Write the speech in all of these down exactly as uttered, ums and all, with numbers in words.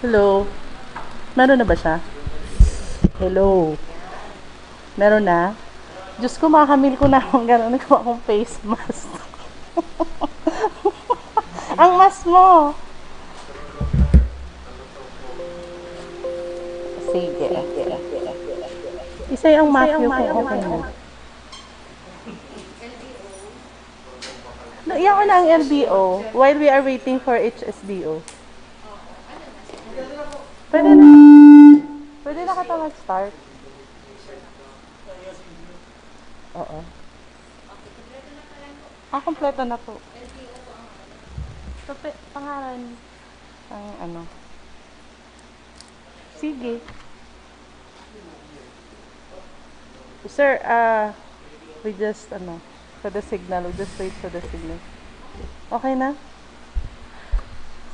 Hello? Meron na ba siya? Hello? Meron na? Diyos ko, makamil ko na akong gano'n. Nagkuha akong face mask. Ang mask mo! Sige. Isa yung Matthew kung okay na. No, iyan ko na ang L B O while we are waiting for H S D O. Pwede na. Pwede na kita mag-start. Oo. Ah, kompleto na po. Ito pe, pangalan. Ang ano. Sige. Sir, ah, we just, ano, for the signal. We just wait for the signal. Okay na?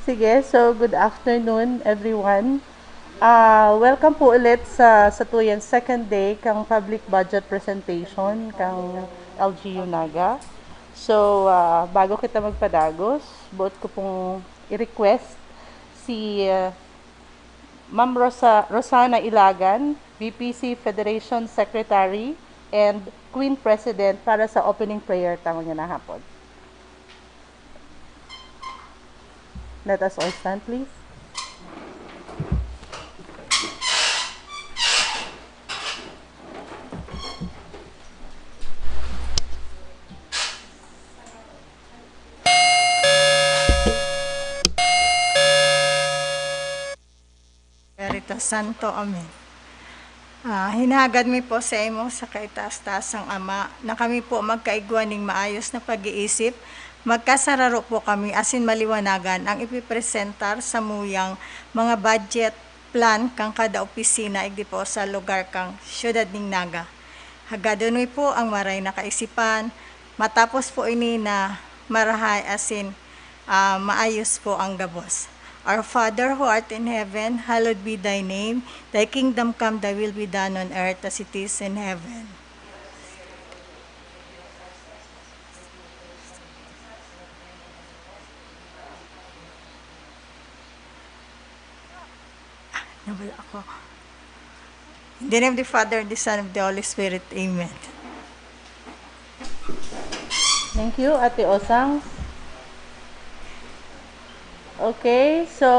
Sige, so good afternoon, everyone. Ah, welcome po ulit sa, sa tuyang second day kang public budget presentation kang L G U Naga. So, ah, bago kita magpadagos, buot ko pong i-request si, ah, Ma'am Rosa-, Rosana Ilagan, V P C Federation Secretary and Queen President para sa opening prayer ta ngunyan na hapon. Let us all stand, please. Espiritu Santo. Amen. Ah, hinahagad mi po sa imo sa kaitaas-taasang Ama na kami po magkaigwa ning maayos na pag-iisip, magkasararo po kami asin maliwanagan ang ipipresentar sa muyang mga budget plan kan kada opisina igdi po sa lugar kan siyudad nin Naga. Hagadon mi po ang maray na kaisipan, matapos po ini na marahay asin, ah, maayos po ang gabos. Our Father who art in heaven, hallowed be thy name. Thy kingdom come, thy will be done on earth as it is in heaven. Ah, nawala ako. In the name of the Father, and the Son, and the Holy Spirit. Amen. Thank you, Ate Osang. Okay, so,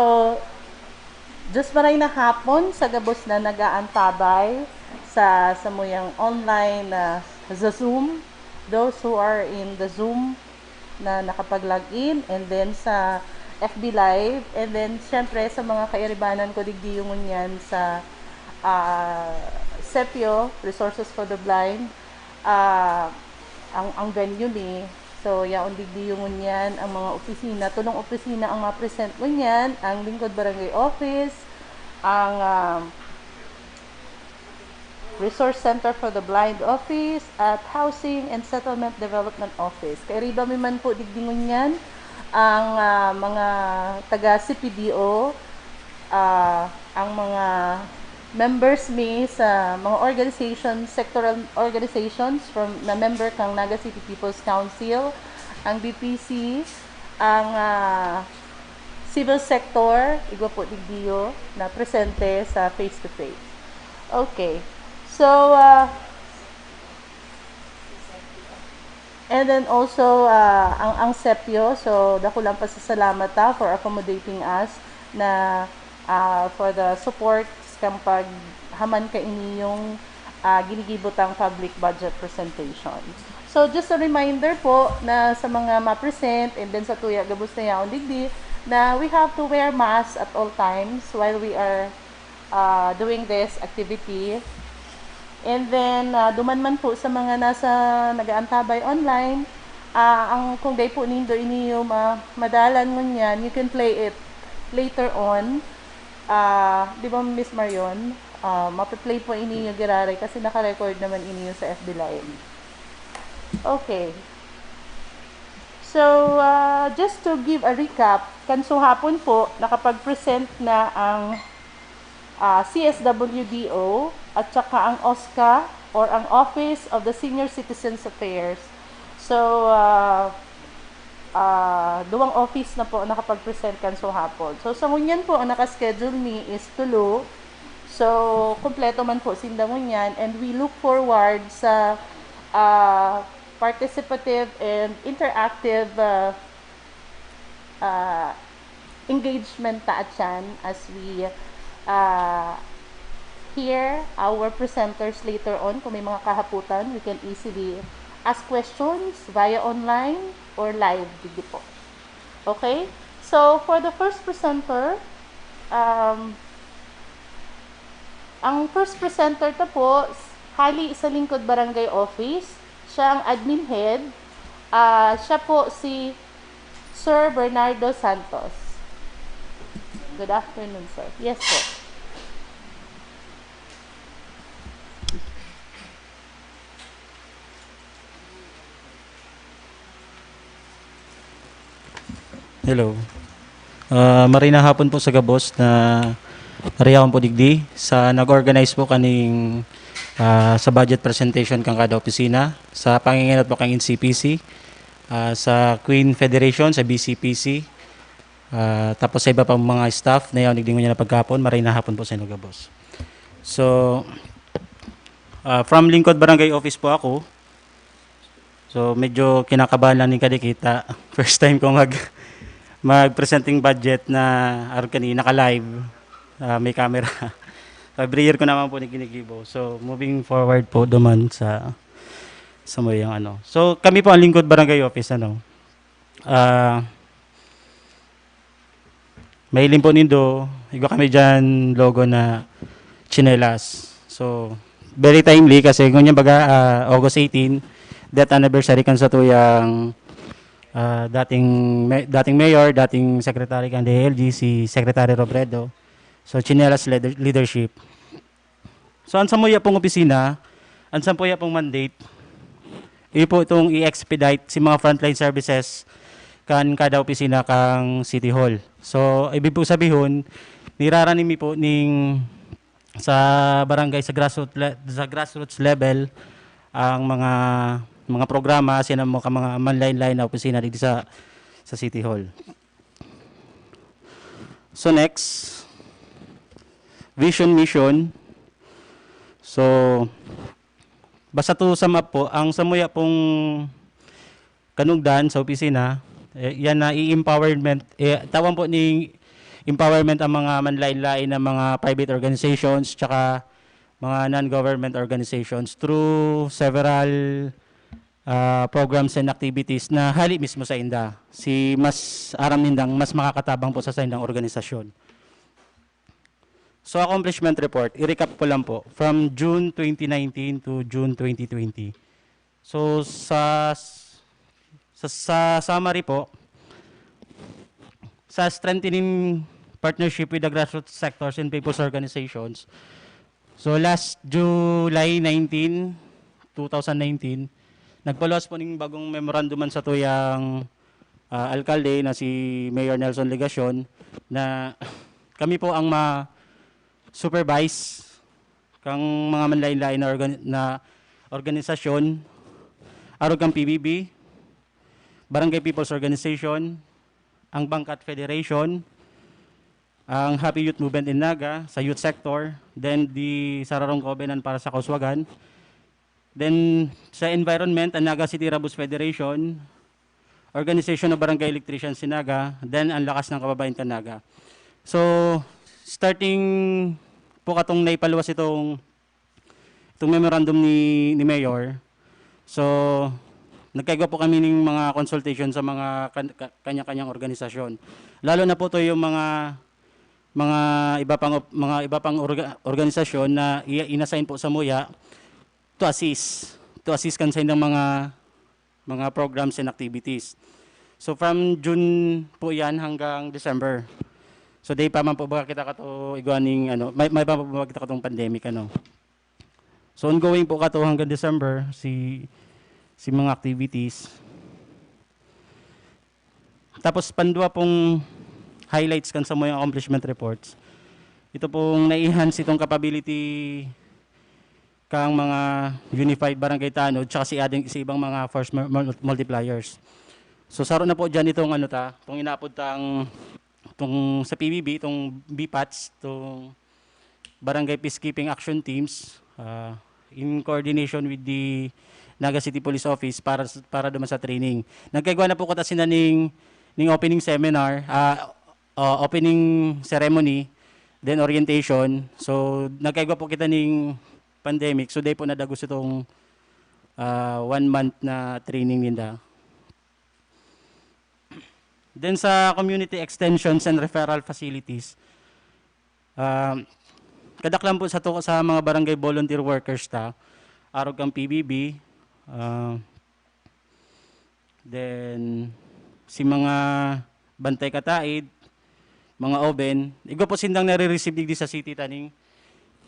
Diyos maray na hapon sa gabos na nag-aantabay sa samuyang online na sa Zoom. Those who are in the Zoom na nakapag-log in, and then sa F B Live, and then syempre sa mga kairibanan ko digdi yung ngunyan sa, ah, sepio, Resources for the Blind, ah, ang, ang venue mi. So, yaon digdi yung ngunyan ang mga opisina. Tulong opisina ang mga present ngunyan, ang Lingkod Barangay Office, ang, ah, Resource Center for the Blind Office at Housing and Settlement Development Office. Kairiba mi man po digdi ngunyan ang, ah, mga taga C P D O, ah, ang mga members mi sa mga organizations, sectoral organizations from, na member kang Naga City People's Council, ang B P C, ang, ah, civil sector, igwa po digdiyo na presente sa face-to-face. Okay. So, ah, and then also, ah, ang, ang sepio, so, dakulang pasasalamat ta for accommodating us na, ah, for the support kan paghaman kaini yung, ah, ginigibo tang public budget presentation. So, just a reminder po na sa mga ma-present and then sa tuya gabos na yaon digdi, na we have to wear masks at all times while we are, ah, doing this activity. And then, ah, duman man po sa mga nasa nag-aantabay online, ah, ang, kung dai po nindo ini yung ma-, madalan ngunyan, you can play it later on. Ah, di ba, Miss Marion? Ah, mape-play po ini yung giraray kasi naka-record naman ini yung sa F B Live. Okay. So, ah, just to give a recap, kanso hapon po, nakapag-present na ang, ah, C S W D O at saka ang OSCA or ang Office of the Senior Citizens Affairs. So, ah, Ah, duwang office na po ang nakapag-present kan suhapon. So, sa ngunyan po, ang naka-schedule mi is tulo. So, kompleto man po sinda ngunyan, and we look forward sa, ah, participative and interactive, ah, ah, engagement ta atyan as we, ah, hear our presenters later on. Kung may mga kahaputan, we can easily ask questions via online or live, digdi po. Okay? So, for the first presenter, um, ang first presenter ta po, hali sa Lingkod Barangay Office. Siya ang admin head. Ah, siya po si Sir Bernardo Santos. Good afternoon, sir. Yes, sir. Hello. Ah, marhay na hapon po sa gabos na narihawon po digdi sa nag-organize po kaning, ah, sa budget presentation kan kada opisina, sa pangingenot po kan N C P C, ah, sa Queen Federation, sa B C P C, ah, tapos sa iba pang mga staff na yaon digdi ngunyan na pagkahapon. Marhay na hapon po sa inyo gabos. So, ah, from Lingkod Barangay Office po ako. So, medyo kinakabahan lang nin kadikit. First time ko mag, mag-presenting budget na arog kani, naka-live, ah, may camera. Every year ko naman po ini ginigibo. So, moving forward po duman sa, sa mayang ano. So, kami po ang Lingkod Barangay Office, ano. Ah, mahiling po nindo, igwa kami diyan logo na tsinelas. So, very timely kasi ngunyan baga, ah, August eighteen, death anniversary kan satuyang, ah, dating me-, dating mayor, dating secretary kan D I L G, si Secretary Robredo. So, tsinelas leader-, leadership. So, an samuya pong opisina, an samuya pong mandate, iyo po itong i-expedite si mga frontline services kan kada opisina kan City Hall. So, ibig po sabihon, niraranin mi po ning sa barangay, sa grassroots le-, sa grassroots level, ang mga, mga programa sa mga, mga manlain-lain na opisina digdi sa, sa City Hall. So next, vision, mission. So, basta to sum up po, ang samuya pong kanugdan sa opisina, eh, yan na i-empowerment, eh, tawan po ni empowerment ang mga manlain-lain na mga private organizations tsaka mga non-government organizations through several, ah, programs and activities na hali mismo sa inda. Si mas aram nindang mas makakatabang po sa saindang organisasyon. So, accomplishment report, i-recap ko lang po, from June twenty nineteen to June twenty twenty. So, sa, sa, sa summary po, sa strengthening partnership with the grassroots sectors and people's organizations. So, last July nineteen, two thousand nineteen, nagpaluwas po ning bagong memorandum an satuyang, ah, alkalde na si Mayor Nelson Legacion na kami po ang ma-supervise kang mga manlain-lain na organ-, na organisasyon, arog kan P B B, Barangay People's Organization, ang Bangkat Federation, ang Happy Youth Movement in Naga sa youth sector, then the Sararong Covenant para sa Kauswagan, then sa environment, ang Naga City Rabos Federation, Organization of Barangay Electricians in Naga, then ang Lakas ng Kababayan kan Naga. So, starting po katong naipaluwas itong, itong memorandum ni, ni Mayor, so, nagkaigwa po kami ng mga consultation sa mga kan-, ka-, kanya-kanyang organisasyon. Lalo na po to yung mga, mga iba pang op-, mga iba pang orga-, organisasyon na i-, inassign po samuya to assist, to assist kan sa ilang mga, mga programs and activities. So, from June po yan hanggang December. So, di pa man po ba kita kato igwa ning, ano, may, may pa man po ba kita katong pandemic, ano. So, ongoing po kato hanggang December, si, si mga activities. Tapos, pandua pong highlights kan samuyang accomplishment reports. Ito pong na-enhance itong capability kang mga unified barangay tanod tsaka si ading, si ibang mga force mul-, mul-, multipliers. So, saro na po dyan itong ano ta, itong inaapod tang, itong sa P B B, itong B pats, itong Barangay Peacekeeping Action Teams, ah, in coordination with the Naga City Police Office para s-, para duman sa training. Nagkaigwa na po kita sina ning, ning opening seminar, ah, ah, opening ceremony, then orientation. So, nagkaigwa po kita ning pandemic. So, dai po nadagos itong, ah, one month na training ninda. Then sa community extensions and referral facilities, ah, kadaklan po sa to-, sa mga barangay volunteer workers ta, arog kan P B B, ah, then si mga bantay kataid, mga oven, igwa po sindang nare-receive digdi sa city taning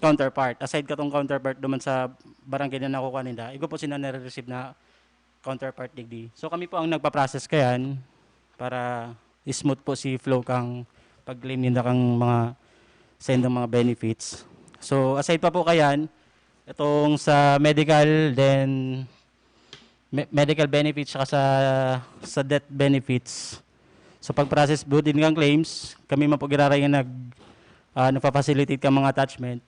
counterpart. Aside katong counterpart duman sa barangay na nakukuha ninda, igwa po sindang nare-receive na counterpart digdi. So, kami po ang nagpa-process kayan para smooth po si flow kang pag-claim ninda kang mga, sa indang mga benefits. So, aside pa po kayan, itong sa medical, then me-, medical benefits, saka sa, sa death benefits. So, pag-process po din kang claims, kami man po giraray nga nag, ah, nagpa-facilitate kang mga attachment.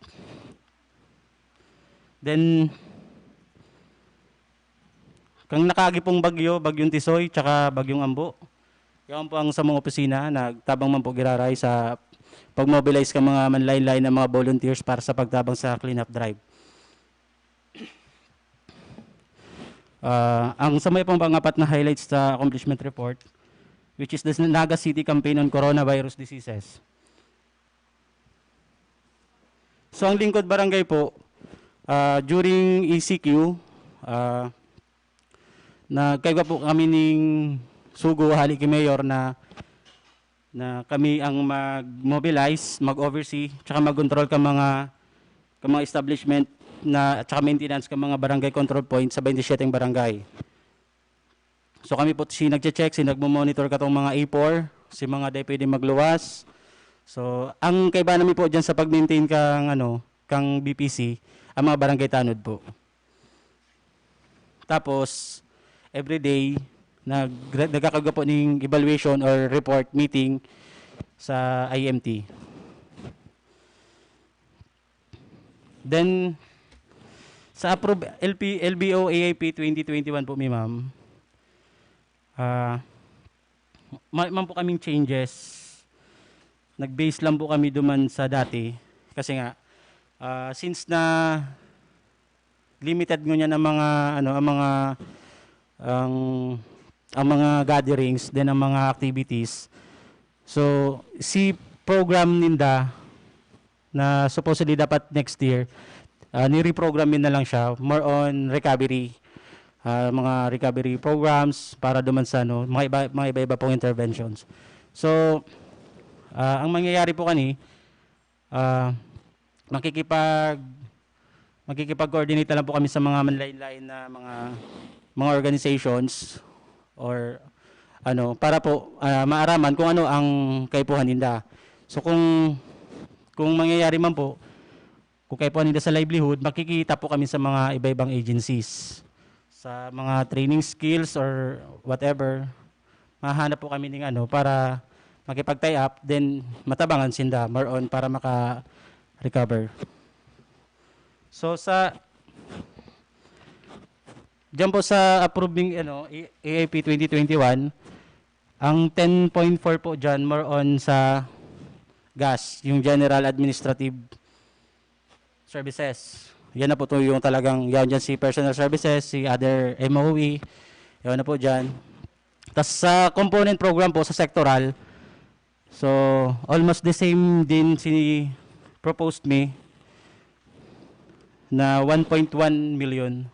Then, kang nakaagi pong bagyo, Bagyong Tisoy, tsaka Bagyong Ambo, yaon po ang samong opisina, nagtabang man po giraray sa pag-mobilize ka mga manlain-lain na mga volunteers para sa pagtabang sa cleanup drive. Ah, ang samay pong pangapat na highlights sa accomplishment report, which is the Naga City Campaign on Coronavirus Diseases. So, ang lingkod barangay po, ah, during E C Q, ah, nagkaigwa po kami ning sugo hali ki Mayor na, na kami ang mag-mobilize, mag-oversee, tsaka mag-control ka mga, ka mga establishment na, tsaka maintenance ka mga barangay control point sa twenty-seven barangay. So, kami po si nagche-check, si nagmo-monitor katong mga A four, si mga dai pwede magluwas. So, ang kaiba namin po dyan sa pag-maintain kang, ano, kang B P C, ang mga barangay tanod po. Tapos, everyday, nag-, nagkakaroon po ning evaluation or report meeting sa I M T. Then, sa approve L P, L B O A I P twenty twenty-one po, mi ma'am, ah, ma-, man po kaming changes. Nag-base lang po kami duman sa dati. Kasi nga, ah, since na limited ngunyan ang mga, ano, ang mga, ang, ang mga gatherings, then ang mga activities. So, si program ninda na supposedly dapat next year, ah, ni-reprogram na lang siya, more on recovery, ah, mga recovery programs para duman sa, ano, mga iba, mga iba-iba pong interventions. So, ah, ang mangyayari po kani, ah, makikipag-, makikipag-coordinate na lang po kami sa mga manlain-lain na mga, mga organizations or ano, para po, ah, maaraman kung ano ang kaipuhan ninda. So, kung, kung mangyayari man po, kung kaipuhan ninda sa livelihood, makikita po kami sa mga iba-ibang agencies. Sa mga training skills or whatever, mahanap po kami ning ano, para makipag-tie up, then matabangan sinda, more on para maka-recover. So, sa, diyan po sa approving, ano, A-, A I P twenty twenty-one, ang ten point four po diyan, more on sa gas, yung general administrative services. Yan na po to yung talagang, yan dyan si personal services, si other M O E, yan na po dyan. Tas sa component program po, sa sectoral, so almost the same din si proposed me na one point one million.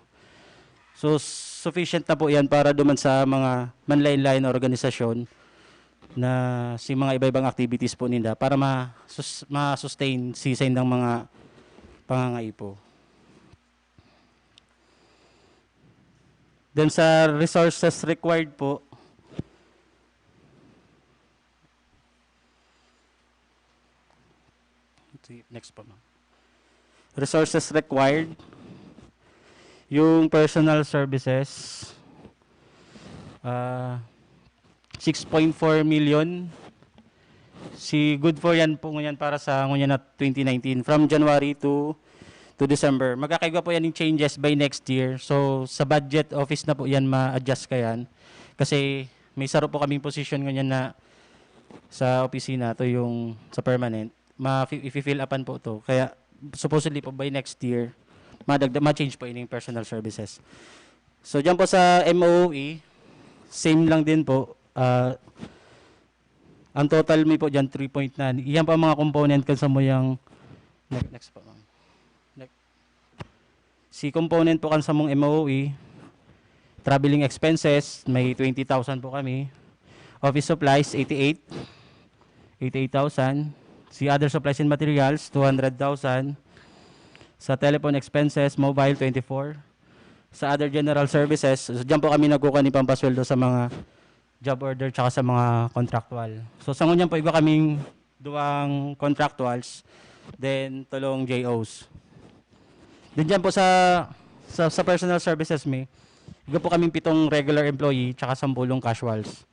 So, sufficient na po yan para duman sa mga manlain-lain na organisasyon na si mga iba-ibang activities po ninda para ma-, sus-, ma-sustain si saindang mga pangangaipo. Then sa resources required po, sige, next po, ma'am. Resources required, yung personal services, ah, six point four million. Si good for yan po ngunyan para sa ngunyan na twenty nineteen, from January to, to December. Magkakaigwa po yan yung changes by next year. So, sa budget office na po yan ma-adjust ka yan. Kasi may saro po kaming position ngunyan na sa opisina, to yung sa permanent. Ma-, i-fill upan po to. Kaya, supposedly po by next year, madagda-, ma-change po ining personal services. So, dyan po sa M O E, same lang din po. Ah, ang total mi po dyan, three point nine. Iyan po ang mga component kan sa muyang, ne-, next po, ma'am. Next. Si component po kan sa mong M O E, traveling expenses, may twenty thousand po kami. Office supplies, eighty-eight. Eighty-eight thousand. Si other supplies and materials, two hundred thousand. Sa telephone expenses, mobile, twenty-four. Sa other general services, so dyan po kami nagkukuha ni pampasweldo sa mga job order tsaka sa mga contractual. So, sa ngunyan po, igwa kaming duwang contractuals, then tulong J Os. Then dyan po sa, sa, sa personal services mi, igwa po kaming pitong regular employee tsaka sampulong casuals.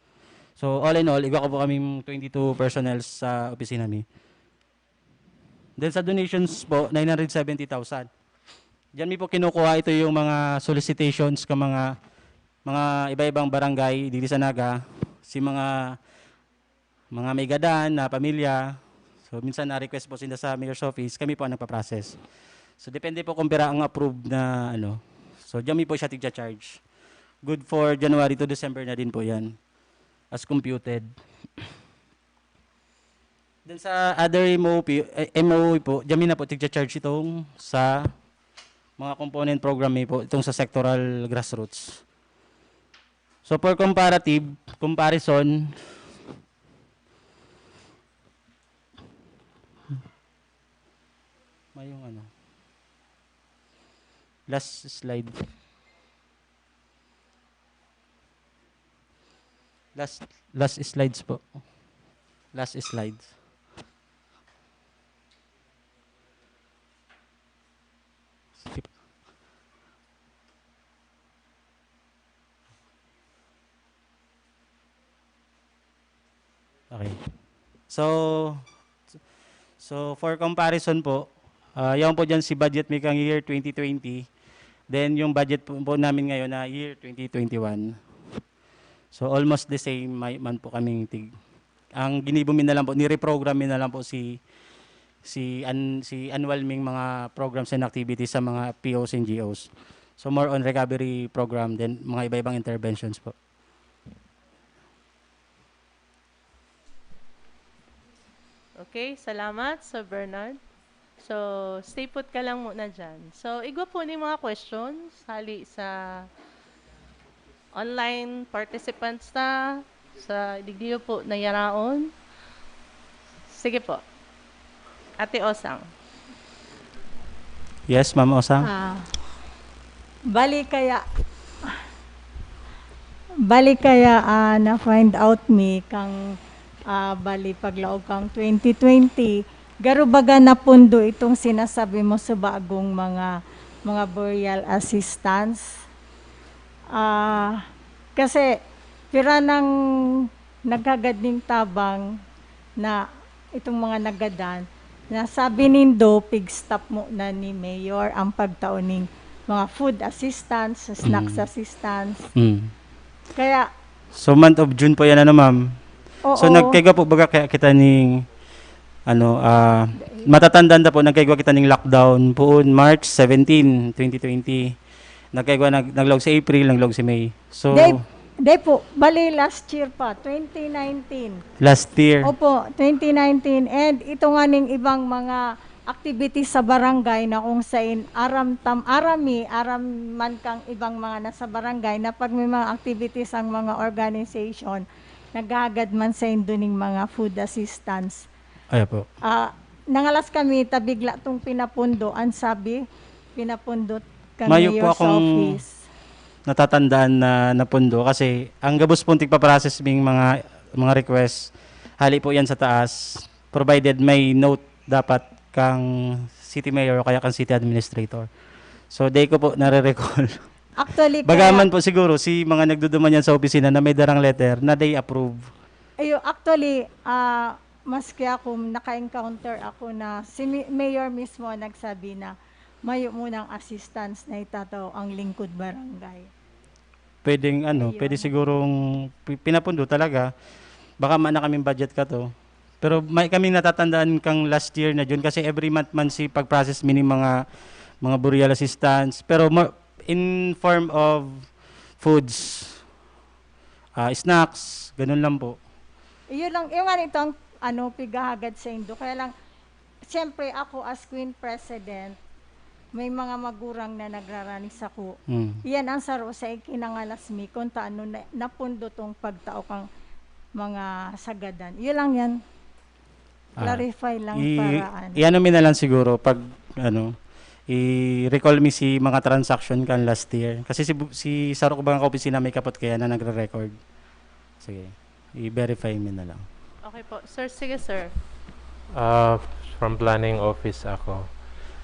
So, all in all, igwa ko po kaming twenty-two personnel sa opisina mi. Then sa donations po, nine hundred seventy thousand. Diyan mi po kinukuha ito yung mga solicitations ka mga, mga iba-ibang barangay dili sa Naga, si mga, mga may gadan na pamilya. So, minsan na-request po sila sa mayor's office, kami po ang nagpa-process. So, depende po kung pira ang approve na ano. So, diyan mi po siya tigcha-charge. Good for January to December na din po yan, as computed. Then sa other M O P, eh, M O E po, diyan mi na po tigcha-charge itong sa mga component program mi po, itong sa sectoral grassroots. So for comparative, comparison, may yung ano, last slide. Last, last slides po. Last slides. Skip. Okay. So, so for comparison po, ah, yaon po diyan si budget mi kang year twenty twenty, then yung budget po, po namin ngayon na year twenty twenty-one. So, almost the same may, man po kaming tig-, ang ginibo mi na lang po, ni-reprogram mi na lang po si, si an-, si annual ming mga programs and activities sa mga P Os and G Os. So, more on recovery program, then mga iba-ibang interventions po. Okay, salamat, Sir Bernard. So, stay put ka lang muna dyan. So, igwa po ni mga questions, hali sa online participants ta, sa digdiyo po na yaraon. Sige po. Ate Osang. Yes, Ma'am Osang. Ah, bali kaya, bali kaya, ah, na-find out mi kang, ah, bali paglaog kang twenty twenty, garo baga napundo itong sinasabi mo sa bagong mga, mga burial assistance? Ah, kasi pira nang naghagad ning tabang na itong mga nagadan, na sabi nindo, pig-stop mo na ni Mayor ang pagtao ning mga food assistance, snacks Mm. assistance. Mm. Kaya So, month of June po yan, ano, ma'am? Oo. So, nagkaigwa po baga kaya kita ning, ano, ah, matatandaan na po, nagkaigwa kita ning lockdown poon March seventeen, twenty twenty. Nagkaigwa, nag-, naglaog si April, naglaog si May. So, Day, day po, bali last year pa, twenty nineteen. Last year. Opo, twenty nineteen. And ito nga ning ibang mga activities sa barangay na kung sain aram tam-, aram mi, aram man kang ibang mga nasa barangay na pag may mga activities ang mga organization, naghahagad man saindo ning mga food assistance. Ay, po. Ah, nangalas kami, ta bigla tong pinapundo. Ang sabi, pinapundo kan Mayo po mayor's akong office. Natatandaan na napundo kasi ang gabos pong tigpa-process ming mga, mga request, hali po yan sa taas, provided may note dapat kang city mayor o kaya kang city administrator. So, day ko po nare-recall. Actually, Bagaman kaya, po siguro si mga nagduduman yan sa opisina na may darang letter na they approve. Ayo, actually, ah, maski ako, naka-encounter ako na si mi- mayor mismo ang nagsabi na mayo munang assistance na itatao ang lingkod barangay. Pwedeng ano, Ayun. pwede sigurong pi- pinapundo talaga. Baka maana kaming budget kato. Pero may kaming natatandaan kang last year na June kasi every month man si pag-process mi ning mga, mga burial assistance. Pero ma- in form of foods, ah, snacks, ganun lang po. Iyo lang, yung nga nito ang ano, pigahagad sa indo. Kaya lang, siyempre ako as Queen President, may mga magurang na nagrarani sako. Mm. Iyan ang saro sa ikinangalas mi kung taano na, napundo tong pagtao kang mga sagadan. Iyo lang yan. Ah, Clarify lang i- para ano. I-ano mi na lang siguro pag ano, i-recall mi si mga transaction kan last year. Kasi si, bu- si saro ko bang kaopisina may kapot kaya na nagre-record. Sige, i-verify mi na lang. Okay po. Sir, sige sir. Ah, from planning office ako.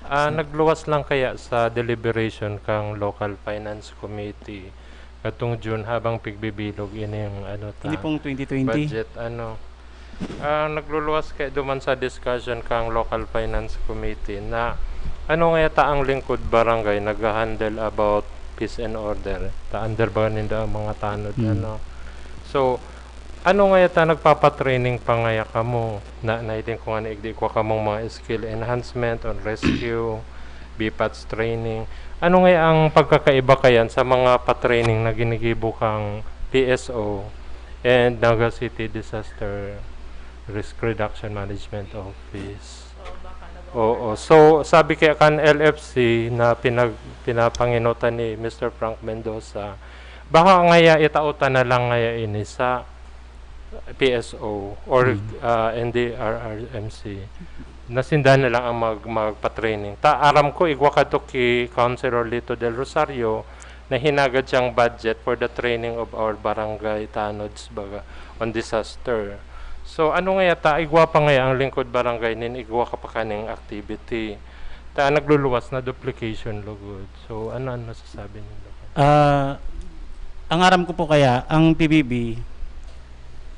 Ah, Sir. Nagluwas lang kaya sa deliberation kang local finance committee katong June habang pigbibilog ining ano ta, Hindi pong twenty twenty. Budget ano. Ah, nagluluwas kaya duman sa discussion kang local finance committee na ano nga yata ang lingkod barangay nag-handle about peace and order. Ta under ba ninda ang mga tanod Hmm. ano. So, ano nga yata nagpapatraining pa ngaya kamo? Na nahiling ko nga naigdi ko kamong mga skill enhancement on rescue, B PATS training. Ano nga ang pagkakaiba kayan sa mga pa-training na ginigibo kang P S O and Naga City Disaster Risk Reduction Management Office? Oo. So, sabi kaya kan L F C na pinag, pinapanginutan ni Mister Frank Mendoza, baka ngaya itautan na lang ngaya ini sa P S O or Hmm. ah, N D R R M C. Nasinda na lang ang mag, magpa-training. Ta, aram ko, igwa kadto ki Councilor Lito Del Rosario na hinagad siyang budget for the training of our barangay tanods baga on disaster. So, ano nga yata, igwa pa nga ang lingkod barangay nin igwa ka pa kaning activity. Ta, nagluluwas na duplication lugod. So, ano ang masasabi nindo? Ah, ang aram ko po kaya, ang P B B,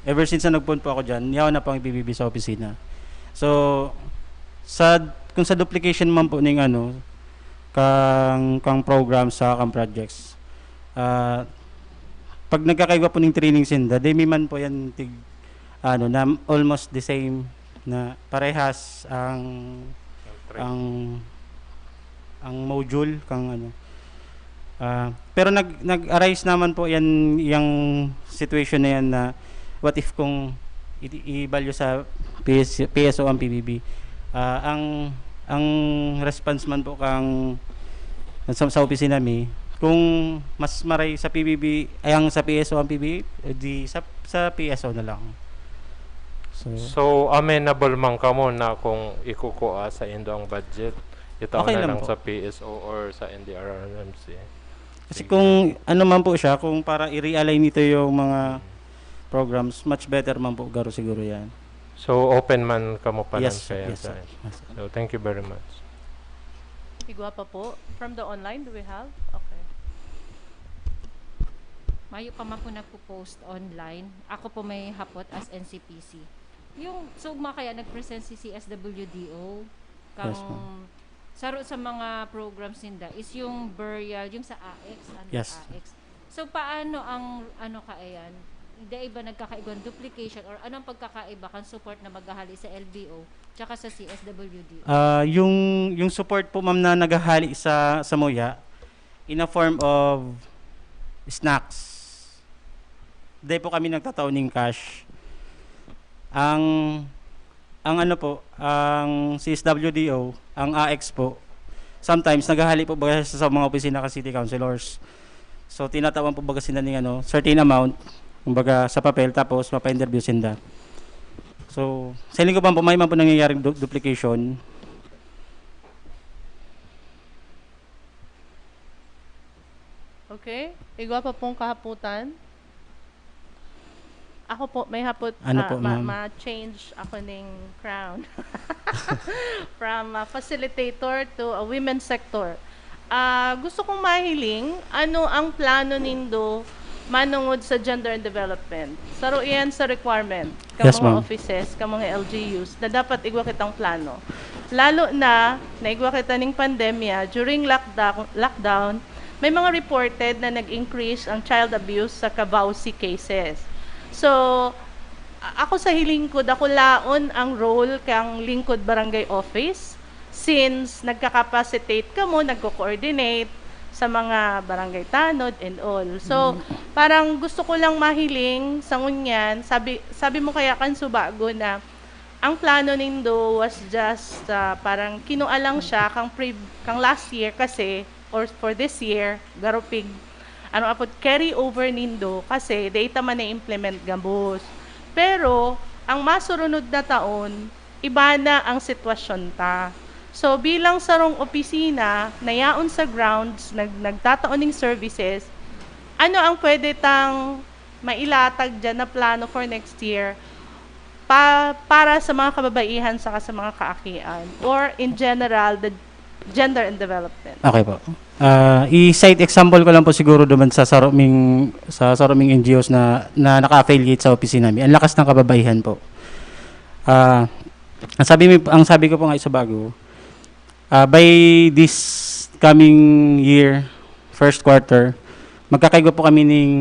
ever since na nagpoon po ako dyan, yaon na po ang P B B sa opisina. So, sa, kung sa duplication man po ning ano, kang, kang program sa kang projects, ah, pag nagkakaigwa po ning training sinda, di mi man po yan tig, ano, na almost the same na parehas ang, ang, ang module kang ano. Ah, pero nag, nag-arise naman po yan, yung situation na yan na what if kung i, i-value sa P S, P S O ang P B B. Ah, ang, ang response man po kang sa, sa opisina mi, kung mas maray sa P B B, ay ang sa P S O ang P B B, eh di sa, sa P S O na lang. So, So, amenable man kamo na kung ikukua sa indo ang budget, itaw Okay na lang lang po. Sa P S O or sa N D R R M C. Kasi kung ano man po siya, kung para i-realign nito yung mga programs, much better man po garo siguro yan. So, open man kamo pa Yes, lang kaya yes, sa sir. Yes, sir. So, thank you very much. Igwa pa po. From the online, do we have? Okay. Mayo pa man po nagpo-post online. Ako po may hapot as N C P C. Yung sugma kaya nag-present si C S W D O. Kang Yes, ma'am. Saro sa mga programs ninda is yung burial, yung sa A X, ano, Yes. A X. So, paano ang, ano, kaya yan? Dai ba nagkakaigwang duplication or anong pagkakaiba kan support na maghahali sa L B O tsaka sa C S W D O? Ah, yung, yung support po, ma'am, na naghahali sa, sa Muya, in a form of snacks. Di po kami nagtatao ning cash. Ang, ang ano po, ang C S W D O, ang A X po, sometimes naghahali po baga sa, sa mga opisina ka city councilors. So, tinatawan po baga sila ning ano, certain amount, kumbaga sa papel, tapos mapa-interview sinda. So, sa linggo pa po, may man po nangyayaring du- duplication. Okay. Igwa pa pong kahaputan. Ako po, may hapot, Ano ah, po, ma- ma'am? ma-change ako ning crown. From ah, facilitator to a women sector. Ah, gusto kong mahiling, ano ang plano nindo manungod sa gender and development? Saro iyan sa requirement ka Yes, mga ma'am. offices, ka mga L G Us, na dapat igwa kitang plano. Lalo na, naigwa kita ning pandemya, during lockdown, lockdown, may mga reported na nag-increase ang child abuse sa Cavao C cases. So, a- ako sa hiling ko, dakulaon ang role kang lingkod barangay office since nagka-capacitate kamo, nagko-coordinate sa mga barangay tanod and all. So, parang gusto ko lang mahiling sa ngunyan, sabi, sabi mo kaya kan subago na ang plano nindo was just ah, parang kinua lang siya kang, pre- kang last year kasi or for this year, garupig ano apod carry over nindo kasi data man na-implement gabos. Pero ang masurunod na taon, iba na ang sitwasyon ta. So bilang sarong opisina na yaon sa grounds, nag, nagtataon ning services, ano ang pwede tang mailatag dyan na plano for next year pa, para sa mga kababaihan saka sa mga kaakian or in general the gender and development? Okay po. Ah, i-cite example ko lang po siguro naman sa saruming sa saruming N G Os na na naka-affiliate sa opisina mi. Ang lakas ng kababaihan po. Ah, ang sabi mi, ang sabi ko po nga isa bago, ah, by this coming year, first quarter, magkakaigwa po kami ning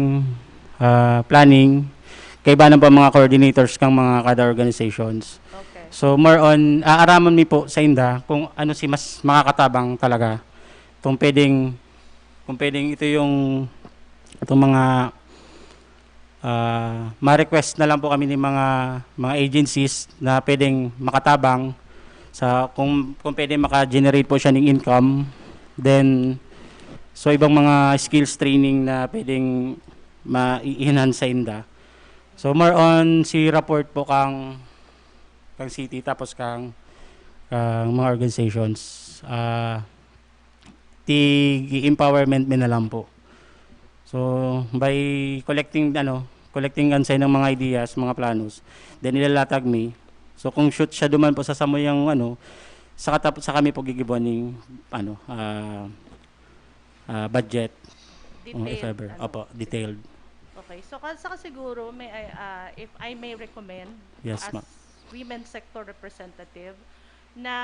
ah, planning, kaibanan po ang mga coordinators kang mga kada organizations. Okay. So more on, aaramon mi po sa inda kung ano si mas makakatabang talaga. Kung pwedeng, kung pwedeng ito yung itong mga ah, ma-request na lang po kami ni mga mga agencies na pwedeng makatabang sa kung kung pwede maka-generate po siya ng income, then so ibang mga skills training na pwedeng ma-enhance sa inda. So more on si report po kang kang city tapos kang kang mga organizations. Ah, tig-empowerment mi na lang po. So by collecting ano, collecting kan sa ng mga ideas, mga planos, then ilalatag mi. So kung shoot siya duman po sa samuyang ano, sa katapos sa kami po gigibuan ning ano, ah, ah, budget. Kung if Detailed, ever. ano? Opo, detailed. Okay. So, kan- saka siguro, may, I- ah, if I may recommend, Yes, as ma'am. women sector representative, na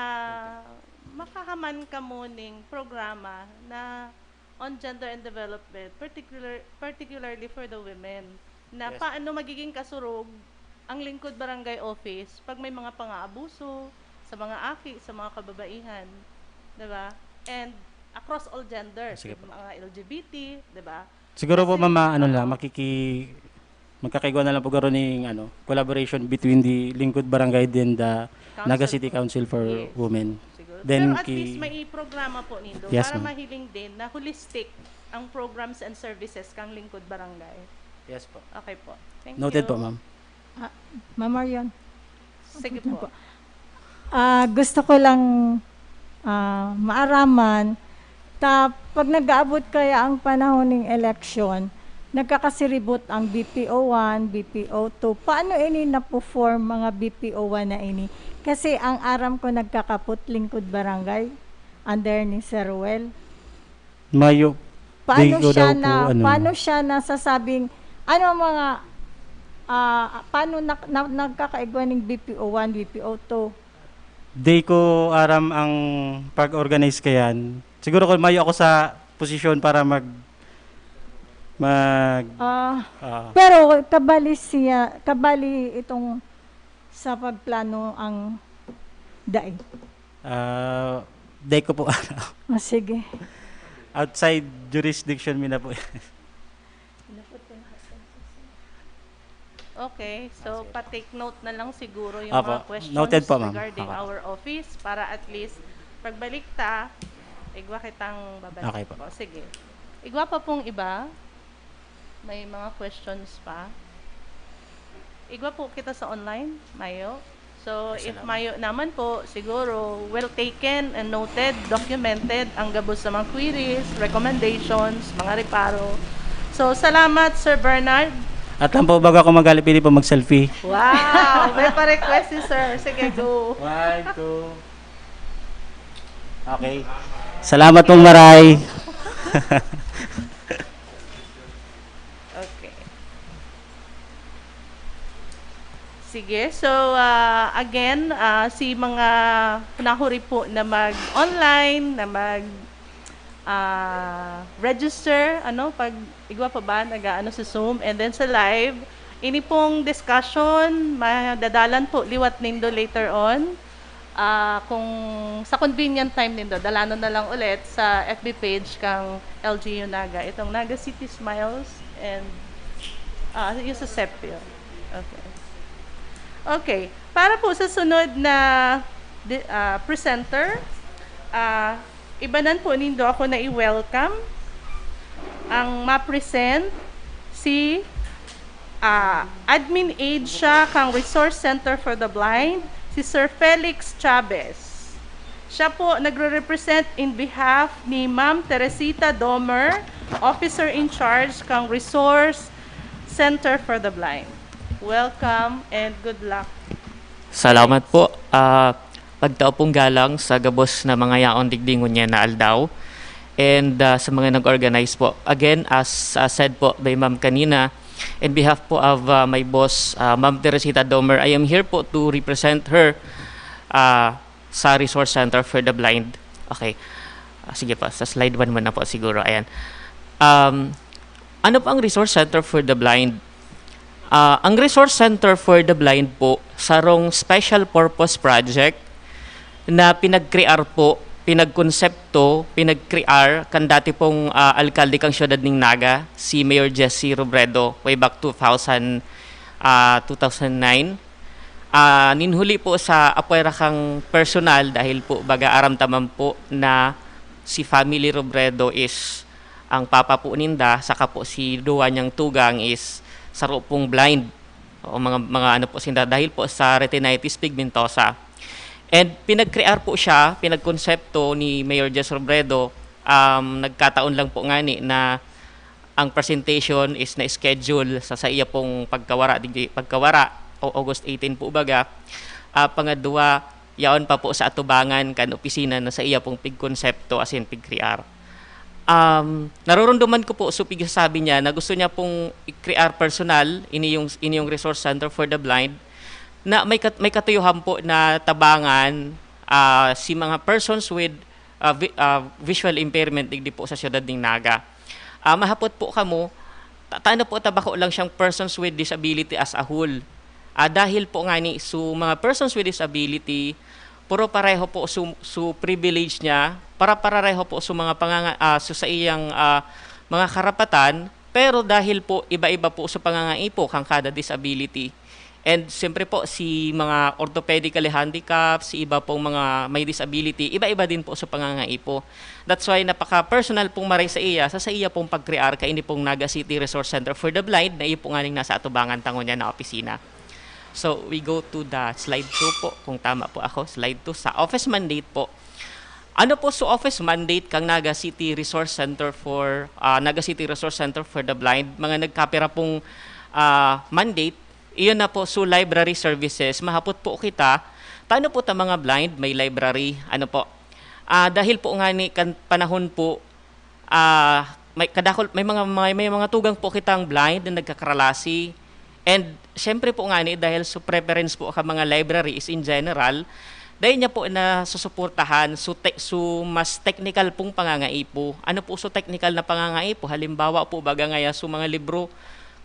makahaman kamo ning programa na on gender and development, particular, particularly for the women, na Yes. paano magiging kasurog ang lingkod barangay office pag may mga pang-aabuso sa mga aki, sa mga kababaihan, 'di ba? And across all genders, Sige po. Mga L G B T, 'di ba? Siguro po Kasi- mama ano Oo. lang makiki magkakaigwa na lang po garo ning ano, collaboration between the Lingkod Barangay then the Council Naga City po. Council for Yes. Women. Siguro. Then Pero at ki- least may programa po nindo Yes, para ma'am. Mahiling din na holistic ang programs and services kang lingkod barangay. Yes po. Okay po. Thank Noted you. po, ma'am. Ma'am Marian. Sige Ano po. po? Ah, gusto ko lang ah, maaraman ta pag nag-aabot kaya ang panahon ng election, nagkakasiribot ang B P O one, B P O two. Paano ini napo-form mga B P O one na ini? Kasi ang aram ko nagkakapot lingkod barangay under ni Sir Ruel. Mayo. Paano Di ko siya daw po, na ano. Paano siya nasasabing ano ang mga ah, paano nak- na- nagkakaigwa ng B P O one, B P O two? Di ko aram ang pag-organize kayan. Siguro kung mayo ako sa posisyon para mag mag Ah, ah, pero kabali siya, kabali itong sa pagplano ang dai. ah, di ko po aram. Ah, sige. Outside jurisdiction mi na po. Okay, so pa-take note na lang siguro yung Apo, mga questions noted po, ma'am. Regarding Apo. Our office para at least pagbalik ta, igwa kitang babalik Okay po. Sige. Igwa pa pong iba? May mga questions pa? Igwa po kita sa online, Mayo. So, Yes, if salamat. Mayo naman po, siguro, well taken and noted, documented ang gabos sa mga queries, recommendations, mga reparo. So, salamat, Sir Bernard. At lang po, bago ako magalit, pwede po mag-selfie. Wow! May pa-request si Sir. Sige, go. One, two. Okay. Salamat pong maray. Okay. Sige, so ah, again, ah, si mga nahuri po na mag-online, na mag ah, register, ano, pag igwa pa ba nag-aano sa Zoom, and then sa live, ini pong discussion, madadalan po liwat nindo later on. Ah, kung sa convenient time nindo, dalanon na lang ulit sa F B page kang L G U Naga, itong Naga City Smiles and ah, yung sa Sepio. Okay. Okay. Para po sa sunod na di- ah, presenter, ah, ibanan po nindo ako na i-welcome ang ma-present si ah, admin aid siya kang Resource Center for the Blind, si Sir Felix Chavez. Siya po nagre-represent in behalf ni Ma'am Teresita Domer, Officer in Charge kang Resource Center for the Blind. Welcome and good luck. Salamat po. Ah, pagtao pong galang sa gabos na mga yaon digdi ngunyan na aldaw. And ah, sa mga nag-organize po. Again, as ah, said po by Ma'am kanina, in behalf po of ah, my boss, ah, Ma'am Teresita Domer, I am here po to represent her ah, sa Resource Center for the Blind. Okay. Ah, sige po, sa slide one muna po siguro. Ayan. Um, ano po ang Resource Center for the Blind? Ah, ang Resource Center for the Blind po, sarong special purpose project na pinagkrear po, pinagkonsepto, pinagkrear kan dati pong ah, alkalde kang siyudad ning Naga, si Mayor Jesse Robredo, way back two thousand, ah, two thousand nine. Ah, ninhuli po sa apwera kang personal dahil po baga aram ta man po na si Family Robredo is ang papa po ninda, saka po si duwa niyang tugang is saro pong blind. O mga, mga ano po sinda, dahil po sa retinitis pigmentosa. And pinag-crear po siya, pinagkonsepto ni Mayor Jess Robredo, um, nagkataon lang po ngani na ang presentation is na-schedule sa, sa iya pong pagkawara, digdi, pagkawara, o August eighteen po baga, ah, pangadwa, yaon pa po sa atubangan kan opisina na sa iya pong pigkonsepto asin pigkrear. Um, narurunduman ko po, so pigsasabi niya na gusto niya pong i-crear personal, ini yung, ini yung Resource Center for the Blind, na may, kat, may katuyuhan po na tabangan ah, si mga persons with ah, vi, ah, visual impairment digdi po sa siyudad ning Naga. Ah, mahapot po kamo, ta, tano po ta bako lang siyang persons with disability as a whole. Ah, dahil po ngani, so mga persons with disability, puro pareho po su, su privilege niya, para parareho po su mga panganga, ah, su sa iyang ah, mga karapatan, pero dahil po iba-iba po su pangangaipo kan kada disability. And siyempre po, si mga orthopedically handicapped, si iba pong mga may disability, iba-iba din po sa pangangaipo. That's why napaka-personal pong maray sa iya, sa, sa iya pong pag-crear kaini pong Naga City Resource Center for the Blind na iyo po nganing nasa atubangan tango niya na opisina. So, we go to the slide two po, kung tama po ako, slide two, sa office mandate po. Ano po sa office mandate kang Naga City Resource Center for ah, Naga City Resource Center for the Blind? Mga nagkapira pong ah, mandate, iyon na po, so library services, mahapot po kita, tano po ta mga blind, may library, ano po? Ah, dahil po nga ni kan panahon po, ah, may kadakol, may mga may, may mga tugang po kitang blind na nagkakaralasi. And syempre po nga ni, dahil so preference po ka mga library is in general, dahil niya po na susuportahan, so, te, so mas technical pong pangangaipo. Ano po so technical na pangangaipo? Halimbawa po, baga ngaya so mga libro,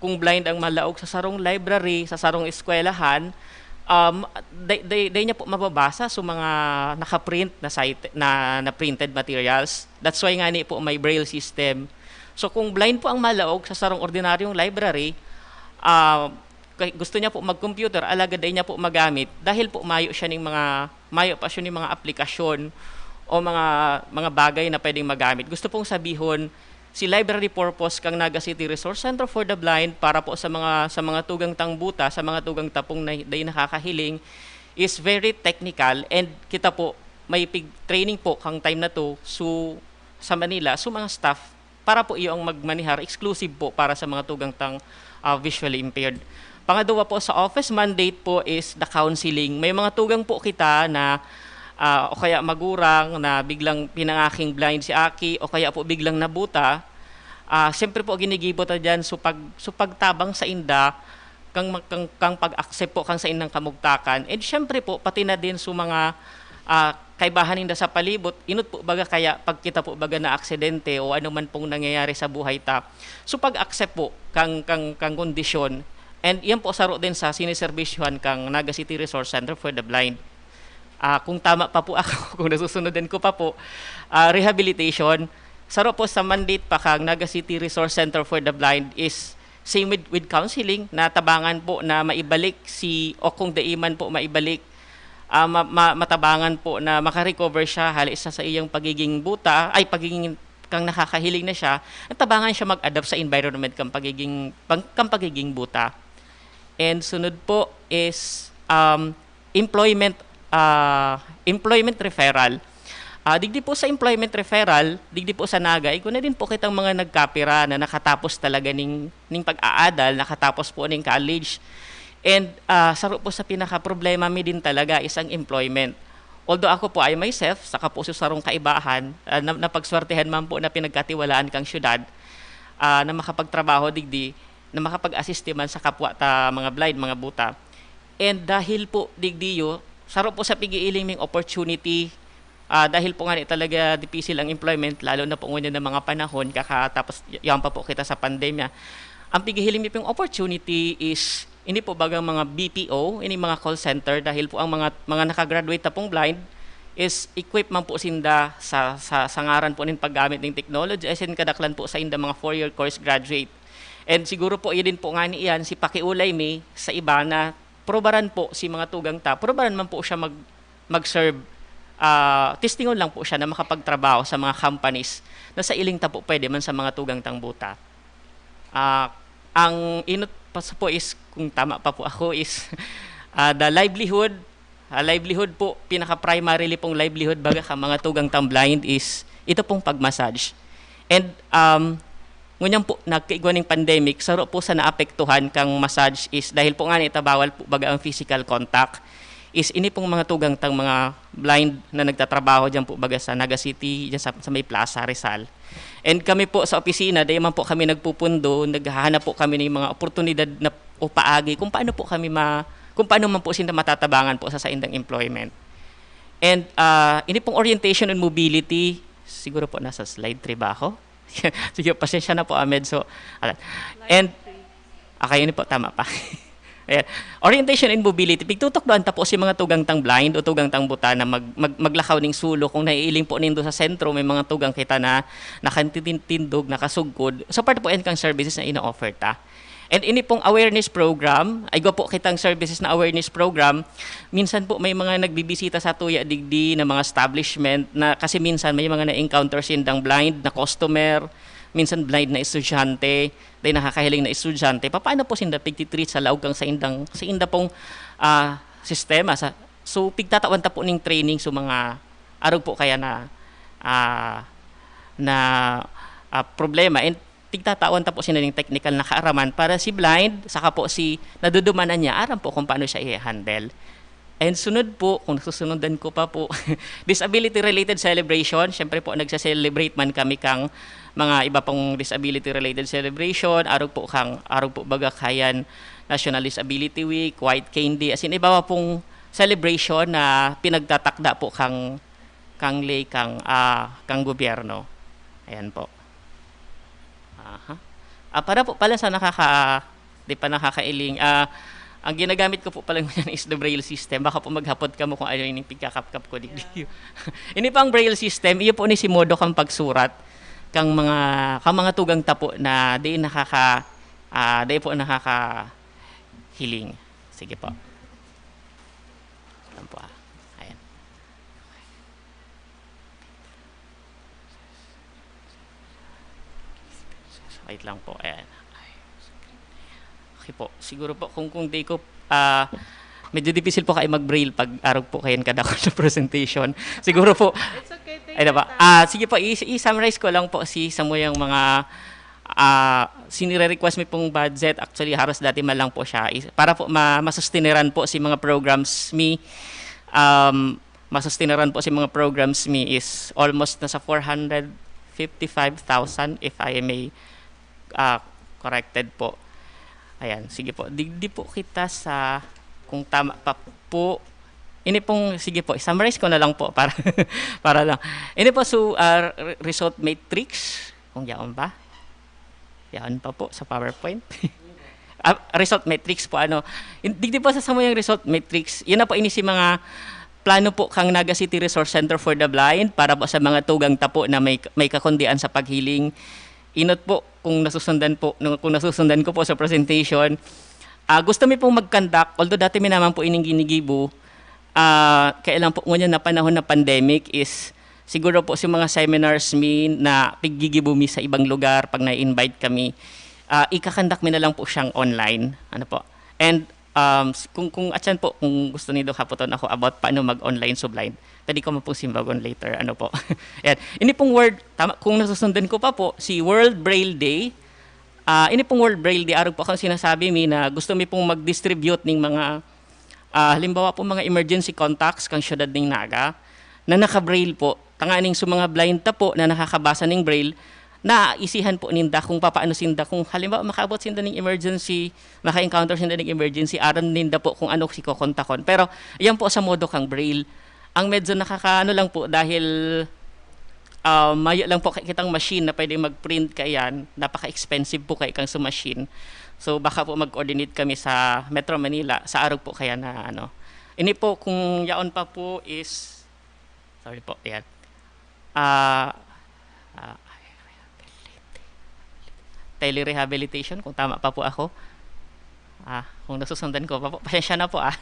kung blind ang malaog sa sarong library, sa sarong eskwelahan, um, day, day, day niya po mababasa sa mga nakaprint na site, na, na printed materials. That's why nga ni po may braille system. So kung blind po ang malaog sa sarong ordinaryong library, ah, kay gusto niya po mag-computer, alagad dai niya po magamit dahil po mayo siya ning mga, mayo pa siya ning mga aplikasyon o mga, mga bagay na pwedeng magamit. Gusto pong sabihon, si library purpose kang Naga City Resource Center for the Blind para po sa mga, sa mga tugang tang buta, sa mga tugang tapong na, dai nakakahiling, is very technical, and kita po, may pig training po kang time na to, so, sa Manila, so mga staff, para po iyo ang magmanihar, exclusive po para sa mga tugang tang ah, visually impaired. Pangadwa po, sa office mandate po is the counseling. May mga tugang po kita na ah, o kaya magurang na biglang pinangaking blind si aki o kaya po biglang nabuta, ah, siyempre po ginigibo ta diyan. So pag, so pagtabang sa inda, kang, kang, kang pag-accept po kang sa indang kamugtakan. And siyempre po, pati na din sa mga, ah, kaibahan ninda sa palibot, inot po baga kaya pag kita po baga na aksidente o ano man pong nangyayari sa buhay ta. So pag-accept po kang, kang, kang kondisyon, and yan po saro din sa siniserbisyuhan kang Naga City Resource Center for the Blind. Ah, kung tama pa po ako, kung nasusunodan ko pa po, ah, rehabilitation, saro po sa mandate pa kang Naga City Resource Center for the Blind is same with, with counseling, na tabangan po na maibalik si, o kung dai man po maibalik, ah, ma-, ma-, matabangan po na makarecover siya hali sa, sa iyang pagiging buta, ay, pagiging kang nakakahiling na siya, natabangan siya mag-adapt sa environment kang pagiging, pang-, kang pagiging buta. And sunod po is, um, employment, ah, employment referral. Ah, digdi po sa employment referral, digdi po sa Naga, igwa na din po kitang mga nagkapira na nakatapos talaga ning, ning pag-aadal, nakatapos po ning college. And, ah, saro po sa pinakaproblema mi din talaga is ang employment. Although ako po, I myself, saka po sa sarong kaibahan, ah, na-, napagswertehan man po na pinagkatiwalaan kang syudad, ah, na makapagtrabaho digdi, na makapag-assist man sa kapwa ta mga blind, mga buta. And dahil po digdiyo, saro po sa pigiiling ming opportunity, ah, dahil po nga ni talaga dipisil ang employment, lalo na po ngunyan ng mga panahon, kakatapos y-, yan pa po kita sa pandemya. Ang pigihiling mi pong opportunity is, ini po bagang mga B P O, ini mga call center, dahil po ang mga, mga nakagraduate na pong blind is equip man po sinda sa, sa, sa ngaran po nin paggamit ng technology, as in kadaklan po sa inda mga four-year course graduate. And siguro po, iyan din po nga ni iyan, si pakiulay mi sa iba na probaran po si mga tugang ta, probaran man po siya mag-, mag-serve, ah, testingon lang po siya na makapagtrabaho sa mga companies na sa iling ta po pwede man sa mga tugang tang buta. Ah, ang inot pa sa po is, kung tama pa po ako, is, ah, the livelihood, ah, livelihood po, pinaka-primarily pong livelihood baga ka mga tugang tang blind is ito pong pag-massage. And, um, ngunyan po, nagkaigwa ning pandemic, saro po sa naapektuhan kang massage is dahil po nga nita bawal po baga ang physical contact, is ini pong mga tugang tang mga blind na nagtatrabaho diyan po baga sa Naga City, diyan sa, sa may Plaza Rizal. And kami po sa opisina, dai man po kami nagpupundo, naghahanap po kami ng mga oportunidad na o paagi kung paano po kami ma-, kung paano man po sila matatabangan po sa saindang employment. And, ah, ini pong orientation and mobility, siguro po nasa slide three ba ako? Sige, pasensya na po, ah, medyo, ah, and, okay, yun po, tama pa. Ayan. Orientation and mobility. Pigtutukdoan ta po si mga tugang tang blind o tugang tang buta na mag-, mag-, maglakaw ning sulo. Kung naiiling po nindo sa sentro, may mga tugang kita na nakatitindog, nakasugkod. So, part po yan kang services na ino-offer ta. And ini pong awareness program, ay igwa po kitang services na awareness program. Minsan po may mga nagbibisita sa tuya digdi na mga establishment na kasi minsan may mga na-encounter sindang blind na customer, minsan blind na estudyante, dai nakakahiling na estudyante. Papaano po sinda pigtitreat sa laog kang sa indang, sa inda pong, ah, sistema? Sa, so, pigtatawan ta po ning training sa mga arog po kaya na, ah, na, ah, problema. And pigtatawan ta po sinda ning technical na kaaraman para si blind, saka po si nadudumanan niya, aram po kung paano siya i-handle. And sunod po, kung susunudan ko pa po, disability-related celebration. Siyempre po, nagse-celebrate man kami kang mga iba pang disability-related celebration, arog po kang, arog po baga kayan National Disability Week, White Cane Day, as in, iba pa pong celebration na pinagtatakda po kang, kang lay, kang, ah, kang gobyerno. Ayan po. Aha. Ah, para po pala sa nakaka-, di pa nakakailing, ah, ang ginagamit ko po pala ngayon is the braille system. Baka po maghapot kamo kung ano yung pigkakapkap ko digdi. Ini pang braille system, iyo po ni si modo kang pagsurat kang mga, kang mga tugang ta po na di nakaka-, ah, di po nakakahiling. Sige po. Alam po, ah. Ayan. Wait lang po. Ayan. Okay po. Siguro po, kung, kung di ko, ah, medyo dipisil po kayo mag-braille pag arog po kayo kadakol sa presentation. Siguro po, It's okay, take ay, na your ba? time. Ah, sige po, i-, i-summarize ko lang po si samuyang mga, ah, sinire-request mi pong budget. Actually, haros dati man lang po siya. Is-, para po ma-, masustineran po si mga programs mi, um, masustenaran po si mga programs mi is almost nasa four hundred fifty-five thousand, if I may, ah, corrected po. Ayan, sige po. Digdi po kita sa, kung tama pa po. Ini pong, sige po, summarize ko na lang po para, para lang. Ini po, so, ah, re-, result matrix, kung yaon ba? Yaon pa po sa PowerPoint. Ah, result matrix po, ano. In-, digdi po sa samuyang result matrix, yun na po ini si mga plano po kang Naga City Resource Center for the Blind para po sa mga tugang ta po na may, may kakundian sa paghiling. Inot po kung nasusundan po, no, kung nasusundan ko po sa presentation. Ah, gusto mi pong mag-conduct, although dati mi naman po ining ginigibo, ah, kaya lang po ngunyan na panahon na pandemic is siguro po sa mga seminars mi na piggigibo mi sa ibang lugar pag na-invite kami, ah, ika-conduct mi na lang po siyang online. Ano po? And, um, s-, kung, kung atyan po, kung gusto nindo hapoton ako about paano mag-online so blind, pwede ko man pong simbagon later. Ano po? Ayan. Ini pong word, tama, kung nasusundan ko pa po, si World Braille Day, ah, ini pong World Braille Day, arog po akong sinasabi mi na gusto mi pong mag-distribute ning mga, ah, halimbawa po, mga emergency contacts kang siyudad ning Naga na naka-braille po. Tanganing sa mga blind ta po na nakakabasa ning braille, naisihan po ninda kung papaano sinda, kung halimbawa makaabot sinda ning emergency, maka-encounter sinda ning emergency, aram ninda po kung ano si kokontakon. Pero yan po sa modo kang braille. Ang medyo nakakaano lang po dahil, ah, mayo lang po kay kitang machine na pwedeng mag-print kaiyan, napaka-expensive po kay kang sa machine. So, baka po mag-coordinate kami sa Metro Manila, sa arog po kaya na ano. Ini po, kung yaon pa po is, sorry po, yan. Ah, ah, telerehabilitation, kung tama pa po ako. Ah, kung nasusundan ko pa po, pasensya na po, ah.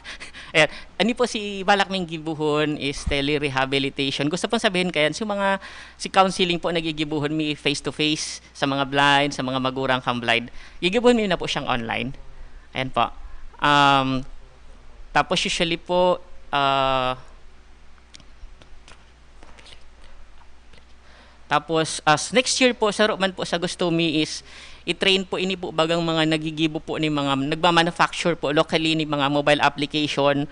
Ayan. Ani po si balak ming gibuhon is telerehabilitation. Gusto pong sabihin kayan, si mga, si counseling po nagigibuhon mi face to face sa mga blind, sa mga magurang kang blind. Gigibuhon mi na po siyang online. Ayan po. Um, tapos usually po, ah, Tapos, as next year po, saro man po sa gusto mi is i-train po ini po bagang mga nagigibo po ni mga nagmamanufacture po locally ni mga mobile application.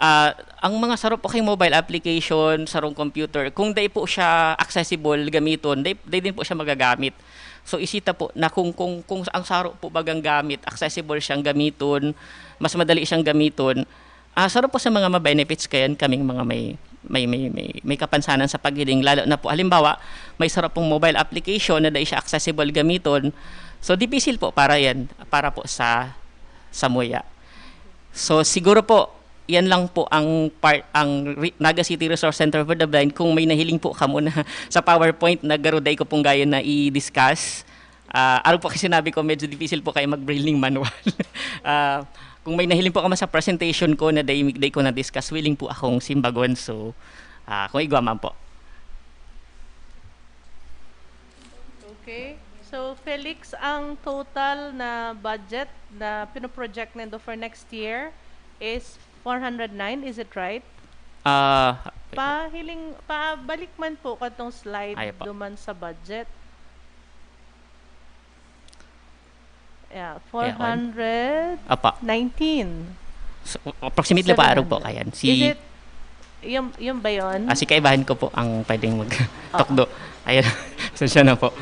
Ah, ang mga saro po kay mobile application, sarong computer, kung dai po siya accessible gamiton, dai, dai din po siya magagamit. So, isita po na kung, kung, kung ang saro po bagang gamit, accessible siyang gamiton, mas madali siyang gamiton, Ah, saro po sa mga ma-benefits kayan kaming mga may, may, may, may, may kapansanan sa paghiling, lalo na po, halimbawa, may saro pong mobile application na dai siya accessible gamiton. So, dipisil po para yan, para po sa, sa muya. So, siguro po, yan lang po ang par-, ang Re-, Naga City Resource Center for the Blind. Kung may nahiling po kamo na sa PowerPoint na garo dai ko pong gayon na i-discuss, Ah, arog po kay sinabi ko, medyo dipisil po kaya mag-braille ning manual. Ah, kung may nahiling po ka man sa presentation ko na dai, dai ko na-discuss, willing po akong simbagon. So, ah, kung igwa man po. Okay. So, Felix, ang total na budget na pinoproject nindo for next year is four hundred nine, is it right? Ah, Pahiling, pabalik man po katong slide Ay, po. duman sa budget. Yeah, Ayan. four hundred nineteen. Apa. So, approximately pa, arog po, Seven hundred. Kayan. Si Is it, yung, yung ba yun? Ah, si kaibahan ko po ang pwedeng magtukdo. Ayan. Pasensya na po.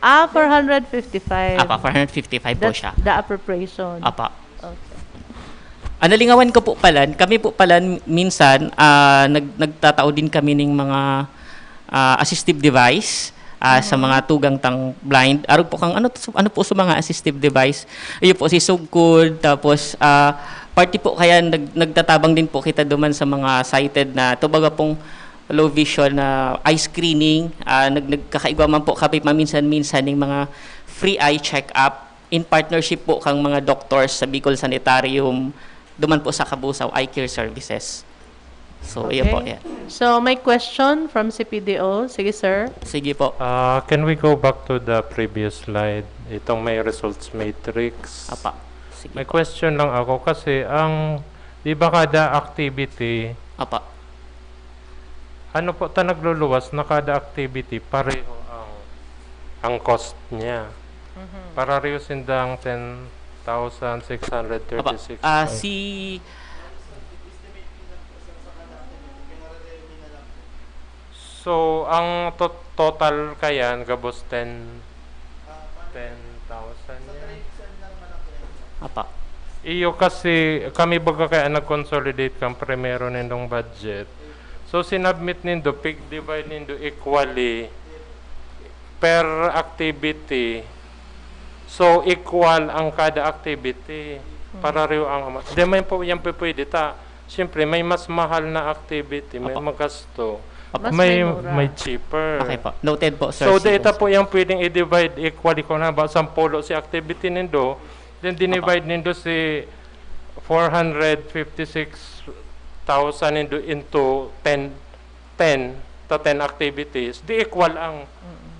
Ah, four hundred fifty-five. Apa, four hundred fifty-five po That's siya. the appropriation. Apa. Okay. Ah, nalingawan ko po pala, kami po pala minsan, ah, nag-, nagtatao din kami ning mga, ah, assistive device, ah, sa Mhm. mga tugang tang blind. Arog po kang, ano to, ano po sa mga assistive device? Iyo po, si sugkod, tapos, ah, parte po kaya nag-, nagtatabang din po kita duman sa mga sighted na, to baga pong low vision na eye screening, ah, nag-, nagkakaigwa man po kami paminsan-minsan ning mga free eye check-up. In partnership po kang mga doctors sa Bicol Sanitarium, duman po sa Cabusao Eye Care Services. So, iyo po, Okay. yeah. So, may question from C P D O. Sige, sir. Sige po. Ah, can we go back to the previous slide? Itong may results matrix. Apa. Sige May po. question lang ako kasi ang, di ba kada activity, Apa. ano po, ta nagluluwas na kada activity, pareho ang, ang cost niya. Mhm. Pareho sindang ten thousand six hundred thirty-six Apa, ah, point si, So, ang to-, total kayan, gabos ten, ten thousand yan. Apa. Iyo kasi, kami baga kaya nag-consolidate kan primero nindong budget. So, sinubmit nindo, pig-divide nindo equally per activity. So, equal ang kada activity. Pareho ang ama-, di man po yan pwede ta. Siyempre, may mas mahal na activity, may Apa. magasto. Apa. Mas may, may mura. may cheaper. Okay po. Noted po, sir. So, Sige data po. Po yung pwedeng i-divide equally ko na ba, sampolo si activity nindo, then dinivide nindo si four hundred fifty-six thousand nindo into ten, ten, ta ten activities, di equal ang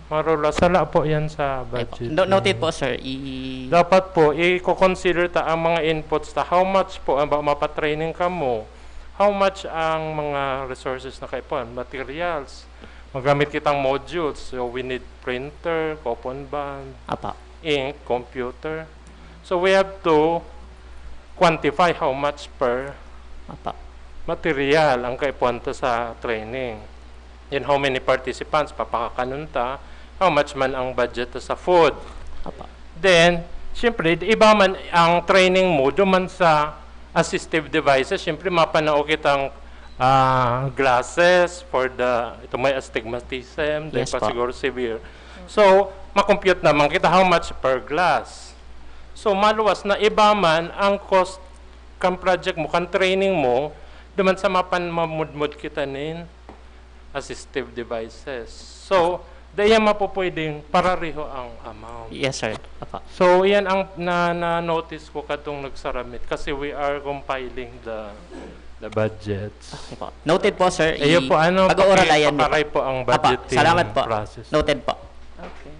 marula. Sala po yan sa Okay po. budget. No-, noted po, sir. I- Dapat po, i-consider ta ang mga inputs ta. How much po ang ba mapatraining kamo? How much ang mga resources na kaipuhan? Materials. Magamit kitang modules. So, we need printer, coupon bond, Apa. ink, computer. So, we have to quantify how much per Apa. material ang kaipuhan ta sa training. Then, how many participants, papakakanon ta, how much man ang budget ta sa food. Apa. Then, siyempre, iba man ang training mo, duman sa assistive devices, siyempre, mapanao kitang ah, glasses for the, ito may astigmatism, dahil Yes pa po. Siguro severe. So, makompute naman kita how much per glass. So, maluwas na iba man ang cost kan project mo, kan training mo, duman sa mapan mamudmod kita nin assistive devices. So, dahil yan mapupwedeng parareho ang amount. Yes, sir. Apa. So, yan ang na, na-notice ko katong nagsaramit kasi we are compiling the the budgets. Okay po. Noted po, sir. Ayun po, ano, Pag-uuralayan niyo po. Pakaray po ang Apa, budgeting salamat po. Process. Noted po. Okay.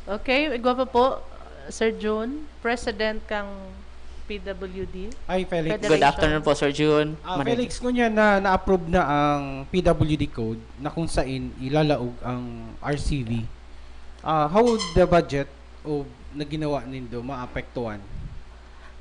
Okay, igwa pa po, Sir Jun, President kang P W D. Ay, Felix. Federation. Good afternoon po, Sir Jun. Ah, Maray. Felix, ngunyan na na-approve na ang P W D code na kung sain ilalaog ang R C V. Ah, how would the budget o na ginawa nindo maapektuhan?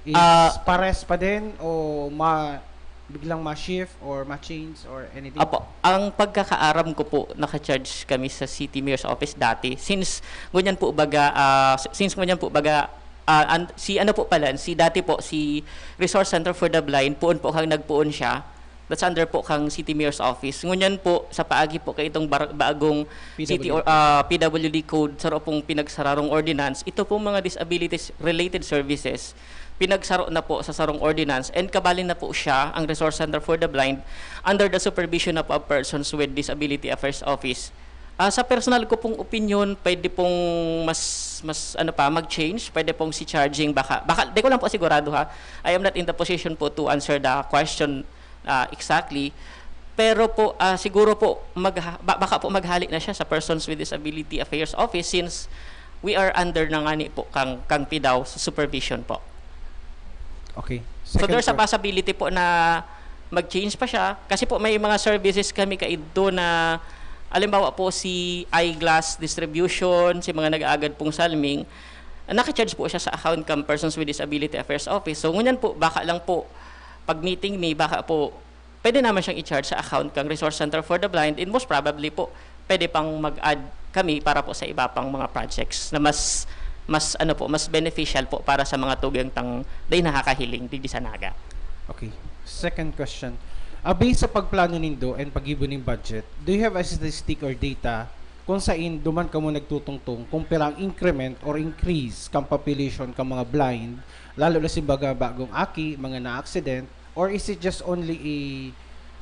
Is Ah, pares pa din o ma biglang ma-shift or ma-change or anything? Apo, ang pagkakaaram ko po, naka-charge kami sa City Mayor's Office dati. Since ngunyan po baga, ah, since ngunyan po baga, ah, an-, si ano po pala, si dati po, si Resource Center for the Blind, poon po kang nagpoon siya. That's under po kang City Mayor's Office. Ngunyan po, sa paagi po kay itong bar-, bagong City or, P W D. ah, P W D Code, saro pong pinagsararong ordinance, ito pong mga disabilities-related services, pinagsaro na po sa sarong ordinance and kabalin na po siya, ang Resource Center for the Blind, under the supervision na po of Persons with Disability Affairs Office. Ah, sa personal ko pong opinion, pwede pong mas, mas ano pa, mag-change, pwede pong si charging, baka, baka, di ko lang po sigurado ha, I am not in the position po to answer the question ah, exactly. Pero po, ah, siguro po, magha-, ba-, baka po maghali na siya sa Persons with Disability Affairs Office since we are under na nga ni po kang, kang PDAW sa supervision po. Okay. So Second there's a que- possibility po na mag-change pa siya kasi po may mga services kami kaidto na alimbawa po si eyeglass distribution, si mga nag-aagad pong salming, naka-charge po siya sa account kang Persons with Disability Affairs Office. So ngunyan po, baka lang po pag meeting me, baka po pwede naman siyang i-charge sa account kang Resource Center for the Blind and most probably po pwede pang mag-add kami para po sa iba pang mga projects na mas mas ano po, mas beneficial po para sa mga tugang tang dai nakakahiling digdi sa Naga. Okay. Second question. Ah, based sa pagplano nindo and paggibo ning budget, do you have a statistic or data kung sain duman kamo nagtutungtong kung pira ang increment or increase kan population kan mga blind, lalo na simbaga bagong aki, mga na-accident, or is it just only a,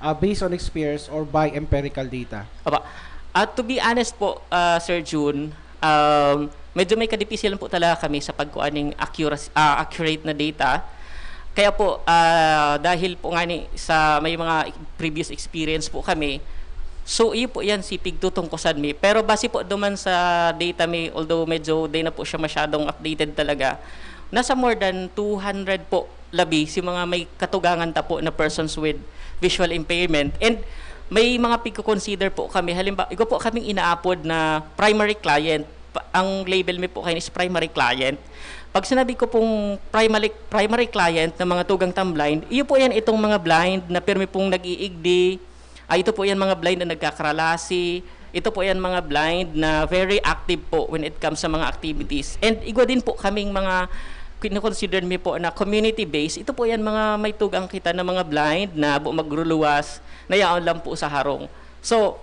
ah, based on experience or by empirical data? Aba, at to be honest po, ah, Sir Jun, um, medyo may kadipisilan po talaga kami sa pagkuha ning accuracy, ah, accurate na data. Kaya po, ah, dahil po nga ni sa may mga previous experience po kami, so iyo po yan si pigtutungkosan mi. Pero base po duman sa data mi, although medyo di na po siya masyadong updated talaga, nasa more than two hundred po labi si mga may katugangan ta po na persons with visual impairment. And may mga pigko-consider po kami. Halimbawa, igo po kaming inaapod na primary client. Pa-, ang label mi po kayo is primary client. Pag sinabi ko pong primary, primary client ng mga tugang tang blind, iyo po yan itong mga blind na pirmi pong nag-iigdi. Ah, ito po yan mga blind na nagkakaralasi. Ito po yan mga blind na very active po when it comes sa mga activities. And igwa din po kaming mga kinoconsider mi po na community-based. Ito po yan mga may tugang kita na mga blind na bu-, magruluwas na yaon lang po sa harong. So,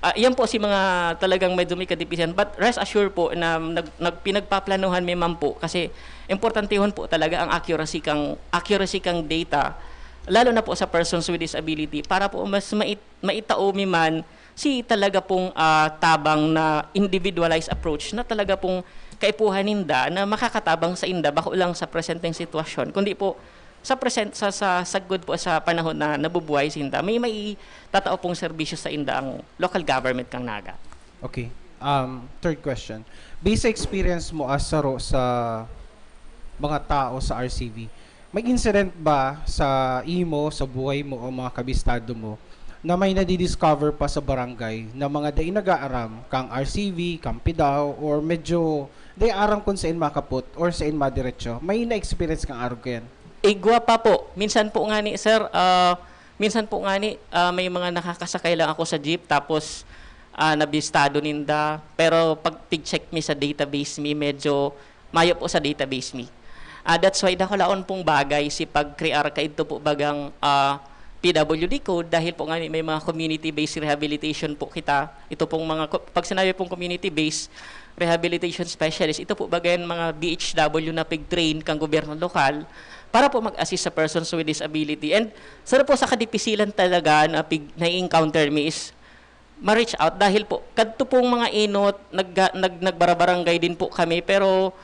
ah, yan po si mga talagang medyo may kadipisihan. But rest assured po na nag-, nag-, pinagpaplanuhan mi man po kasi importantehon po talaga ang accuracy kang, accuracy kang data, lalo na po sa persons with disability, para po mas mait-, maitao mi man si talaga pong, ah, tabang na individualized approach na talaga pong kaipuhan ninda na makakatabang sa inda, bako lang sa presenteng sitwasyon, kundi po sa present-, sa, sa sagkod po sa panahon na nabubuhay sinda, may, may tatao pong serbisyo sa inda ang local government kang Naga. Okay. Um, third question. Based sa experience mo as saro sa mga tao sa R C V, may incident ba sa imo, sa buhay mo o mga kabistado mo na may nadidiscover pa sa barangay na mga dai nag-aaram, kang R C V, kang PDAW, or medyo dai aram kung saan makapot or saan madiretso? May na-experience kang arog kayan? Igwa pa po. Minsan po nga ni, sir, ah, minsan po nga ni, ah, may mga nakakasakay lang ako sa jeep tapos, ah, nabistado ninda. Pero pag tig-check mi sa database mi, medyo mayo po sa database mi. Ah, that's why dakulaon pong bagay si pag-crear kaidto po bagang, ah, P W D code dahil po nga may mga community-based rehabilitation po kita. Ito pong mga co-, pag sinabi pong community-based rehabilitation specialist, ito po baga yan mga B H W na pig-train kang gobyerno lokal para po mag-assist sa persons with disability. And saro po sa kadipisilan talaga na pig-, na-encounter mi is ma-reach out dahil po kadto pong mga inot, nagga-, nag-, nagbarabarangay din po kami, pero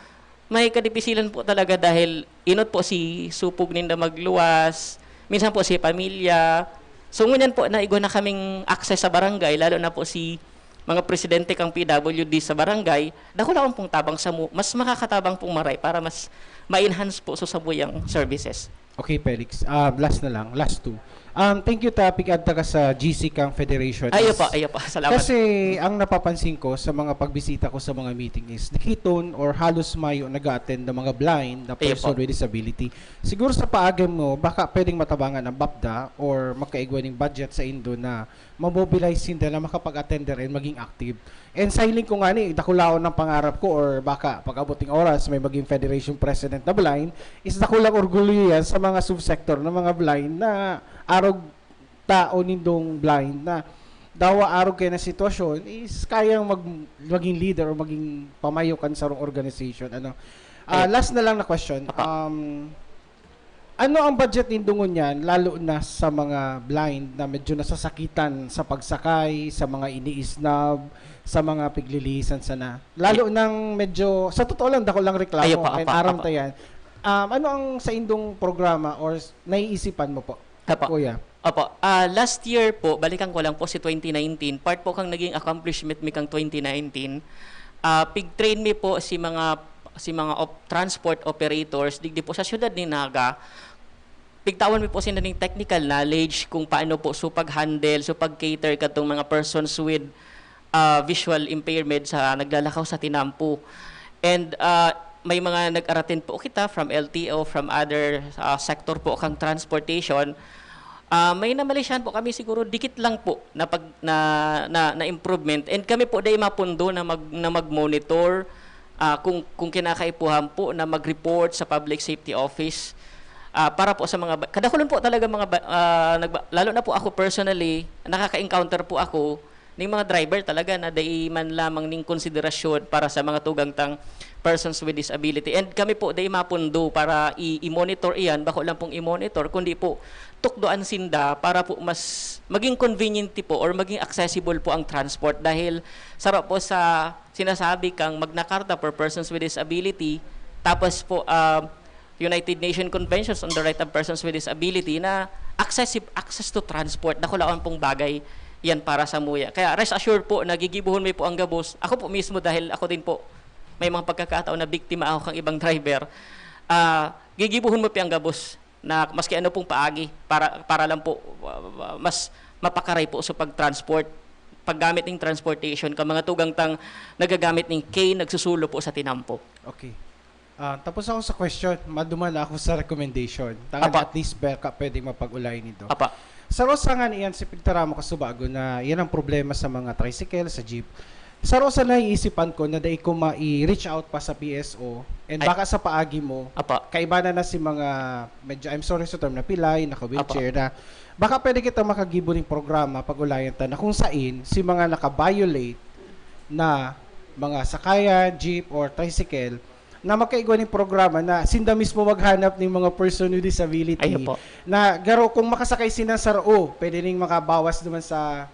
may kadipisilan po talaga dahil inot po si supog ninda magluwas, minsan po si pamilya. So, ngunyan po, naigwa na kaming access sa barangay, lalo na po si mga presidente kang P W D sa barangay, dakulaon pong tabang samo, mas makakatabang pong maray para mas ma-enhance po sa samuyang services. Okay, Felix. Ah, last na lang, last two. Um, thank you ta, pig-add ta ka sa G C kang federation. Ayo Is po, ayo po. Salamat. Kasi ang napapansin ko sa mga pagbisita ko sa mga meeting is dikiton or halos mayo nag-a-attend ng mga blind na Ayo person po. with disability. Siguro sa paagi mo, baka pwedeng matabangan ang BAPDA or magkaigwa ning budget sa indo na mamobilize sinda na makapag-attend and maging active. And sa hiling ko nga ni, dakulaon ang pangarap ko or baka pag-abot ng oras may maging federation president na blind, is dakulang orgulyo yan sa mga subsector ng mga blind na arog tao nindong blind na dawa arog kayo na sitwasyon is kayang mag-, maging leader o maging pamayo kan sarong organization. Ano? Ah, Ayun. last na lang na question. Apa. Um, ano ang budget nindo ngunyan, lalo na sa mga blind na medyo nasasakitan sa pagsakay, sa mga iniisnab, sa mga piglilihisan sana? Lalo Ay- nang medyo, sa totoo lang, dako lang reklamo, Ayo pa, and apa, aram apa. ta yan. Um, ano ang sa indong programa or s-, naiisipan mo po, Apa. Kuya? Opo. Ah, last year po, balikan ko lang po si twenty nineteen, part po kang naging accomplishment mi kang twenty nineteen. Ah, pig-train mi po si mga, si mga op-, transport operators digdi po sa siyudad ni Naga. Pigtawan mi po sinda ning technical knowledge kung paano po so pag-handle, so pag-cater katong mga persons with, ah, visual impairment sa naglalakaw sa tinampo. And, ah, may mga nag-aratin po kita from L T O, from other, ah, sector po kang transportation. Ah, may namalisyahan po kami siguro dikit lang po na pag-, na, na, na improvement. And kami po dai mapundo na mag-, na mag-monitor, ah, kung, kung kinakaipuhan po na mag-report sa Public Safety Office, ah, para po sa mga ba-, kadakulon po talaga mga ba-, ah, nagba-, lalo na po ako personally, nakaka-encounter po ako ning mga driver talaga na dai man lamang ning konsiderasyon para sa mga tugang tang persons with disability. And kami po, dai mapundo para i-, i-monitor iyan, bako lang pong i-monitor, kundi po tukdoan sinda para po mas maging convenient po or maging accessible po ang transport. Dahil saro po sa sinasabi kang Magna Carta for persons with disability, tapos po, ah, United Nations Conventions on the Right of Persons with Disability na accessi-, access to transport, dakulaon pong bagay yan para sa muya. Kaya rest assured po na gigibuhon mi po ang gabos. Ako po mismo, dahil ako din po, may mga pagkakataon na biktima ako kang ibang driver. Ah, gigibuhon mo po ang gabos na maski ano pong paagi para, para lang po, uh, mas mapakaray po sa pag-transport, paggamit ng transportation, ka mga tugang tang nagagamit ng cane, nagsusulo po sa tinampo. Okay. Ah, tapos ako sa question, maduman na ako sa recommendation. Tangan Apa. at least, baka pwedeng mapag-ulay nito. Apa. Saro sa nga niyan si pigtaramo ka subago na yan ang problema sa mga tricycle, sa jeep. Saro sa naiisipan ko na dai ko mai-reach out pa sa P S O, and Ay. Baka sa paagi mo, Apa. Kaiba na na si mga, medyo, I'm sorry sa term, na pilay, naka-wheelchair na. Baka pwede kita makagibo ning programa, pag-ulayan ta, na kung sain si mga naka-violate na mga sakayan, jeep, or tricycle, na magkaigwa ning programa na sinda mismo maghanap ning mga person with disability. Ayo po. Na garo kung makasakay sila sa roo, pwede ning makabawas naman sa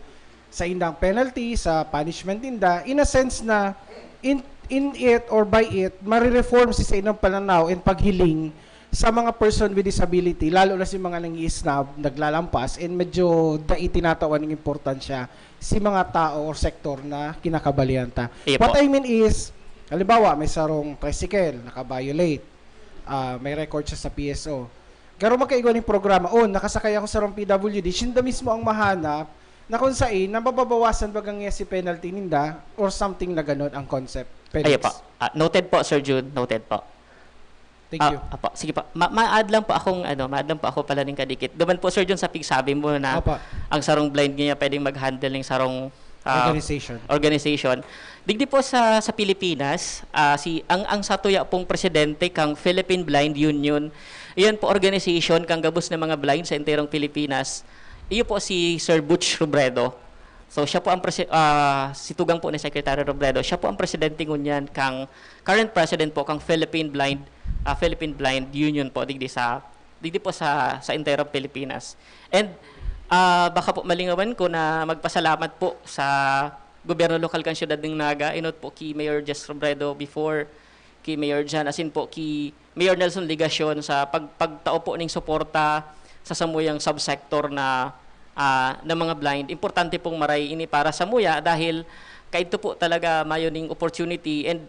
sa indang penalty, sa punishment ninda, in a sense na in, in it or by it, marireform si sa indang pananaw and paghiling sa mga person with disability, lalo na si mga nangi-snub, naglalampas, and medyo dai tinatawan ng importansya si mga tao or sektor na kinakabalian ta. Iya What po. I mean is, halimbawa, may sarong tricycle, naka-violate, ah, may record siya sa P S O. Garo magkaigwa ning programa, oh, nakasakay ako sa rong P W D, sinda mismo ang mahanap na kung sain, nababawasan baga niya si penalty ninda or something na ganon ang concept. Felix. Ayo po. Ah, noted po, Sir Jun. Noted po. Thank Ah, you. Apo, sige po. Ma- ma-add lang po akong ano, ma-add lang po ako pala ning kadikit. Duman po, Sir Jun, sa pigsabi mo na Apa. ang sarong blind niya pwedeng mag-handle ng sarong ah, Organization. organization. Digdi po sa sa Pilipinas, ah, si ang ang satuya pong presidente kang Philippine Blind Union. Iyan po organization kang gabos na mga blind sa enterong Pilipinas. Iyo po si Sir Butch Robredo. So siya po ang presi- ah, si tugang po ni Secretary Robredo. Siya po ang presidente ngunyan kang current president po kang Philippine Blind ah, Philippine Blind Union po digdi sa digdi po sa sa enterong Pilipinas. And ah, baka po malingawan ko na magpasalamat po sa gobyerno lokal kan siyudad ng Naga, inot po ki Mayor Jess Robredo before, ki Mayor Jan, asin po ki Mayor Nelson Legacion sa pag, pagtao po ning suporta sa samuyang subsector na ah, ng mga blind. Importante pong maray ini para sa muya dahil kaidto po talaga mayo ning opportunity and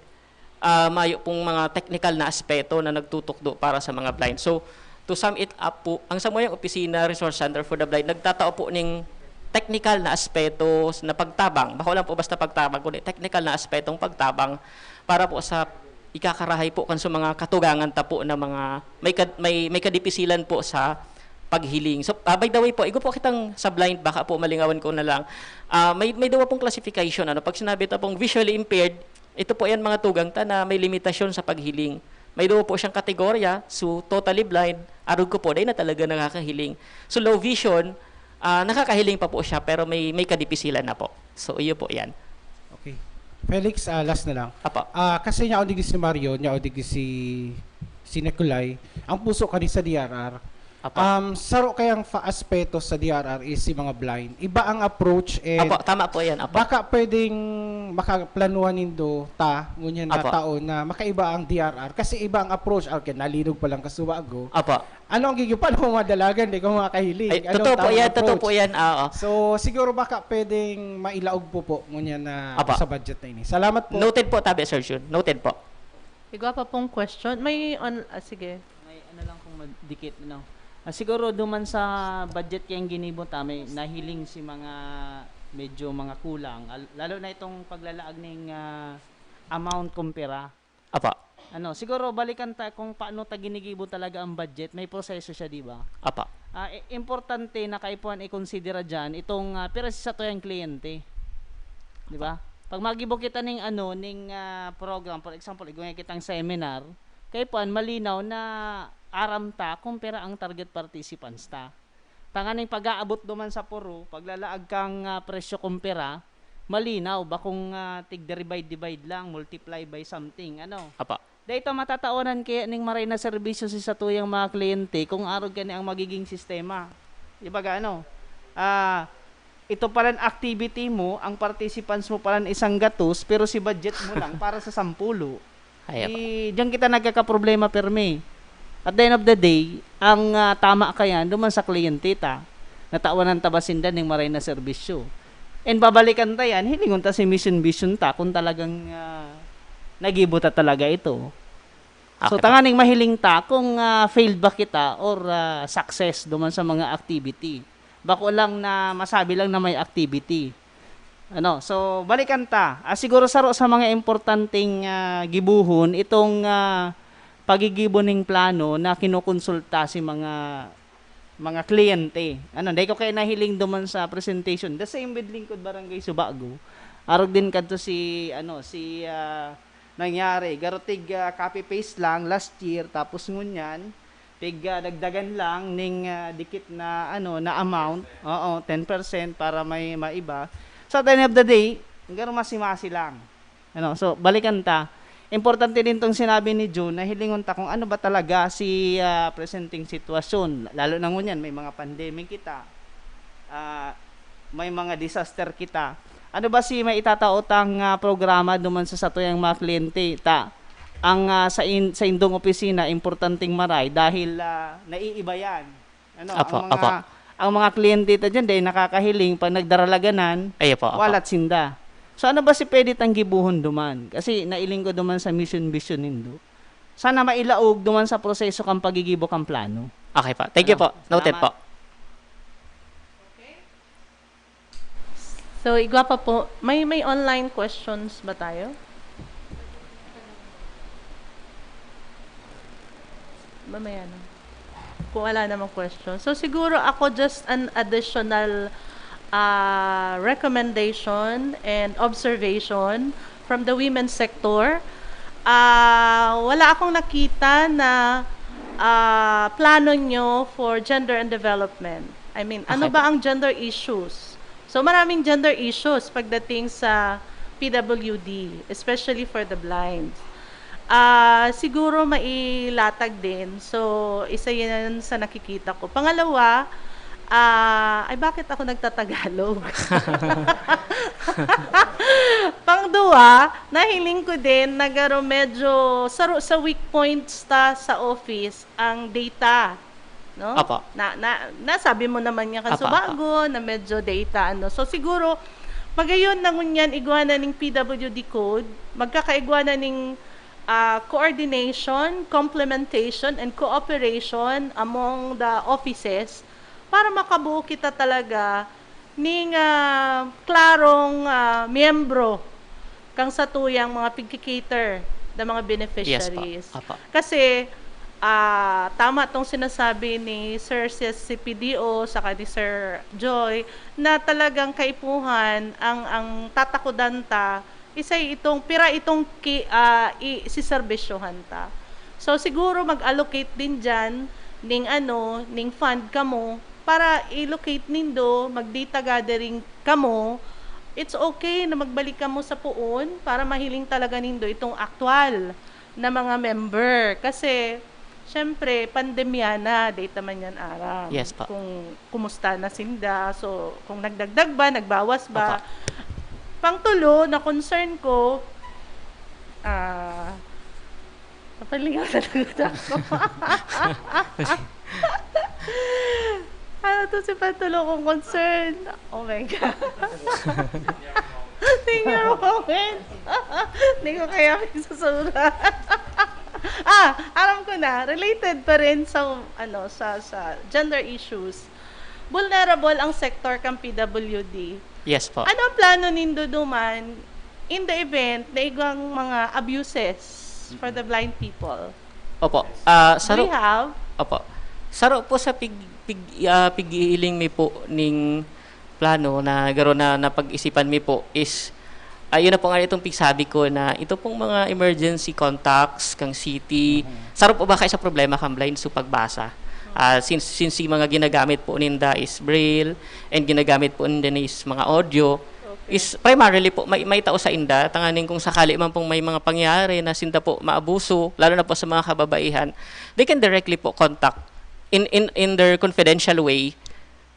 ah, mayo pong mga technical na aspeto na nagtutukdo para sa mga blind. So, to sum it up po, ang samuyang opisina, Resource Center for the Blind, nagtatao po ning technical na aspeto na pagtabang. Bako lang po basta pagtabang, kundi technical na aspetong pagtabang para po sa ikakarahay po kan sa mga katugangan ta po na mga may kad- may may kadipisilan po sa paghiling. So, ah, by the way po, igo po kitang sa blind, baka po malingawan ko na lang. Ah, may may duwa pong classification, ano, pag sinabi ta pong visually impaired, ito po yan mga tugang ta na may limitasyon sa paghiling. May duwa po siyang kategorya, so totally blind, arog ko po, dahil na talaga nakakahiling. So low vision, ah, nakakahiling pa po siya pero may may kadipisilan na po. So iyo po yan. Okay. Felix, ah, last na lang. Apa. Ah, kasi niya o digdi si Mario, niya o digdi si si Nicolai, ang puso kani sa D R R. Apa. Um, saro kayang fa aspeto sa D R R is si mga blind. Iba ang approach and Apa, tama po yan. Apa. Baka pwedeng makaplanuhan nindo ta ngunyan na Apa. taon na makaiba ang D R R kasi iba ang approach. Okay, nalinog pa lang kasuwago. Apa. Ano ang gigyo? Paano mo madalagan? Di ka makakahiling. Ay, Anong totoo po tamang yan, totoo approach? Po yan. Oo. So, siguro baka pwedeng mailaog po po ngunyan na Apa. Sa budget na ini. Salamat po. Noted po, tabi, Sir Jun. Noted po. Igwa pa pong question. May on, ah, sige. May ano lang kung madikit, ano. Ah, siguro duman sa budget kayang ginibo ta, may nahiling si mga medyo mga kulang. Al- lalo na itong paglalaag ning ah, amount kumpira. Apa. Ano, siguro balikan ta kung paano ta ginigibo talaga ang budget. May proseso siya, di ba? Apa. Ah, i- importante na kaipuhan i-considera dyan itong uh, pira si satuyang kliyente. Di ba? Pag magibo kita ning ano, ning ah, program, for example, igwa kitang seminar, kaipuhan malinaw na aram ta kung pira ang target participants ta. Tanganing pag-aabot duman sa puro, paglalaag kang ah, presyo kung pira, malinaw ba kung ah, tig-divide-divide lang, multiply by something, ano? Apa. Dahil ito matatawanan kaya ning maray na serbisyo si satuyang mga kliyente kung arog kani ang magiging sistema. Ibaga ano, ah, ito palan activity mo, ang participants mo palan isang gatos, pero si budget mo lang para sa sampulo. Ay, apa. Di, diyan kita nagkakaproblema, permi. At the end of the day, ang ah, tama kayan, duman sa kliyente ta, natawanan ta ba sinda ning maray na serbisyo. And babalikan ta yan, hilingon ta si mission vision ta kung talagang ah, nagibo ta talaga ito. So, Okay po. Tanganing mahiling ta kung ah, failed ba kita or ah, success duman sa mga activity. Bako lang na masabi lang na may activity. Ano, so balikan ta. Ah, siguro saro sa mga importanteng ah, gibuhon itong ah, pagigibo ning plano na kinukonsulta si mga mga kliyente. Ano, dai ko kayo nahiling duman sa presentation. The same with Lingkod Barangay Subago. Arog din kadto si, ano, si, ah, nangyari. Garo tig, ah, copy-paste lang last year, tapos ngunyan, tig, ah, dagdagan lang ning, ah, dikit na, ano, na amount. Oo, ten percent para may maiba. So, at the end of the day, garo masi-masi lang. Ano, so, balikan ta. Importante din tong sinabi ni Jun na hilingon ta kung ano ba talaga si, ah, presenting sitwasyon. Lalo na ngunyan, may mga pandemic kita. Ah, may mga disaster kita. Ano ba si may itatao tang, ah, programa duman sa satuyang mga kliyente ta? Ang, ah, sa in-, sa indong opisina, importanteng maray dahil, ah, naiiba yan. Ano, Apo, ang mga, apo. ang mga kliyente ta dyan, dahil nakakahiling, pag nagdaralaganan, Ay, apo, apo. walat sinda. So, ano ba si pwede tang gibuhon duman? Kasi nailing ko duman sa mission, vision nindo. Sana mailaog duman sa proseso kang pagigibo kang plano. Okay po. Thank you Ano? po. Noted Salamat. po. So, igwa pa po, may, may online questions ba tayo? Mamaya na. Kung wala namang question. So, siguro ako just an additional, ah, recommendation and observation from the women's sector. Ah, wala akong nakita na, ah, plano nyo for gender and development. I mean, ano Okay ba po. ang gender issues? So, maraming gender issues pagdating sa P W D, especially for the blind. Ah, siguro mailatag din. So, isa yan sa nakikita ko. Pangalawa, ah, ay, bakit ako nagtatagalog? Pangduwa, nahiling ko din na garo medyo saro sa weak points ta sa office ang data, no? Apo. Na, na, nasabi mo naman nga Apo, apo. kasubago na medyo data, ano. So, siguro, magayon na ngunyan igwa na ning P W D code, magkakaigwa na ning, ah, coordination, complementation, and cooperation among the offices para makabuo kita talaga ning, ah, klarong, ah, miyembro kang satuyang mga pigki-cater na mga Yes po. beneficiaries. Apo. Kasi, ah, tama tong sinasabi ni Sir C C P D O saka ni Sir Joy na talagang kaipuhan ang, ang tatakudan ta, isay itong, pira itong ki-, ah, i-, siserbisyohan ta. So, siguro mag-allocate din dyan ning ano, ning fund kamo para i-locate nindo, mag-data gathering kamo. It's okay na magbalik kamo sa poon para mahiling talaga nindo itong aktual na mga member. Kasi, syempre, pandemya na, data man yan, Aram. Yes po. Kung kumusta na sinda, so, kung nagdagdag ba, nagbawas ba? Opo. Pangtulo na concern ko, ah, napalingaw talaga ako. Ano to si Pantalo kong concern? Oh my God. Senior moment. Hindi ko kaya pagsusulat. Ah, alam ko na. Related pa rin sa, ano, sa, sa gender issues. Vulnerable ang sector kang P W D. Yes po. Ano ang plano nindo duman in the event na igwang mga abuses for the blind people? Opo. Ah, Do saro, we have? Opo. Saro po sa pig-, pig-, ah, pig-iiling mi po ning plano na garo na napag-isipan mi po is, ah, yun na po nga itong pigsabi ko na ito pong mga emergency contacts kang city, Mhm. saro po ba kayo sa problema kang blind so pagbasa? Ah, since, since yung mga ginagamit po ninda is braille and ginagamit po ninda is mga audio, Okay. is primarily po may, may tao sa inda, tanganing kung sakali man pong may mga pangyayari na sinda po maabuso, lalo na po sa mga kababaihan, they can directly po contact in, in, in their confidential way,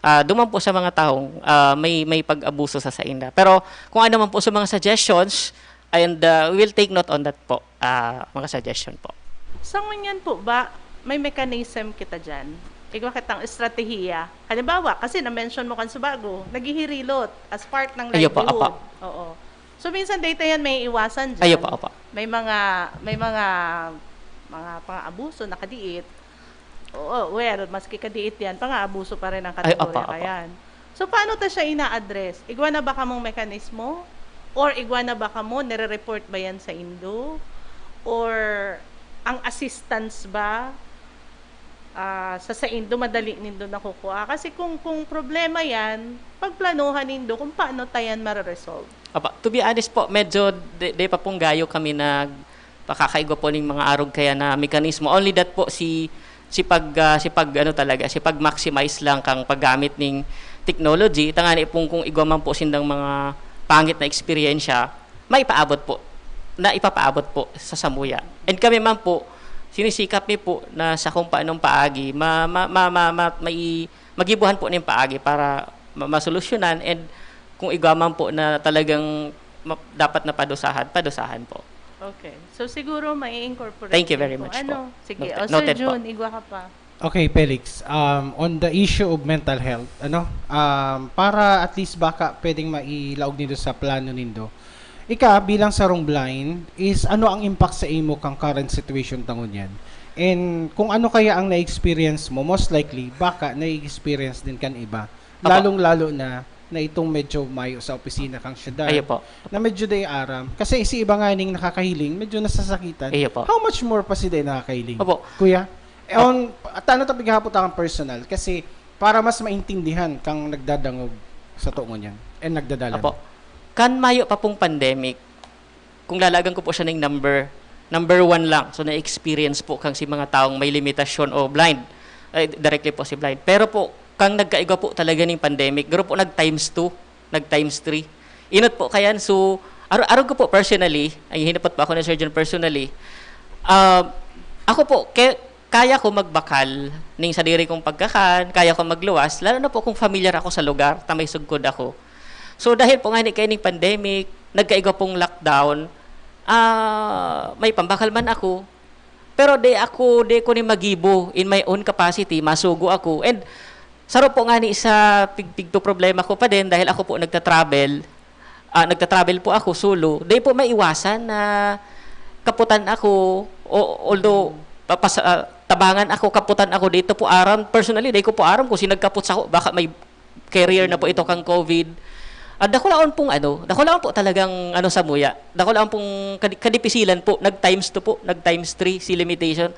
ah, duman po sa mga taong, ah, may, may pag-abuso sa sainda. Pero kung ano man po sa mga suggestions, and, ah, we'll take note on that po, ah, mga suggestion po. Sa ngunyan po ba, may mechanism kita dyan? Igwa kitang estratehiya. Halimbawa, kasi na-mention mo kan subago, naghihirilot as part ng Ayo po, livelihood. apa. Oo. So, minsan data yan may iwasan dyan. Ayo po, apa. May mga, may mga, mga pang-abuso, nakadiit. Oo, well, maski kadiit yan, pang-aabuso pa rin ang Ay, kategorya apa, apa. kayan. So, paano ta siya ina-address? Igwa na ba kamong mekanismo? Or igwa na ba kamo, nire-report ba yan sa indo? Or ang assistance ba? ah, sa saindo madali nindo nakukuha? Kasi kung, kung problema yan, pagplanuhan nindo kung paano ta yan mare-resolve. Apa, to be honest po, medyo di, di pa pong gayo kami nagpakakaigwa po ning mga arog kaya na mekanismo. Only that po, si, si pag, ah, si pag, ano talaga, si pag-maximize lang kang paggamit ning technology. Tangani pong kung igwa man po sindang mga pangit na eksperyensya, maipaabot po, na ipapaabot po sa samuya. And kami man po, sinisikap mi po na sa kung paanong paagi, ma, ma, ma, ma, ma, mai-, magibuhan po ning paagi para ma, masolusyonan, and kung igwa man po na talagang ma, dapat na padusahan, padusahan po. Okay. So siguro mai-incorporate Thank you din very po. much Ano? po. Sige. Noted- O, Sir noted po. Jun, igwa ka pa. Okay, Felix. Um, on the issue of mental health, ano, um, para at least baka pwedeng mailaog nindo sa plano nindo. Ika, bilang sarong blind, is ano ang impact sa imo kang current situation ta ngunyan? And kung ano kaya ang na-experience mo, most likely, baka na-experience din kan iba. Apo. Lalong-lalo na na itong medyo mayo sa opisina kang syudad. Ayo po. Na medyo day aram. Kasi si iba nga ning nakakahiling, medyo nasasakitan. Iyo po. How much more pa si day nakakahiling? Opo. Kuya, on, tano ta pighapot ang personal kasi para mas maintindihan kang nagdadangog sa tuon yan and nagdadalan. Apo. Kan mayo pa pong pandemic, kung lalagan ko po siya ng number, number one lang. So, na-experience po kang si mga taong may limitasyon o blind. Ay, directly po si blind. Pero po, kang nagkaigwa po talaga ng pandemic, garo po nag times two, nag times three. Inot po kayan, so, aro, arog ko po personally, ay hinapot po ako ni Sir John personally, ah, ako po, ke, kaya ko magbakal ning sadiri kong pagkakan, kaya ko magluwas, lalo na po kung familiar ako sa lugar, ta may sugkod ako. So, dahil po nga ni kaining pandemic, nagkaigwa pong lockdown, ah, may pambakal man ako, pero di ako, di ko ni magibo in my own capacity, masugo ako. And saro po nga ni sa pig-, pigto problema ko pa din dahil ako po nagta-travel. Ah, nagta-travel po ako solo. Di po maiwasan na kaputan ako, o, although papas, ah, tabangan ako, kaputan ako, dito po aram. Personally, di ko po aram kung sino nagkapot sa ako. Baka may carrier na po ito kang COVID. Ah, dakulaon pong ano, dakulaon po talagang ano sa muya. Dakulaon pong kadi-, kadipisilan po, nag times two po, nag times three si limitation.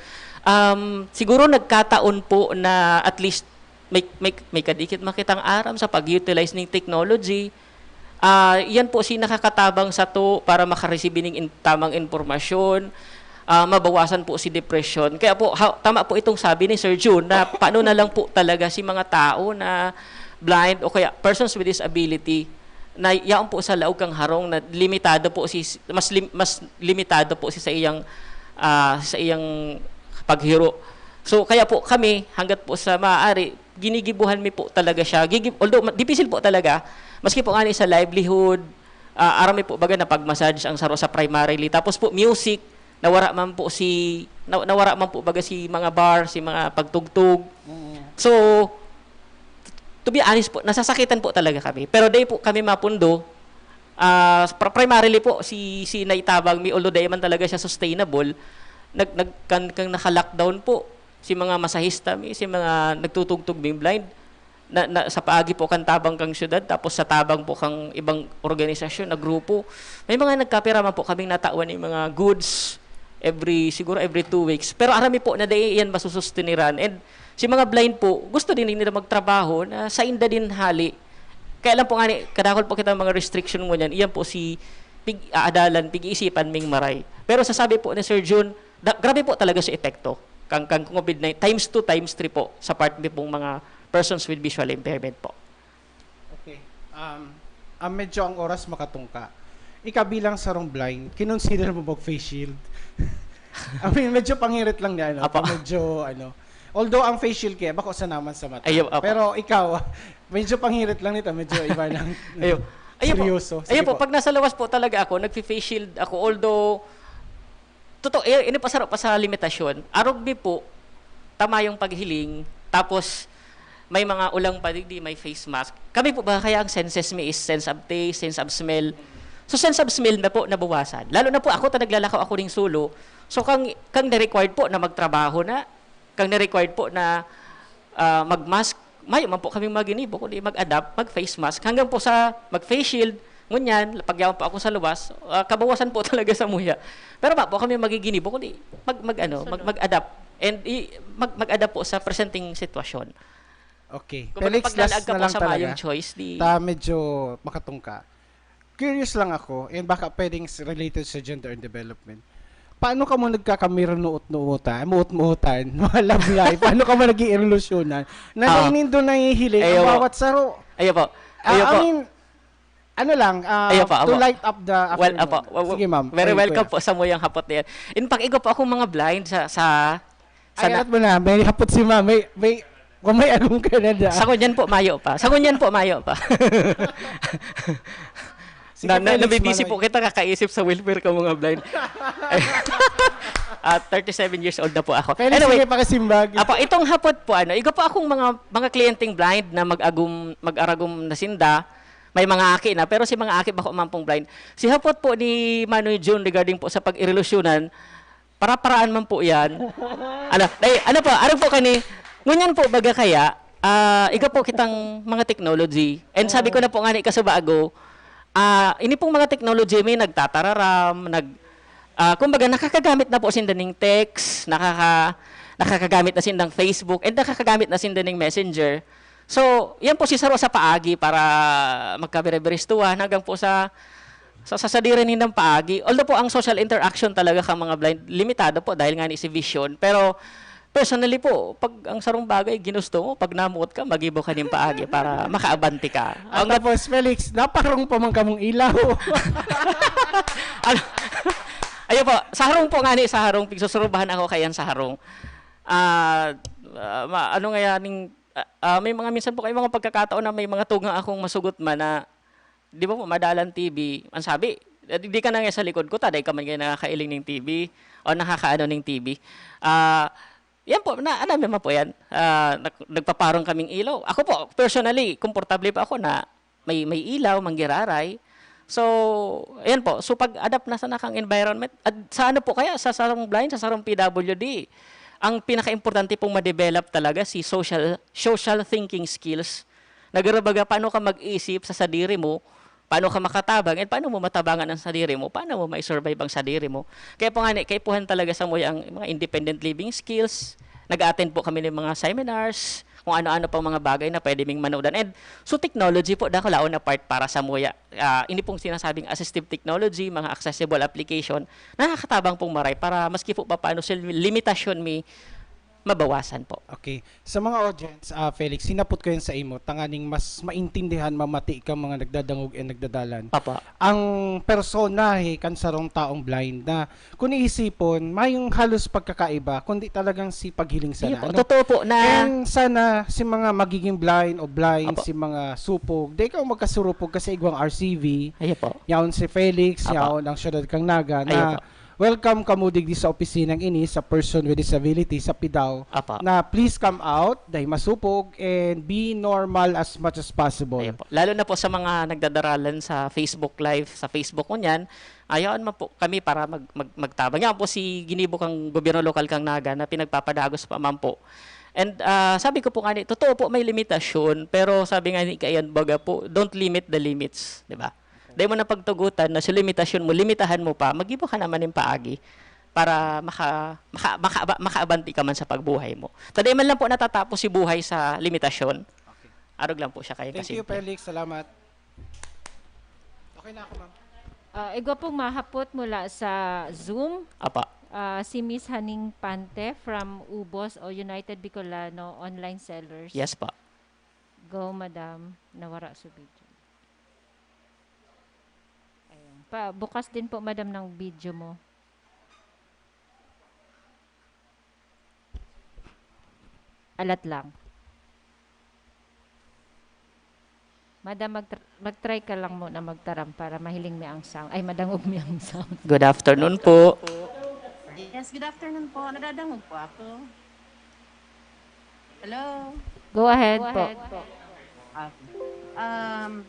Um, siguro nagkataon po na at least may, may, may kadikit makitang aram sa pag-utilize ng technology. Ah, yan po si nakakatabang sa to para makareceive ning in, tamang impormasyon. Ah, mabawasan po si depression. Kaya po, ha, tama po itong sabi ni Sir Jun na paano na lang po talaga si mga tao na blind o kaya persons with disability na yaon po sa laog kang harong na limitado po si mas lim, mas limitado po si sa iyang ah, sa iyang paghiro. So kaya po kami hanggat po sa maaari ginigibuhan mi po talaga siya. Gigi, although ma- dipisil po talaga maski po ngani sa livelihood, ah, aram mi po baga na pag-massage ang saro sa primarily. Tapos po music, nawara man po si na, nawara man po baga si mga bar, si mga pagtugtog. So to be honest po, nasasakitan po talaga kami. Pero di po kami mapundo. Ah, pri- primarily po si si naitabang mi, although di man talaga siya sustainable. Nag nag kan, kan naka-lockdown po si mga masahista mi, si mga nagtutugtog mi blind na, na sa paagi po kan tabang kang syudad, tapos sa tabang po kang ibang organisasyon na grupo. May mga nagkapira man po kaming natawan ng mga goods every, siguro every two weeks. Pero arami po na dai yan masusustiniran. And si mga blind po, gusto din nila magtrabaho na sa inda din hali. Kaya lang po nga ni, kadakol po kita mga restriction mo niyan. Iyan po si pig-aadalan, pig-iisipan ming maray. Pero sasabi po ni Sir Jun, da, grabe po talaga sa epekto. Kang, kang COVID-19, times two, times three po sa part mi pong mga persons with visual impairment po. Okay. Um, ah, medyo ang oras makatungka. Ika bilang sarong blind, kinonsider mo mag face shield? I mean, medyo pangirit lang niya, ano? Apo. Medyo, ano. Although ang face shield kaya, bako sa naman sa mata. Ayaw, apo. Pero ikaw, medyo pangirit lang nito, medyo iba lang. Ayun. Ayun po. Seryoso. Sige Ayun po, po. Pag nasa lawas po talaga ako, nagfi-face shield ako. Although, totoo, eh, ini pasaro pa sa limitasyon. Arog mi po, tamayong paghiling, tapos may mga ulang pa digdi, may face mask. Kami po ba, kaya ang senses mi is sense of taste, sense of smell. So, sense of smell na po, nabawasan. Lalo na po ako, ta naglalakaw ako ning solo. So, kang, kang na-required po na magtrabaho na, kang na-required po na ah, mag-mask, mayo man po kaming maginibo, kundi mag-adapt, mag-face mask. Hanggang po sa mag-face shield, ngunyan, pag yaon po ako sa luwas, ah, kabawasan po talaga sa muya. Pero ba po kami magiginibo, kundi mag, mag, ano, mag, mag-adapt. And i-, mag-, mag-adapt po sa presenteng sitwasyon. Okay. Kumbaga, Felix, pag lalag last ka na po lang sa mayong talaga. Choice, di Ta medyo makatungka. Curious lang ako, and baka pwedeng s- related sa gender and development. Paano ka mo nagkakamirunuot-nuutan, muot-muutan, mga love life? Paano ka mo nag-iirelusyonan? Na Ah. Hindi doon nahihiling Ayaw. ang bawat saro? Ayo po. Ah, Ayo I po. mean, ano lang, ah, Ayo po, to apo. light up the Well, afternoon. Apo. Wa- wa- Sige, ma'am. Very Ayun, welcome kuya. Po sa muyang hapot na yan. In fact, igo po akong mga blind sa, sa, sa Ay, na- alam mo na, may hapot si ma'am. May, may, kung may agong ka na da. Sa ngunyan po, mayo pa. Sa ngunyan po, mayo pa. Sige, na, na, Felix, nabibisi Manoy. Po kita kakaisip sa welfare ka mga blind. At thirty-seven years old na po ako. Felix, Anyway, sige, pakasimbag. Apo, itong hapot po, ano, igo po akong mga, mga kliyenteng blind na mag-agum, mag-aragum na sinda. May mga aki na, pero si mga aki bako man pong blind. Si hapot po ni Manoy Jun regarding po sa pag-irelusyonan, para-paraan man po yan. Ano, ay, ano po, arag po kani, ngunyan po, baga kaya, ah, iga po kitang mga technology. And sabi ko na po nga ni kasubago, ah, ini pong mga technology, may nagtatararam, nag, ah, kumbaga, nakakagamit na po sinda ning text, nakaka, nakakagamit na sindang Facebook, and nakakagamit na sinda ning Messenger. So, yan po si saro sa paagi para magkabire-biristuhan hanggang po sa, sa, sa sadiri nindang paagi. Although po, ang social interaction talaga kang mga blind, limitado po dahil nga ni si vision. Pero, personally po, pag ang sarong bagay ginusto mo, pag namuot ka, magibo ka ning paagi para makaabanti ka. At Ang nat- tapos, Felix, naparong pa man kamong ilaw. Ano? Ayun po, sa harong po nga ni, sa harong, pigsusurubahan ako kayan sa harong. Ah, ah, ma-, ano nga yaning, ah, ah, may mga minsan po kayo mga pagkakataon na may mga tugang akong masugot man na, di ba po, madalan T V, ang sabi, "Eh, di, di ka na nga sa likod ko, taday ka man ngayon nakakailing ng T V o nakakaano ng T V." Ah, yan po, na, ano naman po yan, ah, nag-, nagpaparong kaming ilaw. Ako po, personally, komportable pa ako na may, may ilaw, manggiraray. So, ayan po. So, pag-adapt na sana kang environment. At sa ano po kaya, sa sarong blind, sa sarong P W D, ang pinaka-importante pong ma-develop talaga si social, social thinking skills. Nagarabaga, paano ka mag-isip sa sadiri mo, paano ka makatabang, and paano mo matabangan ang sadiri mo, paano mo ma-survive ang sadiri mo. Kaya po nga, ni-, kaipuhan talaga sa muya ang mga independent living skills. Nag-attend po kami ng mga seminars, kung ano-ano pang mga bagay na pwede ming manodan. And so technology po, dakulaon na part para sa muya. Ah, ini pong sinasabing assistive technology, mga accessible application, nakakatabang pong maray para maski po papaano sa limitasyon mi mabawasan po. Okay. Sa mga audience, ah, Felix, hinapot ko yan sa imo, tanganing mas maintindihan, mamati ka mga nagdadangog and nagdadalan. Papa. Ang personahe kan sarong taong blind na, kung iisipon, mayong halos pagkakaiba, kundi talagang si paghiling sana. Iyo po. Ano? Totoo po na And sana si mga magiging blind o blind, Apo. Si mga supog, di ikaw magkasurupog kasi igwang R C V, Ayo po. yaon si Felix, Apo. Yaon ang Syudad kang Naga, Ayo na po. Welcome kamo digdi sa opisina ng ini sa person with disability sa Pidao Apa. Na please come out, dahil masupog, and be normal as much as possible. Ayan po. Lalo na po sa mga nagdadaralan sa Facebook Live, sa Facebook ko niyan, ayaw naman po kami para mag, mag, magtabang. Yan po si ginibo kang gobyerno lokal kang Naga na pinagpapadagos pa man po. And ah, sabi ko po nga ni, totoo po may limitasyon, pero sabi nga ni Kayan Baga po, don't limit the limits, di ba? Dahil mo na pagtugutan na sa limitasyon mo, limitahan mo pa, mag-iba ka naman ng paagi para maka, maka, maka, makaabanti ka man sa pagbuhay mo. Taday man lang po natatapos si buhay sa limitasyon. Arog lang po siya kaya Thank you, kasimple. Felix. Salamat. Okay na ako, ma'am. Ah, igwa pong mahapot mula sa Zoom. Apa. Ah, si Miss Haning Pante from Ubos o United Bicolano Online Sellers. Yes pa. Go, madam. Nawara sa video. Ayan. Pa, bukas din po, madam, ng video mo. Alat lang. Madam, mag-, mag-try ka lang muna magtaram para mahiling mi ang sound. Ay, madangog mi ang sound. Good afternoon po. Yes, good afternoon po. Nadadangog po ako. Hello? Go ahead po. Okay. Um,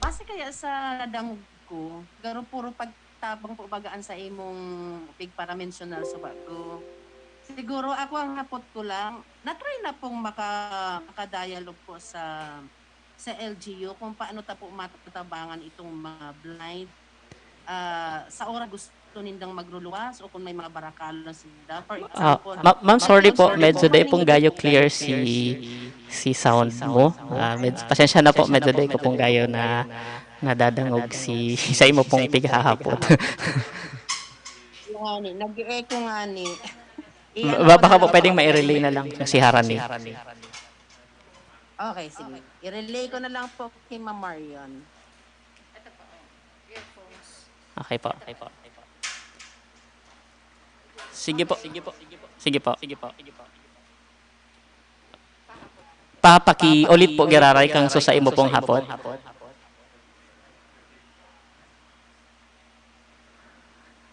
base kaya sa nadangog ko, garo puro pagtabang po bagaan sa imong pigparamentsyonal sa bago. Siguro ako ang hapot ko lang, na-try na pong maka, makadialogue po sa sa L G U kung paano ta po matatabangan itong mga blind ah, sa oras gusto gusto nindang magluluwas o kung may mga barakalan sila. For Ah, example, ma-, ma'am, sorry po, medyo dai pong gayo clear si, si sound mo. Ah, med-, pasensya na po, medyo dai ko pong gayo na nadadangog si, sa imo pong pighahapot. Ngani, nag-e-echo ngani. Ba-, baka po pwedeng mai-relay na lang si Harani. Okay, sige. I-relay ko na lang po kay Ma'am Marion. Okay po. Sige po. Sige po. Papaki-ulit po giraray kang sa imo pong hapot.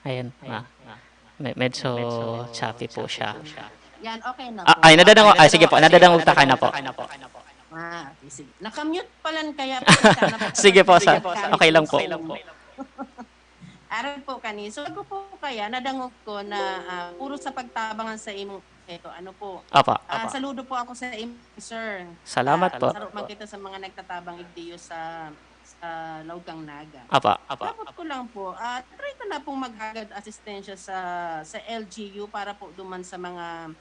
Ayan, ma-, me-, medyo choppy po siya. Yan, okay na Ah, po. ay, nadadangog, ay, sige po, nadadangog ta ka na po. Ah, okay, sige. Naka-mute palan kaya po, sana po Sige po, sa, kapag-, okay lang po. Aral po kani. So, ako po kaya, nadangog ko na, ah, puro sa pagtabangan sa imong, eto, ano po. Apa, Ah, apa. Saludo po ako sa imo, sir. Salamat Ah, po. Saro man kita sa mga nagtatabang igdiyo sa, sa Laog kan Naga. Apa, apa. Dapat ko lang po, ah, try ko na pong maghagad asistensya sa, sa L G U para po duman sa mga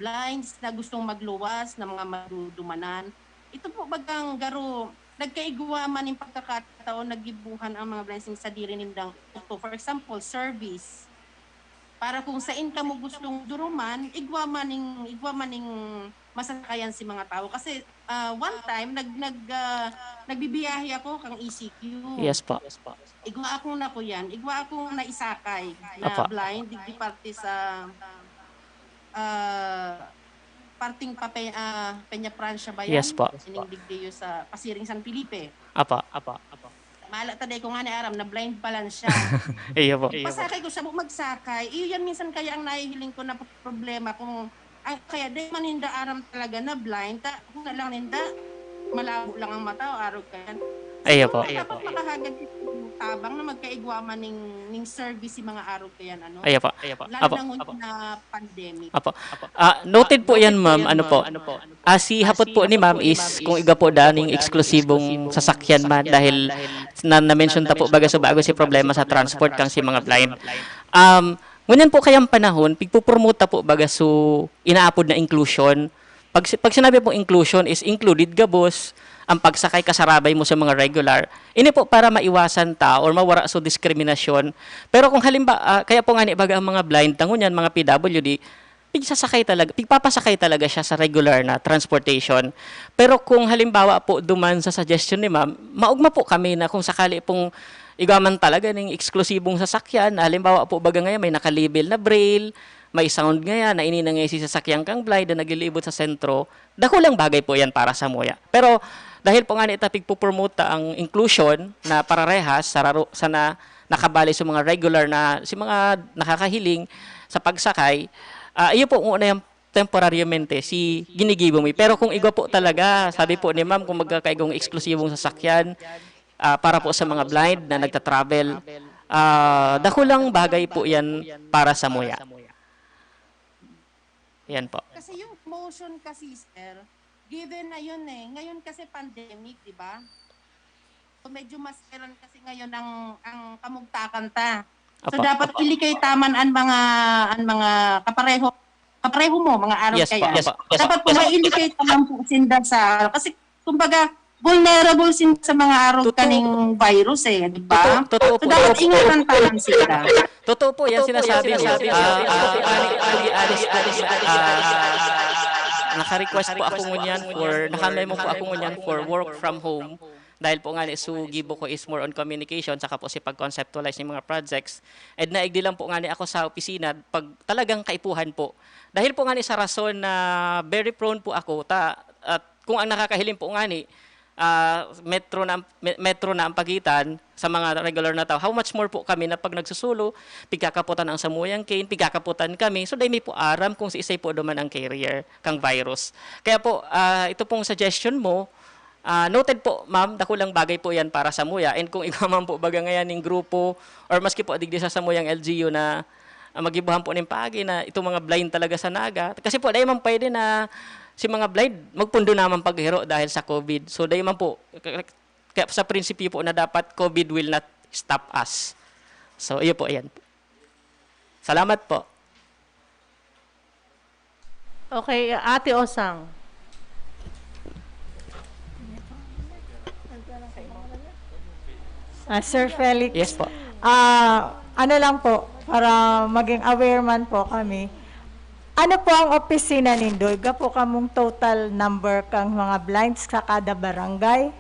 blinds na gustong magluwas, na mga madudumanan. Ito po bagang garo, nagkaigwa man ning pagkakataon, naggibuhan ang mga blinds ning sadiri nindang ito. For example, service. Para kung sain kamo gustong duruman, igwa man ning, igwa man ning masasakayan si mga tawo. Kasi, ah, one time, nag-, nag-, ah, nagbibiyahe ako kang E C Q. Yes po. Igwa akong nakuyan, igwa akong naisakay na Apa. blind, digdi parte sa, ah, parting pa Pe-, ah, Peña Francia ba yan? Yes po. Ining digdi sa Pasiring San Felipe. Apa, apa, apa. Mala ta, dai ko ngani aram na blind palan siya. Iyo po. Pasakay ko, sabo magsakay. Iyo yan minsan kaya ang nahihiling ko na problema kung, ah, kaya dai man ninda aram talaga na blind, ta, huna lang ninda, malabo lang ang mata o arog kaiyan. Iyo po. Siguro dapat makahagad tabang na magkaigwa man ning, ning service si mga arog kaiyan, ano? Iyo po. Lalo Apo. na ngunyan na pandemic. Apo. Ah, noted po yan, ma'am. Ano po? Ah, si hapot po ni ma'am is kung igwa po daning eksklusibong sasakyan man dahil na, na-mention ta po baga sa bago si problema sa transport kang si mga blind. Um, ngunyan po kayang panahon, pigpopromote ta po baga so inaapod na inclusion. Pag si-, pag sinabi pong inclusion is included gabos ang pagsakay kasarabay mo sa mga regular. Ini po para maiwasan ta or mawara so diskriminasyon. Pero kung halimbawa, ah, kaya po nga ni baga ang mga blind ta ngunyan, mga P W D, pigsasakay talaga, pigpapasakay talaga siya sa regular na transportation. Pero kung halimbawa po duman sa suggestion ni ma'am, maugma po kami na kung sakali pong igwa man talaga ning eksklusibong sasakyan, na halimbawa po baga ngayon may nakalabel na braille, may sound ngayon na ini na ngayon si sasakyan kang blind na naglilibot sa sentro, dakulang bagay po yan para sa muya. Pero dahil po nga nita pigpopromote ta ang inclusion na pararehas sa raro-, sa na, nakabali sa mga regular na, si mga nakakahiling sa pagsakay, ah, iyo po, una yung temporaryamente, si ginigibo mi. Pero kung igwa po talaga, sabi po ni ma'am, kung magkakaigong eksklusibong sasakyan, ah, para po sa mga blind na nagta-travel, ah, dakulang bagay po yan para sa muya. Yan po. Kasi yung motion kasi, sir, given na yun eh. Ngayon kasi pandemic, di ba? So medyo mas meron kasi ngayon ang, ang kamugtakan ta. So Apo, dapat apo. ilikay taman ang mga, ang mga kapareho, kapareho mo, mga arog Yes po, kaya. yes po, yes po, Dapat po yes po. mailikay taman po sinda sa, kasi kumbaga, vulnerable sinda sa mga arog Totoo. kaning virus eh, di ba? Totoo, totoo So po. dapat ingatan taman sila. Totoo po, yan sinasabi niyo. Ah, ah, ani, ani, ani, ah, naka-request po ako ngunyan for, naka-memo po ako ngunyan for work from home. Dahil po nga ni, so, gibo ko is more on communication, saka po si pag-conceptualize ng mga projects. And naigdi lang po nga ni ako sa opisina, pag talagang kaipuhan po. Dahil po nga ni sa rason na very prone po ako, ta, at kung ang nakakahiling po nga ni, ah, metro na ang, me-, metro na ang pagitan sa mga regular na tao. How much more po kami na pag nagsusulo, pigkakaputan ang samuyang cane, pigkakaputan kami. So, dai mi po aram kung si isay po duman ang carrier kang virus. Kaya po, ah, ito pong suggestion mo, ah, noted po, ma'am, dakulang bagay po yan para sa muya. And kung ikaw man po baga ngayon yung grupo, or maski po digdi sa samuyang L G U na, ah, magibuhan po ng pagi na itong mga blind talaga sa Naga. Kasi po, dai man pwede na si mga blind, magpundo naman paghiro dahil sa COVID. So, dai man po, k-, k-, kaya sa prinsipyo po na dapat COVID will not stop us. So, iyo po, ayan. Salamat po. Okay, Ate Osang. Ah, Sir Felix, Yes po. Ah, ano lang po, para maging aware man po kami. Ano po ang opisina nindo? Iga po kamong total number kang mga blinds sa kada barangay?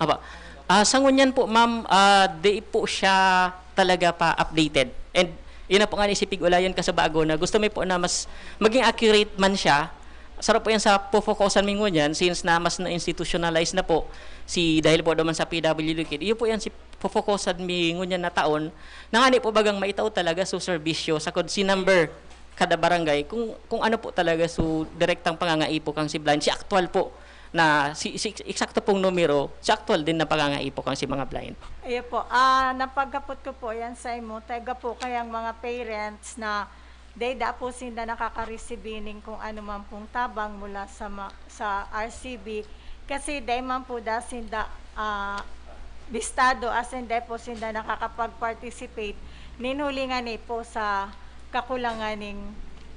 Aba, ah, sa ngunyan po, ma'am, ah, di po siya talaga pa updated. And yun na po nga ni si Pig-ulayan ka sa bago na gusto mi po na mas maging accurate man siya. Sarap po yan sa pufokusan mi ngunyan since na mas na-institutionalize na po si dahil po naman sa P W D kit. Iyo po yan si pufokusan mi ngunyan na taon. Nangani po bagang maitaw talaga so serbisyo sa si number kada barangay kung kung ano po talaga so direktang pangangaipo kang si blind si aktual po na si, si eksakto pong numero, si aktual din na pangangaipo kang si mga blind. Iyo po. Ah, napagkapot ko po yan sa imo. Tega po kayang mga parents na dai da po sinda nakaka-receive ning kung ano man pong tabang mula sa ma- sa R C B. Kasi dai man po da sinda ah, bistado, as in dai po sinda nakakapag-participate. Nin huli ngani po sa kakulangan ning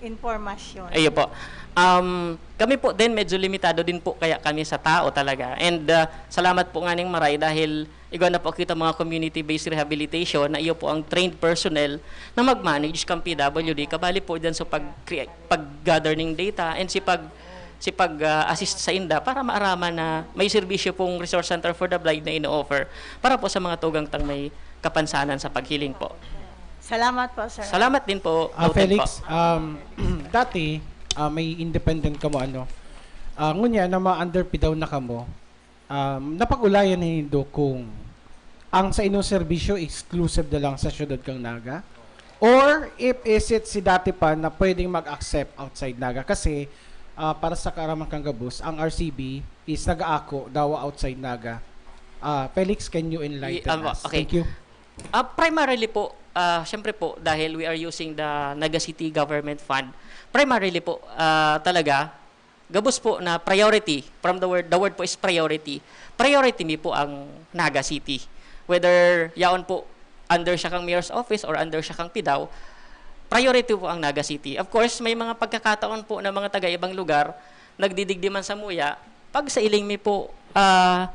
impormasyon. Ayo po. Um, kami po din, medyo limitado din po kaya kami sa tao talaga. And uh, salamat po nga ning maray dahil igwa na po kita mga community-based rehabilitation na iyo po ang trained personnel na mag-manage kang P W D. Kabali po dyan sa pag pag-gather ning data and si pag si pag-assist sa inda para maaraman na may serbisyo pong Resource Center for the Blind na ino-offer para po sa mga tugang tang may kapansanan sa paghiling po. Salamat po, sir. Salamat din po. Ah, Noted Felix, po. um, dati, ah, may independent kamo, ano? Ah, ngunya na ma-underpay daw na kamo, um, napag-ulayan nindo kung ang sa inyong serbisyo exclusive na lang sa siyudad kang Naga? Or if is it si dati pa na pwedeng mag-accept outside Naga? Kasi ah, para sa kaaraman kang gabos, ang R C B is nag-aako dawa outside Naga. Ah, Felix, can you enlighten Y- um, us? okay. Thank you. Ah, primarily po, ah, syempre po, dahil we are using the Naga City Government Fund, primarily po, ah, talaga, gabos po na priority, from the word, the word po is priority. Priority mi po ang Naga City. Whether yaon po under siya kang Mayor's Office or under siya kang Pidaw, priority po ang Naga City. Of course, may mga pagkakataon po na mga taga-ibang lugar, nagdidigdi man sa muya, pag sa iling mi po, ah,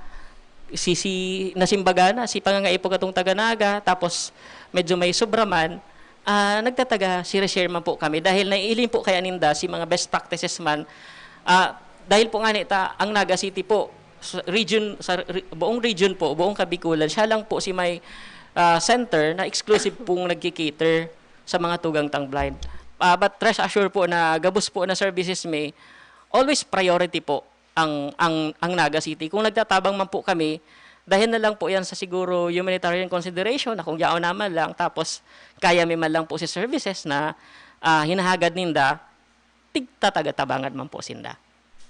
si, si, nasimbaga na, si pangangaipo katong taga Naga, tapos medyo may sobra man, ah, nagtataga, share-share man po kami. Dahil naiiling po kaya ninda si mga best practices man, ah, dahil po nga nita, ang Naga City po, sa region, sa re- buong region po, buong Kabikulan, siya lang po si may ah, center na exclusive pong nagki-cater sa mga tugang tang blind. Ah, but rest assured po na gabos po na services mi, always priority po ang ang ang Naga City. Kung nagtatabang man po kami, dahil na lang po yan sa siguro humanitarian consideration na kung yaon naman lang, tapos kaya mi man lang po si services na ah, hinahagad ninda, tigtatagatabangan man po sinda.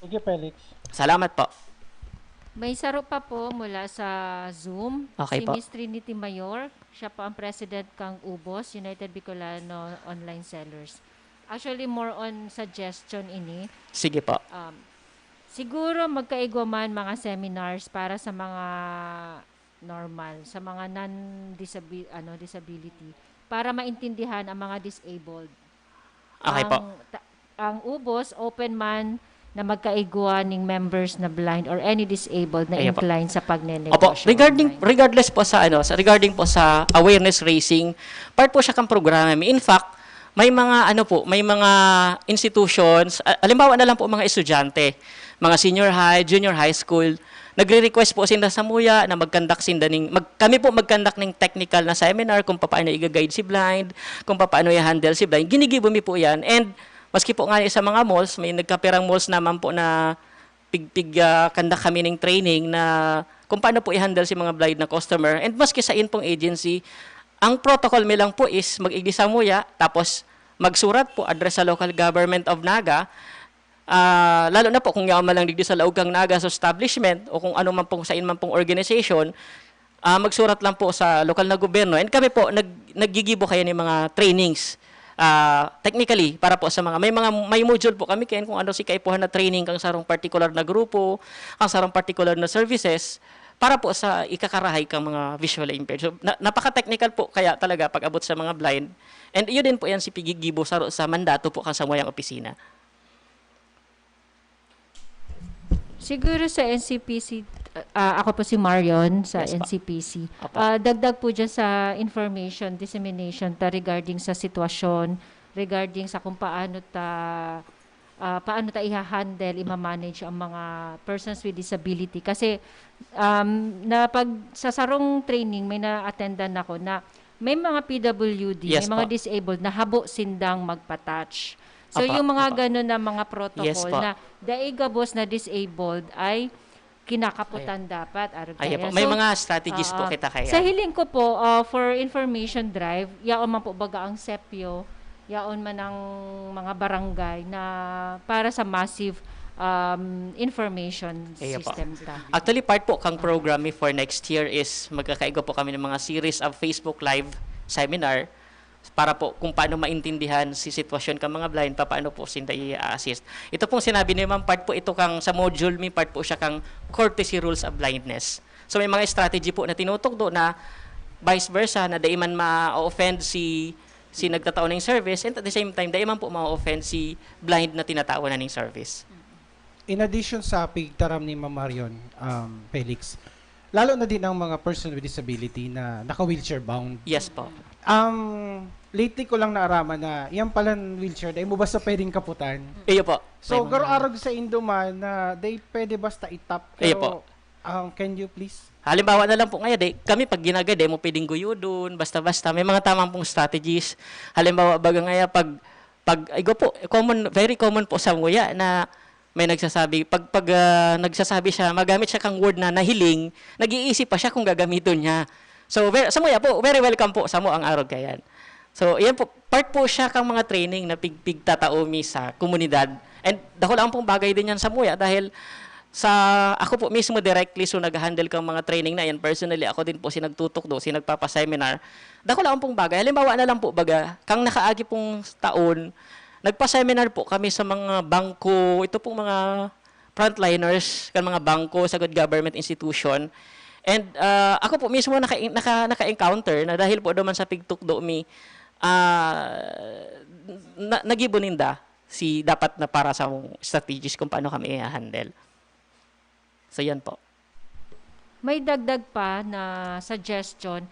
Thank you, Felix. Salamat po. May saro pa po mula sa Zoom, Okay si po. Miss Trinity Mayor. Siya po ang President kang UBOS, United Bicolano Online Sellers. Actually, more on suggestion ini. Sige po. Um, siguro magkaigwa man mga seminars para sa mga normal, sa mga non-disabi- ano, disability, para maintindihan ang mga disabled. Okay po. Ang, ta- ang UBOS, open man na magkaigwa ning members na blind or any disabled na Ayan po. inclined sa pagnenegosyo Opo, regarding online. regardless po sa ano, sa regarding po sa awareness raising, part po siya kang programa. In fact, may mga ano po, may mga institutions, a- halimbawa na lang po mga estudyante, mga senior high, junior high school, nagre-request po sila sa muya na mag-conduct sinda ning mag, kami po mag-conduct ning technical na seminar kung paano i-guide si blind, kung paano i-handle si blind. Ginigibo mi po 'yan. And maski po nga sa mga malls, may nagkapirang malls naman po na pig pig ah, conduct kami ning training na kung paano po i-handle si mga blind na customer. And maski sa in pong agency, ang protocol mi lang po is mag-igdi sa muya, tapos magsurat po, address sa local government of Naga, ah, lalo na po kung yaon man lang digdi sa laog kang Naga sa establishment o kung ano man pong sa in man pong organization, ah, magsurat lang po sa lokal na gobyerno. And kami po, nag, naggigibo kayo ng mga trainings. Ah, technically, para po sa mga, may mga, may module po kami kaya kung ano si kaipuhan na training kang sarong particular na grupo, kang sarong particular na services, para po sa ikakarahay kang mga visually impaired. So, na-, napaka-technical po kaya talaga pag-abot sa mga blind. And iyo din po yan si pigigibo sa, sa mandato po kang samuyang opisina. Siguro sa N C P C, ah, ako po si Marion sa Yes, pa. N C P C. Apa. Ah, dagdag po dyan sa information dissemination ta regarding sa sitwasyon, regarding sa kung paano ta ah, paano ta iha-handle, ima-manage ang mga persons with disability. Kasi um, na pag sa sarong training, may na-attendan ako na may mga P W D, Yes may mga po. Disabled na habo sindang magpa-touch. So Apa, yung mga apa. Ganun na mga protocol Yes po. Na dai gabos na disabled ay kinakaputan dapat, arog Ayan kaya. Po. May So, mga strategies po ah, kita kaya. Sa hiling ko po, ah, for information drive, yaon man po baga ang sepyo, yaon man ang mga barangay na para sa massive um, information Ayan po. System ta. Actually, part po kang program mi for next year is magkakaigo po kami ng mga series of Facebook Live seminar para po kung paano maintindihan si sitwasyon ka mga blind, paano po sinda i-assist. Ito pong sinabi ni Ma'am, part po ito kang sa module mi, part po siya kang courtesy rules of blindness. So may mga strategy po na tinutukdo na vice versa, na dai man ma-offend si si nagtatao ng service, and at the same time, dai man po ma-offend si blind na tinatao na ng service. In addition sa pigtaram ni Ma'am Marion, um, Felix, lalo na din ang mga person with disability na naka-wheelchair bound. Yes po. Um, lately ko lang naaraman na yan palang wheelchair, dahil mo basta pwedeng kaputan. Iyo po. So, May mga- garo arog sa indo man na they pwede basta itap. Iyo Pero, po. Um, can you please? Halimbawa na lang po ngayon, di, kami pag ginagay, di mo pwedeng guyudon, basta-basta. May mga tamang pong strategies. Halimbawa, baga ngayon, pag, pag, ay, go po, common, very common po sa nguya na may nagsasabi, pag, pag ah, nagsasabi siya, magamit siya kang word na nahiling, nag-iisip pa siya kung gagamiton niya. So, very, sa nguya po, very welcome po sa mo ang arog kayan. So, iyan po, part po siya kang mga training na pig, pigtatao mi sa komunidad. And dako lang pong bagay din yan sa muya dahil sa ako po mismo directly so nag-handle kang mga training na yan. Personally, ako din po si nagtutukdo, si nagpapaseminar. Dako lang pong bagay. Halimbawa na lang po baga, kang nakaagi pong taon, nagpa-seminar po kami sa mga bangko, ito pong mga frontliners, kan mga bangko, sa good government institution. And ah, ako po mismo naka, naka, naka-encounter na dahil po naman sa pigtukdo mi, ah, na, nagibo ninda si dapat na para sa strategies kung paano kami i-handle. So yan po. May dagdag pa na suggestion.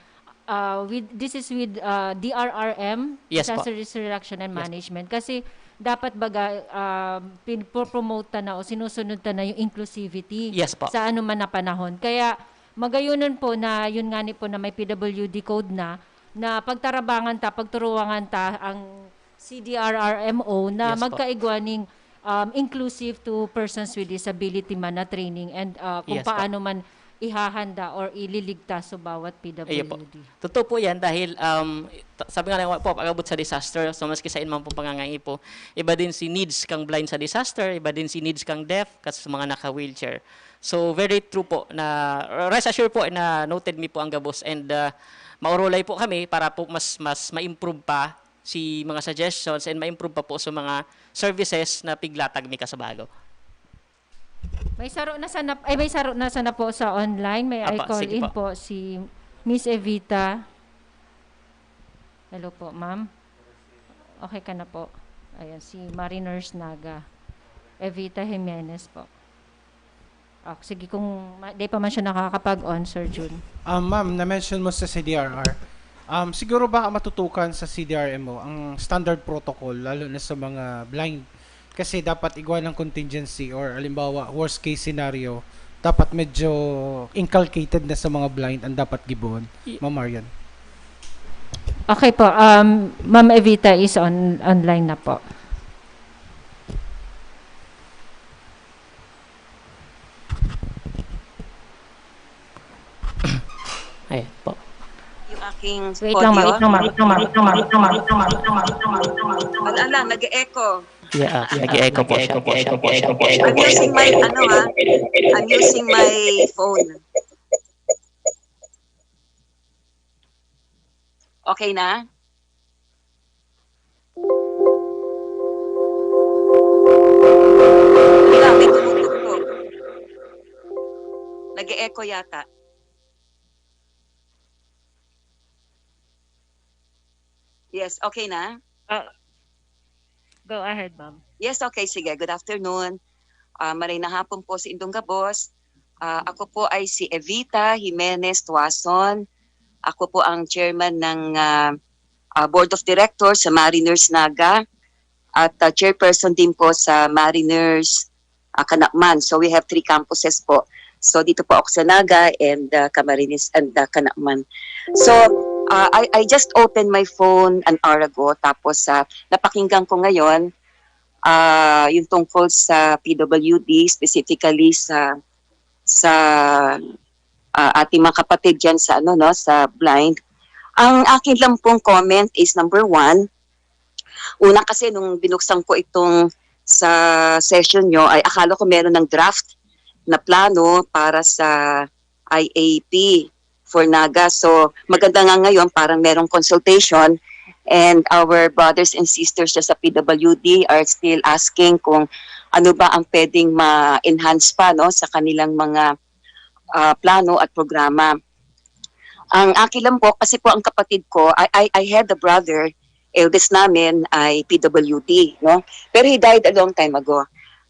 Uh, with, this is with uh, D R R M, Yes po. Disaster Risk Reduction and Yes. Management. Kasi dapat baga uh, pinopromote ta na o sinusunod ta na yung inclusivity Yes po. Sa anuman na panahon. Kaya magayunon po na yun nga ni po na may P W D code na, na pagtarabangan ta, pagturuwangan ta ang C D R R M O na Yes po. Magkaigwa ning um, inclusive to persons with disability man na training and uh, kung Yes po. Paano man ihahanda or ililigtas sa bawat P W D. Iyo po. Totoo po yan dahil um, t- sabi nga lang po, pag-abot sa disaster, so maski sa inman po pangangaipo, iba din si needs kang blind sa disaster, iba din si needs kang deaf kasi sa mga naka-wheelchair. So very true po na rest assured po na noted mi po ang gabos and uh, maurulay po kami para po mas mas ma-improve pa si mga suggestions and ma-improve pa po sa mga services na piglatag mi kasabago. May saro na sana, ay may saro na sana po sa online. May I Apa, call sige in po. Po si Miss Evita. Hello po, ma'am. Okay ka na po. Ayan, si Mariners Naga. Evita Jimenez po. Ah, sige, kung ma- di pa man siya nakakapag-on, Sir Jun. Um, ma'am, na-mention mo sa C D R R. Um, siguro baka matutukan sa C D R M O ang standard protocol, lalo na sa mga blind. Kasi dapat igwa ng contingency or, halimbawa, worst case scenario, dapat medyo inculcated na sa mga blind ang dapat gibohon. Y- Ma'am Marian. Okay po, um, Ma'am Evita is on online na po. Ayan po. Yung aking Wait lang, ma'am. audio. Wait lang, ma'am. Wait lang, ma'am. Wait lang, ma'am. Wait lang, ma'am. Wala lang, nag-e-echo. Yeah, ah, nag-echo po siya po siya po siya po siya. I'm using my, ano ha, I'm using my phone. Okay na? Wala, may tumutunog. Nag-e-echo. ko yata. Yes, okay na? Ah, go ahead, ma'am. Yes, okay, sige. Good afternoon. Ah, maray na hapon po sa indong gabos. Ah, ako po ay si Evita Jimenez Tuason. Ako po ang chairman ng ah, ah, Board of Directors sa Mariners Naga at ah, chairperson din po sa Mariners ah, Canacman. So we have three campuses po. So dito po ako sa Naga and ah, Camarines and ah, Canacman. So ah, I, I just opened my phone an hour ago, tapos ah, napakinggan ko ngayon ah, yung tungkol sa P W D, specifically sa sa ah, ating mga kapatid diyan sa ano, no, sa blind. Ang akin lang pong comment is, number one, una kasi nung binuksan ko itong sa session nyo, ay akala ko meron ng draft na plano para sa I A P for Naga. So maganda nga ngayon, parang merong consultation, and our brothers and sisters dyan sa P W D are still asking kung ano ba ang pwedeng ma-enhance pa, no, sa kanilang mga ah, plano at programa. Ang akin lang po, kasi po ang kapatid ko, I, I, I had a brother, eldest namin ay P W D, no? Pero he died a long time ago.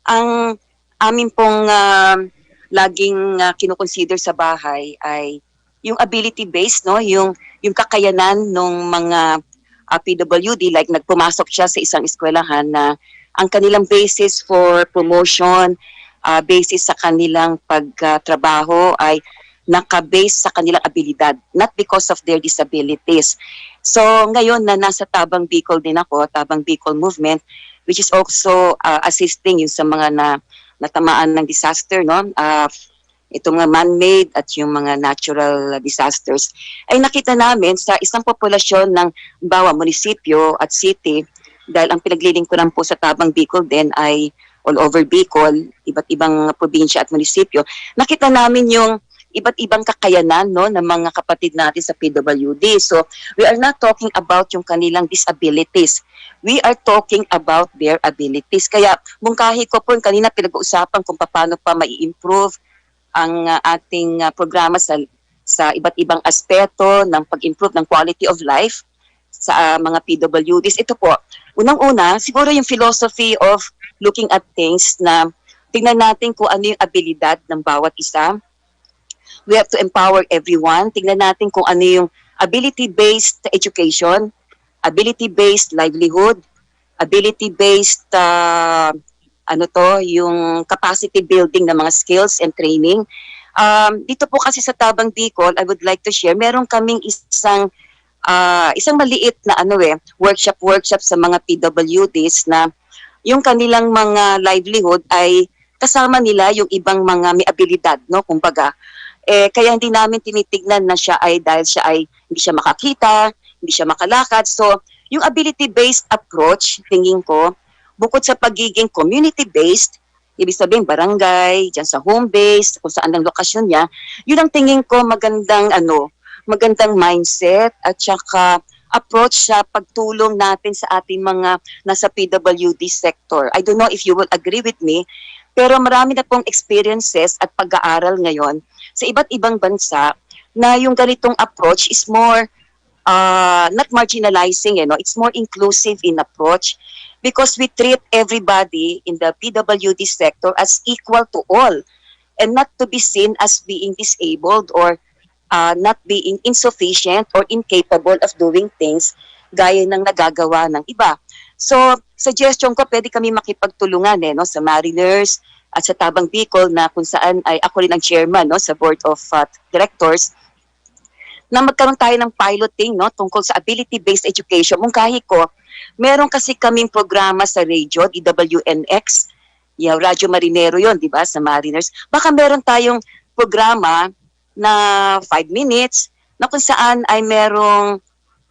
Ang amin pong ah, laging ah, kinoconsider sa bahay ay yung ability-based, no? Yung, yung kakayanan ng mga ah, P W D, like nagpumasok siya sa isang eskwelahan na ang kanilang basis for promotion, ah, basis sa kanilang pagtrabaho ay naka-base sa kanilang abilidad, not because of their disabilities. So ngayon na nasa Tabang Bicol din ako, Tabang Bicol Movement, which is also ah, assisting yung sa mga na natamaan ng disaster, no? Ah, itong mga man-made at yung mga natural disasters, ay nakita namin sa isang populasyon ng bawa munisipyo at city, dahil ang pinaglilingkuran po sa Tabang Bicol din ay all over Bicol, iba't ibang probinsya at munisipyo, nakita namin yung iba't ibang kakayanan, no, ng mga kapatid natin sa P W D. So we are not talking about yung kanilang disabilities. We are talking about their abilities. Kaya mungkahi ko po, kanina pinag-uusapan kung paano pa mai-improve ang ah, ating ah, programa sa sa iba't ibang aspeto ng pag-improve ng quality of life sa ah, mga P W Ds. Ito po, unang-una, siguro yung philosophy of looking at things na tingnan natin kung ano yung abilidad ng bawat isa. We have to empower everyone. Tingnan natin kung ano yung ability-based education, ability-based livelihood, ability-based ah, ano to, yung capacity building ng mga skills and training. Um, dito po kasi sa Tabang Bicol, I would like to share, meron kaming isang ah, isang maliit na ano eh, workshop workshop sa mga P W Ds na yung kanilang mga livelihood ay kasama nila yung ibang mga may abilidad, no, kumbaga. Eh, kaya hindi namin tinitignan na siya ay dahil siya ay hindi siya makakita, hindi siya makalakad. So, yung ability-based approach, tingin ko, bukod sa pagiging community-based, ibig sabihin barangay, diyan sa home base, kung saan ang lokasyon niya, yun ang tingin ko magandang ano, magandang mindset at saka approach sa pagtulong natin sa ating mga nasa P W D sector. I don't know if you will agree with me, pero marami na pong experiences at pag-aaral ngayon sa iba't ibang bansa na yung ganitong approach is more uh, not marginalizing, you know, it's more inclusive in approach because we treat everybody in the P W D sector as equal to all and not to be seen as being disabled or uh, not being insufficient or incapable of doing things gaya ng nagagawa ng iba. So, suggestion ko, pwede kami makipagtulungan eh, no, sa Mariners at sa Tabang Bicol na kung saan ay ako rin ang chairman, no, sa Board of uh, Directors, na magkaroon tayo ng piloting, no, tungkol sa ability-based education. Mungkahi ko, meron kasi kaming programa sa radio, D W N X, yung Radyo Marinero yon, di ba, sa Mariners. Baka meron tayong programa na five minutes na kung saan ay merong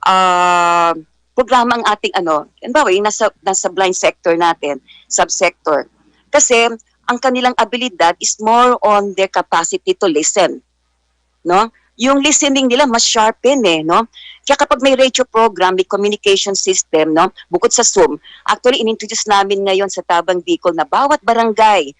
ah, programa ang ating ano, halimbawa yung nasa, nasa blind sector natin, subsector. Kasi ang kanilang abilidad is more on their capacity to listen, no? Yung listening nila mas sharpen eh, no? Kaya kapag may radio program, may communication system, no? Bukod sa Zoom, actually in-introduce namin ngayon sa Tabang Bicol na bawat barangay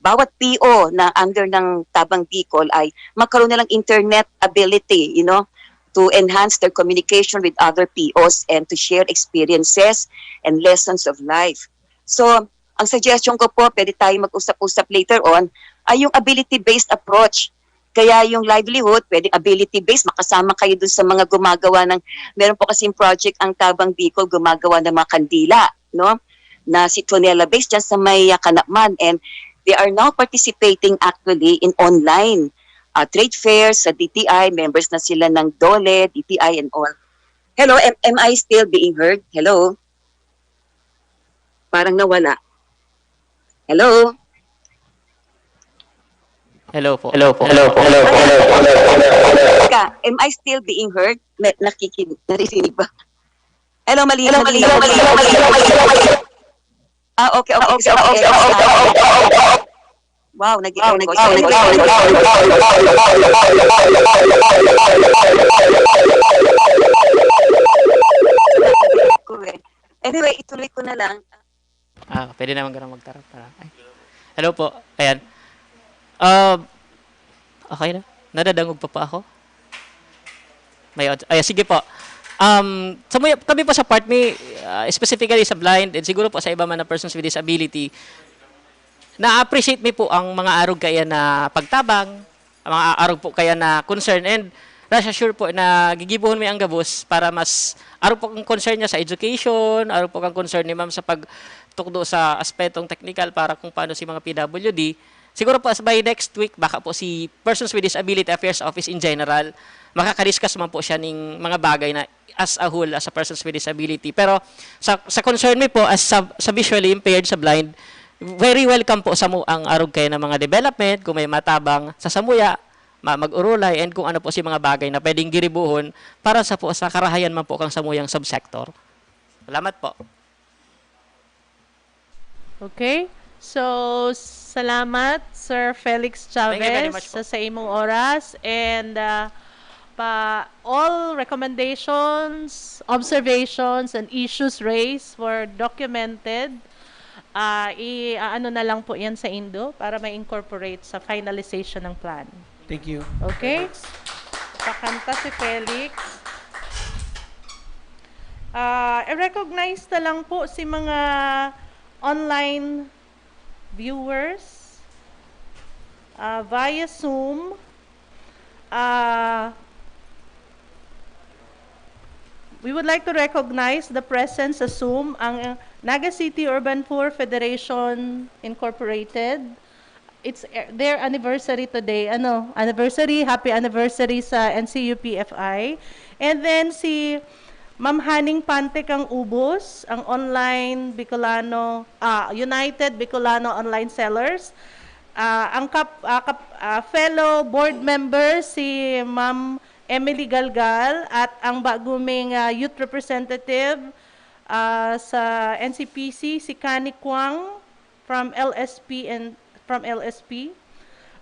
bawat P O na under ng Tabang Bicol ay magkaroon nilang internet ability, you know, to enhance their communication with other P Os and to share experiences and lessons of life. So, ang suggestion ko po, pwede tayo mag-usap-usap later on, ay yung ability-based approach. Kaya yung livelihood, pwedeng ability-based, makasama kayo dun sa mga gumagawa ng, meron po kasing project ang Tabang Bicol, gumagawa ng mga kandila, no? Na citronella-based dyan sa may, ah, Kanapman. And they are now participating actually in online, ah, trade fairs sa D T I, members na sila ng DOLE, D T I and all. Hello, am, am I still being heard? Hello? Parang nawala. Hello? Hello po. Hello po. Hello po. Hello po. Hello po. Ka, am I still being heard? May nakikin, naririnig ba? Hello, mali, hello, mali, mali, mali, mali, mali, mali. Ah, okay, okay, okay, okay, okay, okay. Wow, nag-echo. Wow, nag-echo. Anyway, ituloy ko na lang. Ah, pwede naman ganun magtarap para. Ay. Hello po. Ayan. Ah, okay na? Nadadangog pa pa ako? May aud-, ay, sige po. Um, sa muya, kami po sa part mi, ah, specifically sa blind and siguro po sa iba man na persons with disability, na-appreciate mi po ang mga arog kaya na pagtabang, ang mga arog po kaya na concern, and rest assured po na gigibohon mi ang gabos para mas arog po ang concern niya sa education, arog po ang concern ni ma'am sa pagtukdo sa aspetong technical para kung paano si mga P W D. Siguro po by next week, baka po si Persons with Disability Affairs Office in general, makakadiscuss man po siya ning mga bagay na as a whole, as a persons with disability. Pero sa, sa concern mi po, as sa, sa visually impaired, sa blind, very welcome po sa mo ang arog kaya ng mga development, kung may matabang sa samuya, ma-, mag-urulay, and kung ano po si mga bagay na pwedeng giribuhon para sa po sa karahayan man po kang samuyang subsector. Salamat po. Okay. So, salamat, Sir Felix Chavez, Thank you very much po. Sa, sa imong oras. And uh, pa all recommendations, observations, and issues raised were documented. Ah, i ano na lang po yan sa Indo para ma-incorporate sa finalization ng plan. Thank you. Okay? Pakanta si Felix. Ah, i-recognize na lang po si mga online viewers ah, via Zoom. Ah, we would like to recognize the presence sa Zoom ang Naga City Urban Poor Federation Incorporated. It's eh, their anniversary today. Ano, anniversary, happy anniversary sa N C U P F I. And then si Ma'am Haning Pante kang Ubos, ang online Bicolano, ah, United Bicolano Online Sellers. Ah, ang kap, ah, kap, ah, fellow board member si Ma'am Emily Galgal at ang baguming ah, youth representative ah, sa N C P C, si Kani Kwang from L S P and from L S P.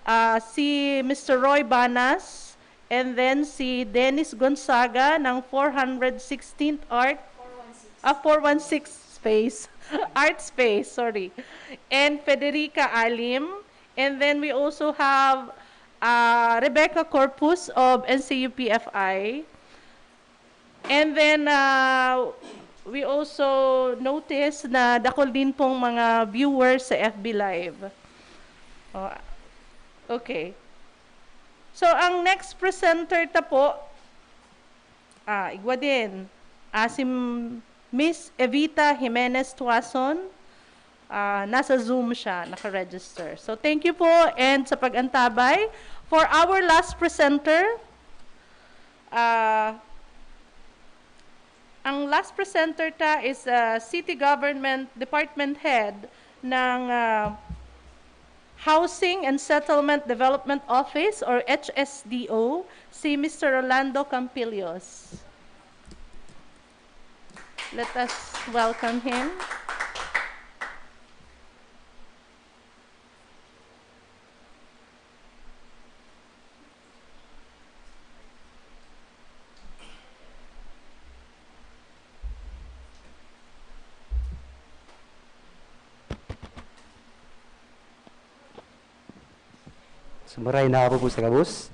Ah, si Mister Roy Banas, and then si Dennis Gonzaga ng four hundred sixteenth Art, ah, four one six Space, Art Space, sorry. And Federica Alim. And then we also have ah, Rebecca Corpus of N C U P F I. And then, ah, we also notice na dakul din pong mga viewers sa F B Live. Oh, okay. So, ang next presenter ta po, ah, igwa din, ah, si Miss Evita Jimenez Tuason. Ah, nasa Zoom siya, naka-register. So, thank you po and sa pag-antabay. For our last presenter, ah, ang last presenter ta is ah, City Government Department Head ng ah, Housing and Settlement Development Office or H S D O, si Mister Rolando Campillos. Let us welcome him. So, maray na po po sa gabos.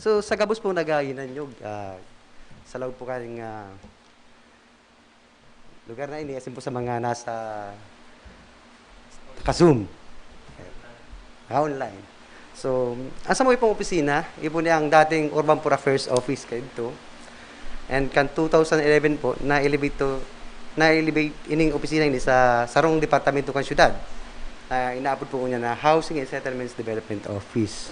So, sa gabos po nagahinanyog, ah, sa laog po kaning, ah, lugar na ini, asin po sa mga nasa ka-Zoom. Ah, online. So, ang samuya pong opisina, iyo po ni ang dating Urban Poor Affairs Office kaidto. And kan two thousand eleven po, na-elevate to, na-elevate ining opisina ini sa sarong departamento kan syudad. Ah, inaapod po niya na Housing and Settlements Development Office.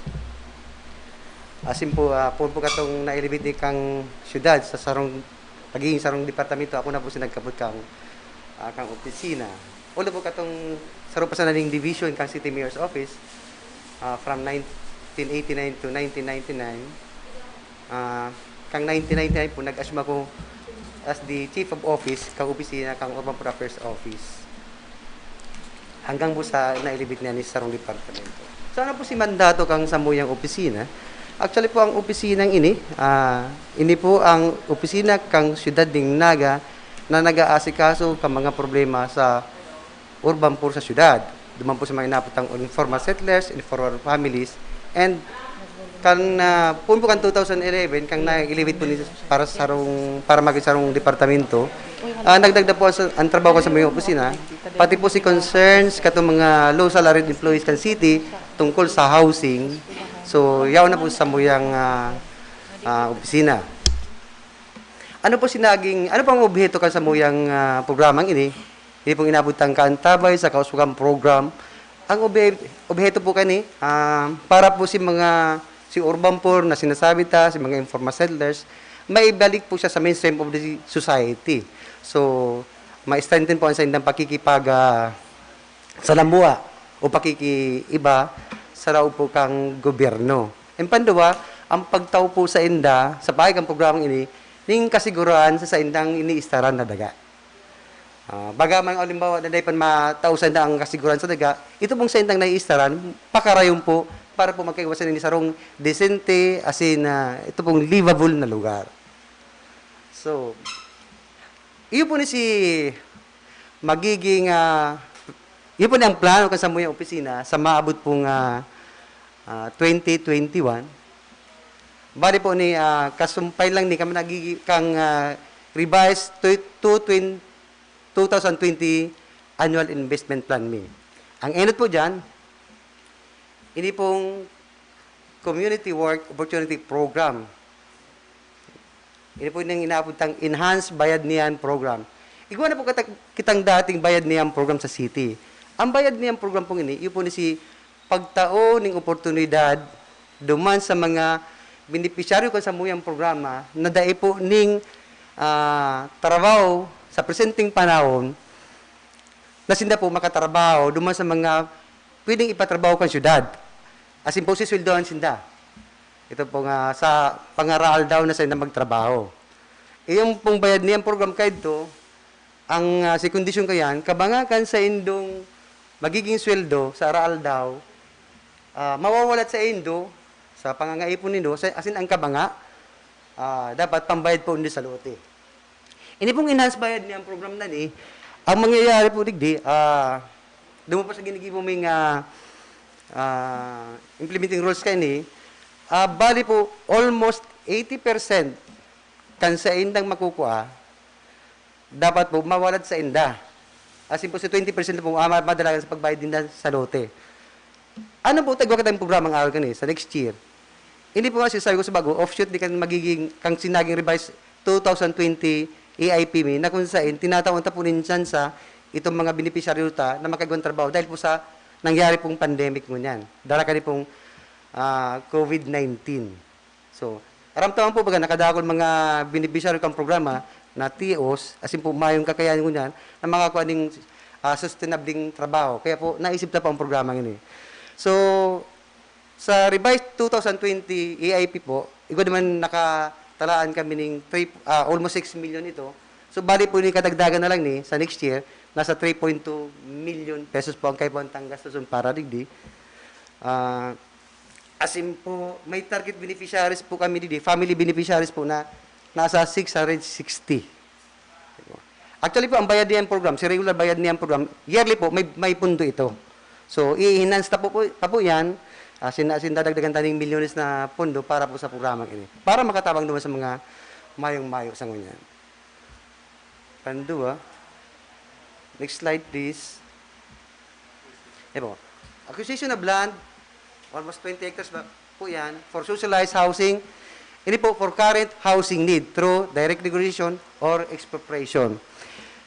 Asin po, ah, poon po katong na-elevate ni kang syudad sa sarong, pagiging sarong departamento, ako na po si nagkapot kang, ah, kang opisina. Although po katong saro pa sana ning division kang City Mayor's Office, ah, from nineteen eighty-nine to nineteen ninety-nine, ah, kang nineteen ninety-nine po, nag-assume ako as the Chief of Office kang opisina kang Urban Poor Affairs Office. Hanggang po sa na-elevate niya ni sarong departamento. So, ano po si mandato kang samuyang opisina? Actually po, ang opisinang ini, ah, ini po ang opisina kang siyudad ning Naga na nag-aasikaso ka mga problema sa urban poor sa siyudad. Duman po sa mga inapot ang informal settlers, informal families, and kan, ah, poon po kan two thousand eleven, kang na-elevate po ni para sa sarong, para maging sarong departamento, ah, nagdagdag po sa, ang trabaho ko sa mga opisina, pati po si concerns katong mga low salaried employees kan city tungkol sa housing. So, yaon na po sa muyang, ah, ah, opisina. Ano po si naging, ano pang obheto kan samuyang, ah, programang ini? Ini pong inabot ang kaantabay sa kauswagang program. Ang obhe-, obheto po kani, ah, para po si mga, si urban poor na sinasabi ta, si mga informal settlers, maibalik po siya sa mainstream of the society. So, ma-strengthen po ang saindang pakikipag, ah, salamuha o pakikiiba sa laog po kang gobyerno. And panduwa, ang pagtao po sa inda, sa paagi kan programang ini, ning kasiguruhan sa saindang iniistaran na daga. Ah, baga man, halimbawa, na dai pa matao sa inda ang kasiguran sa daga, ito pong saindang naiistaran, pakarayon po, para po magkaiwasan ini sarong desente, asin, ah, ito pong livable na lugar. So, iyo po ni si magiging, ah, iyo po ni ang plano kan samuyang opisina sa maabot pong, ah, ah, twenty twenty-one. Bali po ni, ah, kasumpay lang ni kami nagigi-, kang, ah, revised to, to twen-, two thousand twenty annual investment plan mi. Ang enot po diyan, ini pong Community Work Opportunity Program. Ini po nang inaapod tang Enhanced Bayad Niyan Program. Igwa na po kita-, kitang dating Bayad Niyan Program sa city. Ang Bayad Niyan Program pong ini, iyo po ni si pagtao ning oportunidad duman sa mga benepisyaryo kan samuyang programa na dai po ning, ah, trabaho sa presenteng panahon, na sinda po makatrabaho duman sa mga pwedeng ipatrabaho kan syudad. Asin po, sisweldohan sinda. Ito po nga, sa pangaraal daw na sinda magtrabaho. Iyong pong bayad niyang program kaidto, ang, ah, si kondisyon kayan, kabanga kan saindong magiging sweldo sa araal daw, ah, mawawalat sa indo, sa pangangaipon nindo, sa, asin ang kabanga, ah, dapat pambayad po nindo sa lote. Ini pong enhanced bayad niyang program na ni, ang mangyayari po digdi, ah, dumo po sa ginigibo ming, ah, ah, implementing rules kaini, ah, bali po, almost eighty percent kan saindang makukua, dapat po mawalad sainda. Asin po, si twenty percent po, ah, ma-, madalagan sa pagbayad ninda sa lote. Ano po, tagwa kitang programang aral kani sa next year? Hindi po nga sinasabi ko sa bago, offshoot ni kan magiging, kang sinaging revised two thousand twenty A I P mi, na kung sain, tinatawan ta po nin tsansa itong mga benepisyaryo ta na makaigwang trabaho dahil po sa nangyari pong pandemic ngunyan. Dara kani pong, ah, covid nineteen. So, aram ta man po, baga, nakadakul mga benepisyaryo kang programa na T Os, asin po mayong kakayahan ngunyan na makakua ning, ah, sustenabling trabaho. Kaya po, naisip ta po ang programa ini. So, sa revised two thousand twenty A I P po, igwa naman nakatalaan kami ning three, ah, almost six million ito. So, bali po ni kadagdagan na lang ni sa next year, nasa three point two million pesos po ang kaipuhan tang gastuson para digdi. Ah, asin po, may target beneficiaries po kami digdi, family beneficiaries po na nasa six hundred sixty. Actually po, ang bayad niyang program, sa regular bayad niyang program, yearly po, may, may pundo ito. So, i-enhance na po, po, pa po yan. Asin, asin dadagdagan tayong milyones na pondo para po sa programang ini. Para makatabang naman sa mga mayong-mayo sa ngunyan. Panduwa. Next slide, please. Ito po. Acquisition of land, almost twenty hectares ba po yan, for socialized housing. Ini po, for current housing need through direct negotiation or expropriation.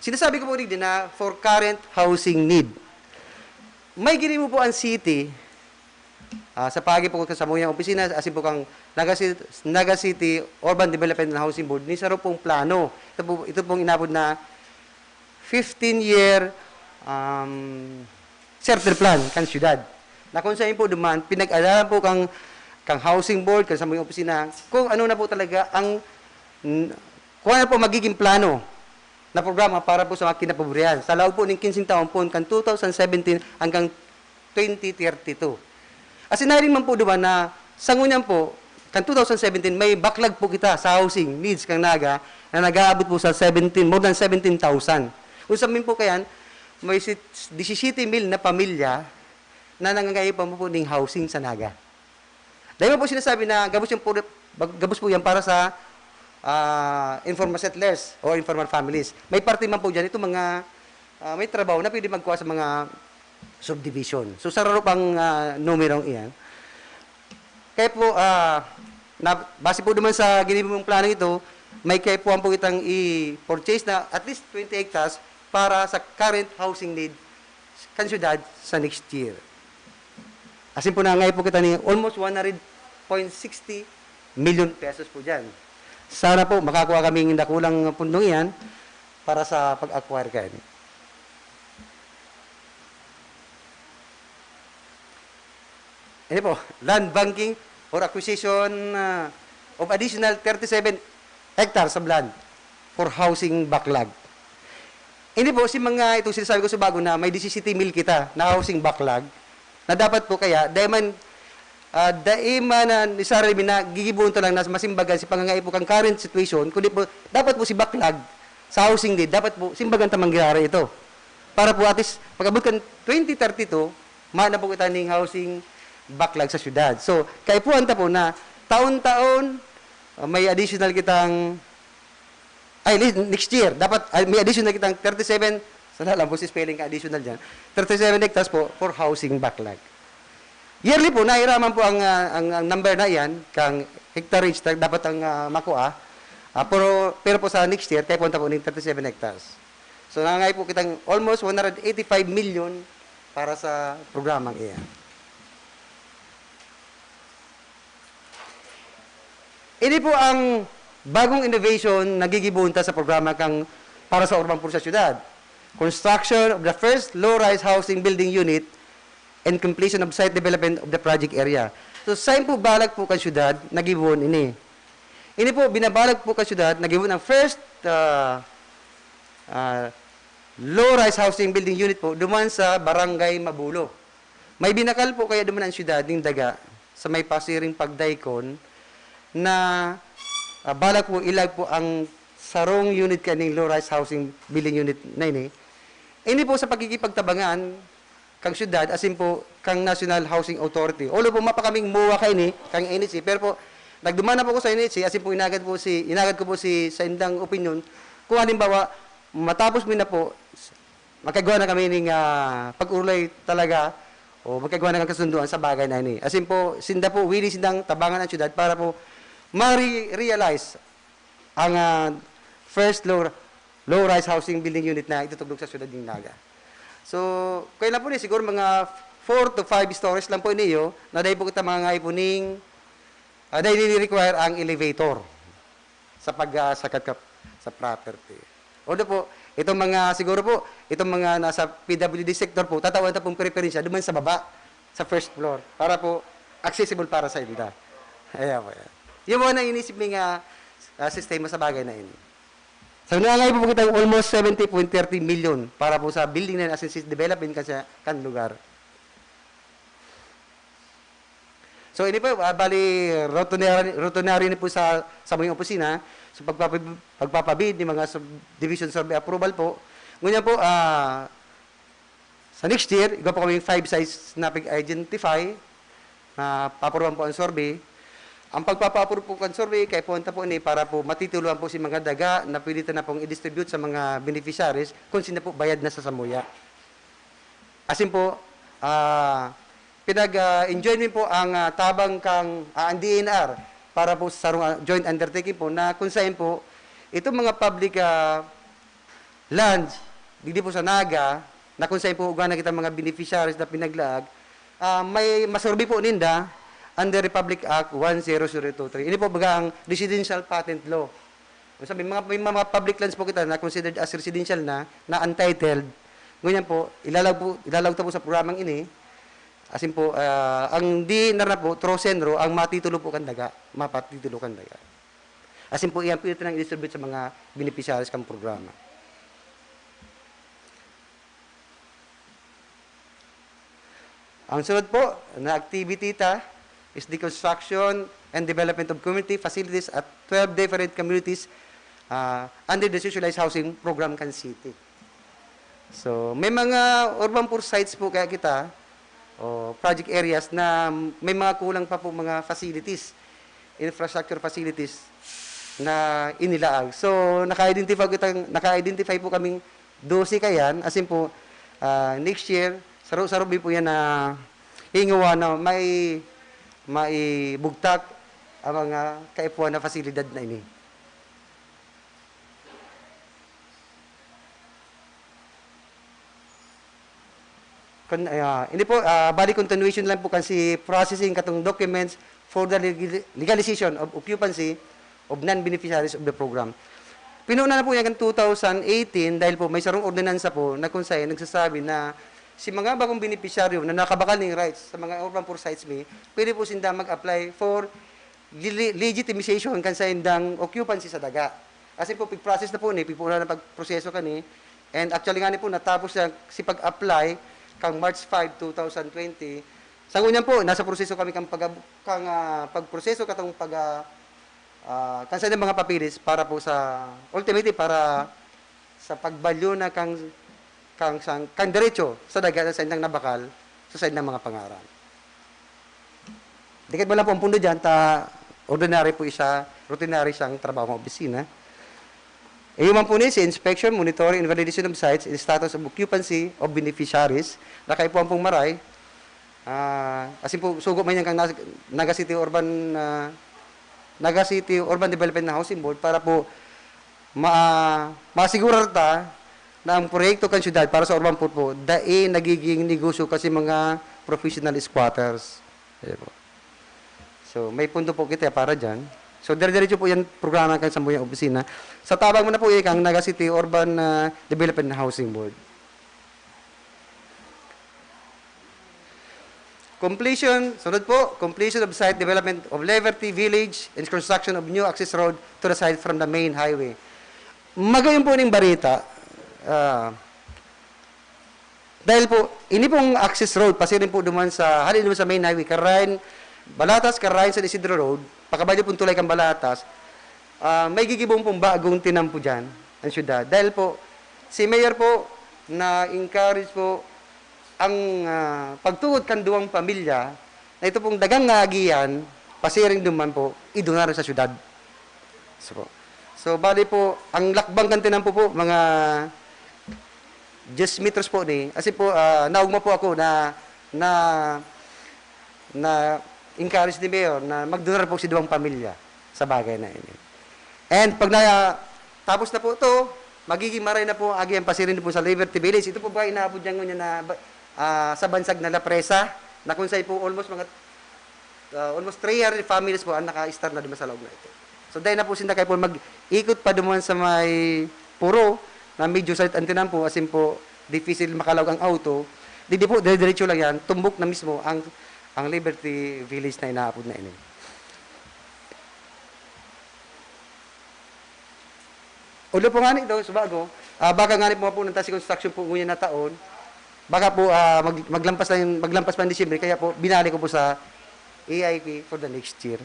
Sinasabi ko po rin na for current housing need. May ginibo po ang city, ah, sa paagi po sa samuyang opisina, asin po kang Naga Ci-, Naga City Urban Development and Housing Board, ni saro pong plano. Ito po, ito pong inabot na fifteen-year, um, charter plan kan syudad. Na kung saan po duman, pinag-aralan po kang, kang housing board, kang samuyang opisina, kung ano na po talaga ang, n-, kung ano po magiging plano na programa para po sa mga kinapobrehon. Sa laog po ng kinseng taon po, kan two thousand seventeen hanggang twenty thirty-two. Asin nairing man po duman na sa ngunyan po, kan two thousand seventeen, may backlog po kita sa housing needs kan Naga na nag-aabot po sa seventeen, more than seventeen thousand. Kung sa amin po kayan, may si-, disisiyete mil na pamilya na nangangaipo po ning housing sa Naga. Dahil mo po sinasabi na gabos yung puro-, bag-, gabos po yan para sa, ah, informal settlers o informal families. May parte man po dyan, itong mga, ah, may trabaho na pwede magkuha sa mga subdivision. So, sa raro pang, ah, numerong iyan. Kaya po, ah, na, base po naman sa ginibo mong plano ito, may kaipuhan po kitang i-purchase na at least twenty hectares para sa current housing need kan syudad sa next year. Asin po, nangangaipo kita ni almost one hundred point sixty million pesos po dyan. Sana po makakuha kaming dakulang pundong iyan para sa pag-acquire kaini. Ini po, land banking or acquisition, ah, of additional thirty-seven hectares of land for housing backlog. Ini po, si mga itong sinasabi ko sa bago na may disisiyete mil kita na housing backlog, na dapat po kaya, dai man, ah, dai man na necessarily na gigibohon ta lang na masimbagan si pangangaipo kan current situation, kundi po, dapat po si backlog sa housing need, dapat po simbagan ta mangyari ito. Para po at least, pag-abot kan twenty thirty-two, mayo na po kita ning housing backlog sa syudad. So, kaipuhan ta po na taon-taon, ah, may additional kitang, ay, li-, next year, dapat, ay, may additional kitang thirty-seven, sana lang po si spelling ka additional dyan, thirty-seven hectares po for housing backlog. Yearly po, nairaman po ang, ah, ang, ang number na iyan, kang hectarage, ta-, dapat ang, ah, makua, ah, pero, pero po sa next year, kaipuhan ta po ning thirty-seven hectares. So, nangangaipo kitang almost one hundred eighty-five million para sa programang iyan. Ini po ang bagong innovation na gigibohon ta sa programa kang para sa urban poor sa syudad. Construction of the first low-rise housing building unit and completion of site development of the project area. So, sain po balag po kan syudad na gibohon ini. Ini po, binabalag po kan syudad na gibohon ang first, ah, ah, low-rise housing building unit po duman sa Barangay Mabulo. May binakal po kaya duman ang syudad ning daga sa may pasiring pagdaikon na, ah, balak po ilag po ang sarong unit kaning low-rise housing building unit na ini. Ini po sa pagkikipagtabangan kang syudad, asin po kang National Housing Authority. Although po, mapa kaming MOA kaini, kang N H A, pero po, nagduman na po ako sa N H A, asin po, inagad po si, inagad ko po si, sa indang opinyon, kung halimbawa, matapos mi na po, magkagwa na kami ning, ah, pag-urulay talaga, o magkagwa na kang kasunduan sa bagay na ini. Asin po, sinda po, willing sindang tabangan ang syudad para po ma-realize ang, ah, first low, low-rise housing building unit na itutugdok sa syudad ng Naga. So, kaya lang po ni, siguro mga four to five stories lang po ini, na dahil po kita mga ngaipuning, ah, dahil require ang elevator sa pag, ah, sakat ka sa property. Although po, itong mga, siguro po, itong mga nasa P W D sector po, tatawan ta pong preferensya duman sa baba, sa first floor, para po accessible para sa inda. Ayan po yan. Yung mga nainisip may nga, ah, sistema sa bagay na ini. So, nangangaipo po kitang almost seventy point thirty million para po sa building na assistance development kasi kan lugar. So, ini po, ah, bali, rutinary, rutinary ni po sa, sa mga opisina. sa pagpapab-, pagpapabid ni mga subdivision survey approval po. Ngunyan po, ah, sa next year, igwa po kaming five sites na pag-identify na paaprubahan po ang survey. Ang pagpapa-approve po kan survey, kaipuhan ta po ni para po matituloan po si mga daga na pwede ta na pong i-distribute sa mga beneficiaries kung sino po bayad na sa samuya. Asin po, ah, pinag-, ah, enjoy mi po ang, ah, tabang kang, ah, ang D E N R para po sa sarong, ah, joint undertaking po na kung saan po itong mga public, ah, lands, digdi po sa Naga, na kung saan po ugana kita mga beneficiaries na pinaglaag, ah, may masurvey po ninda under Republic Act one zero zero two three. Ini po baga ang residential patent law. Sabi, mga, may mga public lands po kita na considered as residential na, na untitled. Ngunyan po, ilalaw po, ilalaw ta po sa programang ini. Asin po, ah, ang D E N R na po, through CENRO, ang matitulo po kan daga, mapatitulo kan daga. Asin po, iyan po ito nang i-distribute sa mga beneficiaries kan programa. Ang sunod po na activity ta is the construction and development of community facilities at twelve different communities, ah, under the socialized housing program kan city. So, may mga urban poor sites po kaya kita, o project areas na may mga kulang pa po mga facilities, infrastructure facilities na inilaag. So, naka-identify kita, naka-identify po kaming dose kayan, asin po, ah, next year, saro-saro din po yan na hingawa na may, maibugtak ang mga kaipuhan na fasilidad na ini. Kun, ah, ini po, ah, bali continuation lang po kan si processing katong documents for the legal-, legalization of occupancy of non-beneficiaries of the program. Pinuuna na po yan kan two thousand eighteen dahil po may sarong ordinansa po na kung saan nagsasabi na si mga bagong beneficiaryo na nakabakal ning rights sa mga urban poor sites mi, pwede po sinda mag-apply for lili-, legitimization kan saindang occupancy sa daga. Asin po, pig-process na po ni, pigpuunan na pagproseso kani. And actually nga ni po, natapos siya si pag-apply kang March five, two thousand twenty. Sa ngunyan po, nasa proseso kami kang pag-, kang, ah, pagproseso katong pag, ah, ah, kan saindang mga papeles para po sa, ultimately, para sa pagbalyo na kang, kang, sang, kang derecho sa daga na saindang nabakal sa saindang mga pangaran. Dikit mo lang po ang pundo dyan, ta ordinary po isa, routinary siyang trabaho ng opisina. Iyo man po ni si inspection, monitoring, and validation of sites and status of occupancy of beneficiaries, na kaipuhan pong maray, ah, asin po, sugo man yan kang Nas-, Naga City Urban, ah, Naga City Urban Development and Housing Board para po ma-, masigurar ta na ang proyekto kan syudad para sa urban poor po, dai nagiging negosyo kasi mga professional squatters. Ayan po. So, may pundo po kita para dyan. So, dire-diretso po yan programa kan sambuyang opisina. Sa tabang mo na po, ikang Naga City Urban, ah, Development and Housing Board. Completion, sunod po, completion of site development of Liberty Village and construction of new access road to the site from the main highway. Magayon po ning barita. Ah, dahil po, ini pong access road, pasiring po duman sa, halin duman sa main highway, Karayan, Balatas, Karayan, San Isidro Road, pakabalyo pong tulay kan Balatas, ah, may gigibong pong bagong tinampo dyan, ang syudad. Dahil po, si Mayor po, na-encourage po ang, ah, pagtugot kan duwang pamilya na ito pong dagang nga agihan, pasiring duman po, idunar sa syudad. So, po. So, bali po, ang lakbang kan tinampo po, mga diyes metros po ni, kasi po, ah, naugma po ako na, na, na encourage ni Mayor na magdunar po si duwang pamilya sa bagay na ini. And pag na, tapos na po ito, magiging maray na po ang agihan pasiring po sa Liberty Village. Ito po ba inaabot dyan ngunyan na ba-, ah, sa bansag na La Presa, na kung saan po almost mga, ah, almost three hundred families po ang naka-start na duman sa laog na ito. So, dahil na po sinda kayo po mag-ikot pa duman sa may puro na medyo salit ang tinampo, asin po, difficile makalaog ang auto, di, di po, dire-diretso lang yan, tumbok na mismo ang, ang Liberty Village na inaapod na ini. Ulo po nga nito, subago, ah, baka nga ni po mapunan ta si construction po ngunyan na taon, baka po, ah, mag-, maglampas lang, maglampas pa ang Disyembre, kaya po, binali ko po sa A I P for the next year.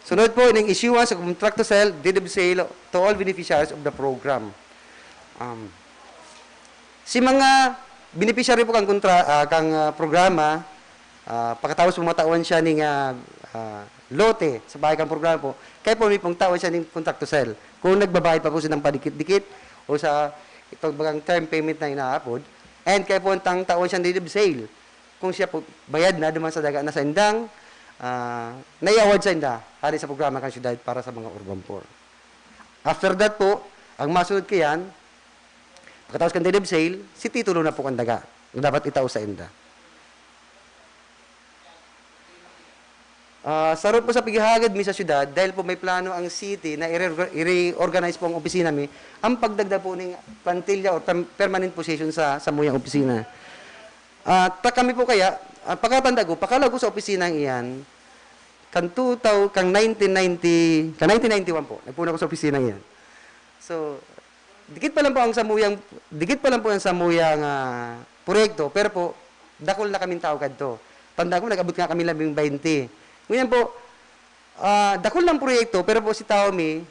Sunod po, ining issuance of contract to sell, deed of sale to all beneficiaries of the program. Um, si mga beneficiary po kang kontra-, ah, kang, ah, programa, ah, pagkatapos po matawan siya ning, ah, ah, lote sa bahay kang programa po, kaya po may pong tawan siya ning contract to sell. Kung nagbabayad pa po siya ng padikit-dikit o sa itong bagang term payment na inaapod, and kaya po ang tang tawan siya ng deed of sale. Kung siya po, bayad na, duman sa daga na sa indang, ah, nai-award sa inda, hali sa programa kan syudad para sa mga urban poor. After that po, ang masunod kayan, pagkatapos kan deed of sale, si titulo na po kan daga na dapat itao sa inda. Ah, sarong po sa paghahagad mi sa syudad, dahil po may plano ang city na i-reorga-, i-reorganize po ang opisina mi, ang pagdagdag po ning plantilla or perm-, permanent position sa, sa samuyang opisina. Ah, ta kami po kaya, ah, pagkatanda ko, pakalaw ko sa opisinang iyan, kan two thou-, kan nineteen ninety, kan nineteen ninety-one po, nagpuno ako sa opisinang iyan. So, dikit pa lang po ang samuyang, dikit pa lang po ang samuyang, ah, proyekto, pero po, dakul na kaming tao kadto. Tanda ko, nag-abot nga kami labing baynte. Ngunyan po, ah, dakul ng proyekto, pero po si tao mi,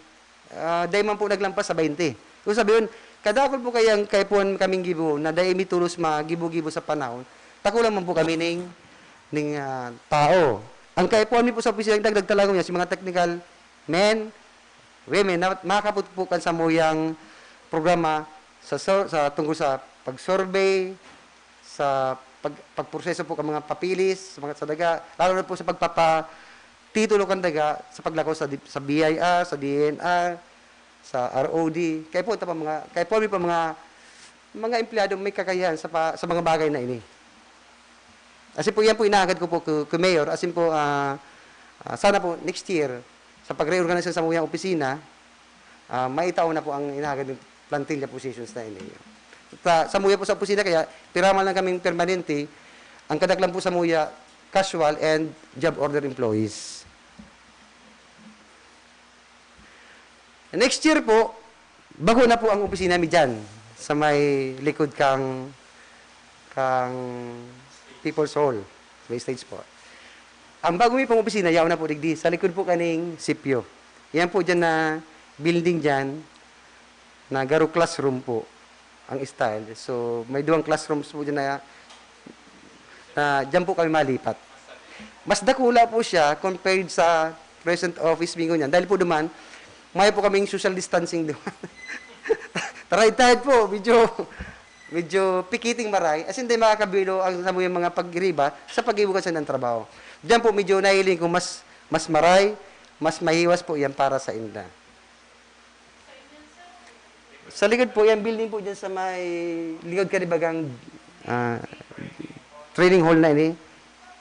ah, dai man po naglampas sa baynte. Kung sabi yun, kadakul po kayang kaipuhan kaming gibo na dai mi tolos magibo-gibo sa panahon, dakul lang man po kami ning, ning, ah, tao. Ang kaipuhan mi po sa opisina, nagdagdag talaga niya, si mga technical men, women, na makakapot po kan samuyang programa sa sur-, sa tungkol sa pag-survey, sa pag-, pagproseso po kan mga papeles, sa mga sa daga, lalo na po sa pagpapatitulo kan daga sa paglakaw sa di-, sa B I R, sa D E N R, sa R O D. Kaya po, ito pa mga, kaya po, may pa mga, mga empleyado may kakayahan sa pa-, sa mga bagay na ini. Kasi po, yan po inaagad ko po ku-, ku Mayor. As in po, ah, ah, sana po next year, sa pag-reorganize sa samuyang opisina, ah, maitao na po ang inaagad ng plantilla positions na ini. Sa, samuya po sa opisina, kaya piramal lang kaming permanente, ang kadaklan po samuya, casual and job order employees. Next year po, bago na po ang opisina mi dyan, sa may likod kang, kang People's Hall, sa may stage po. Ang bago mi pong opisina, yaon na po digdi, sa likod po kaning sipyo. Yan po dyan na building dyan, na garo classroom po ang style. So, may duwang classrooms po dyan na, na dyan po kami malipat. Mas dakula po siya compared sa present office mi ngunyan. Dahil po duman, may po kaming social distancing duman. Taray-taray po, medyo, medyo pikiting maray. As in, di makakabilo ang samuyang mga pagiriba sa pag-ibukan sa ng trabaho. Diyan po, medyo nahiling ko mas, mas maray, mas mahiwas po yan para sa inda. Sa likod po, yung building po dyan sa may likod ka, di ba, gang, ah, training hall na ini.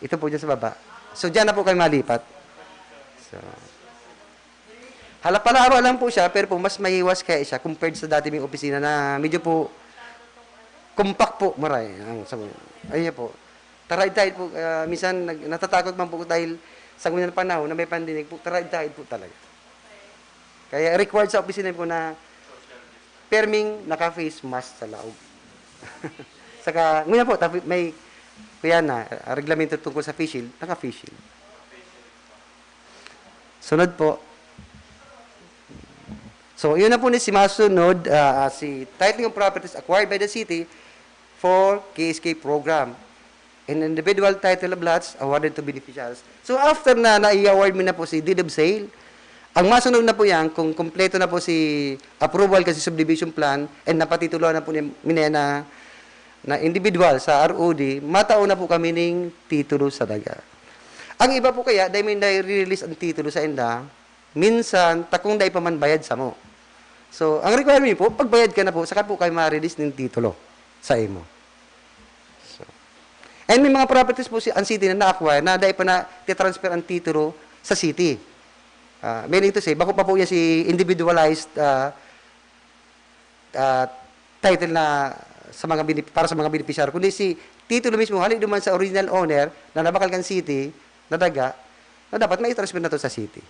Ito po dyan sa baba. So, dyan na po kayo malipat. So, halapalawa lang po siya, pero po mas mahiwas kaya siya compared sa dati ming opisina na medyo po compact po, maray. Ang, sa, ayun niya po. Taraid-taid po, ah, minsan nag-, natatakot man po dahil sa ngunyan panahon na may pandemic po, taraid-taid po talaga. Kaya required sa opisina po na perming naka-face mask sa laog. Saka, ngunyan po, tapi-, may, kuya na, ah, reglamento tungkol sa face shield, naka-face shield. Sunod po. So, yun na po ni si masunod, ah, ah, si titling of properties acquired by the city for K S K program. An individual title of lots awarded to beneficiaries. So, after na nai-award mi na po si deed of sale, ang masunod na po yan, kung kompleto na po si approval kasi subdivision plan and napatituloan na po ni, mi na, na individual sa R O D, matao na po kami ning titulo sa daga. Ang iba po kaya, dahil may nai-release ang titulo sa inda, minsan, takong dai pa man bayad samo. So, ang requirement po, pagbayad ka na po, saka po kayo ma-release ng titulo sa imo. So, and may mga properties po si, ang city na na-acquire na dai pa na-transfer ang titulo sa city. Ah, meaning to say, bako pa po yan si individualized, ah, ah, title na sa mga benef-, para sa mga beneficiary, kundi si titulo mismo, hali duman sa original owner na nabakal kan city, na daga, na dapat mai-transfer na to sa city.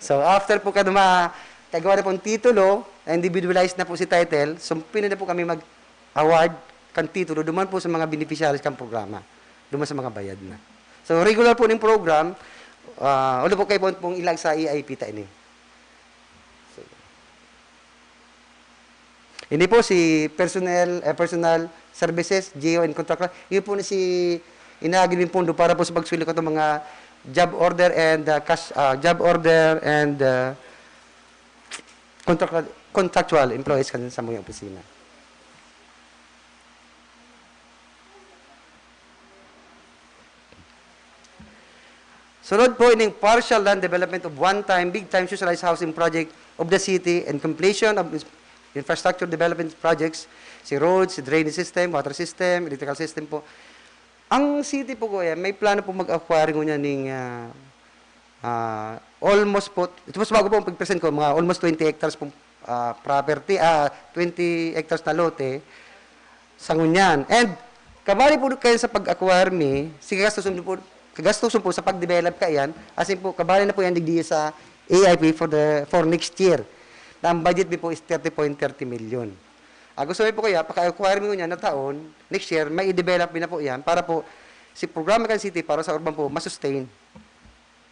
So, after po ka duma-, kagawa na pong titulo, individualized na po si title, so pwede na po kami mag-award kan titulo duman po sa mga beneficiaries kan programa, duman sa mga bayad na. So, regular po ning program, ah, wala po kayo po pong ilag sa A I P ta ini. So, ini po si personnel, eh, personal services, G O and contractual. Yun po na si inaagin yung pondo para po sa pagsulit ko itong mga job order and, ah, cash, ah, job order and, ah, contractual, contractual employees kan sa mga opisina. Sunod po ining partial land development of one-time, big-time socialized housing project of the city and completion of ins-, infrastructure development projects, si roads, si drainage system, water system, electrical system po. Ang city po, kuya, may plano po mag-acquire ngunyan ning, ah, ah, almost po, ito mas bago po ang pag-present ko, mga almost twenty hectares pong, ah, property, ah, twenty hectares na lote sa ngunyan. And kabali po kayo sa pag-acquire mi, sige, gastusin po, gastusin po sa pag-develop ka yan, as in po, kabali na po yan digdi sa A I P for the, for next year. Na ang budget mi po is thirty point thirty million. Ah, gusto mi po kaya, paka-acquire mi ngunyan na taon, next year, may i-develop mi na po yan para po si programa kan city para sa urban po, masustain.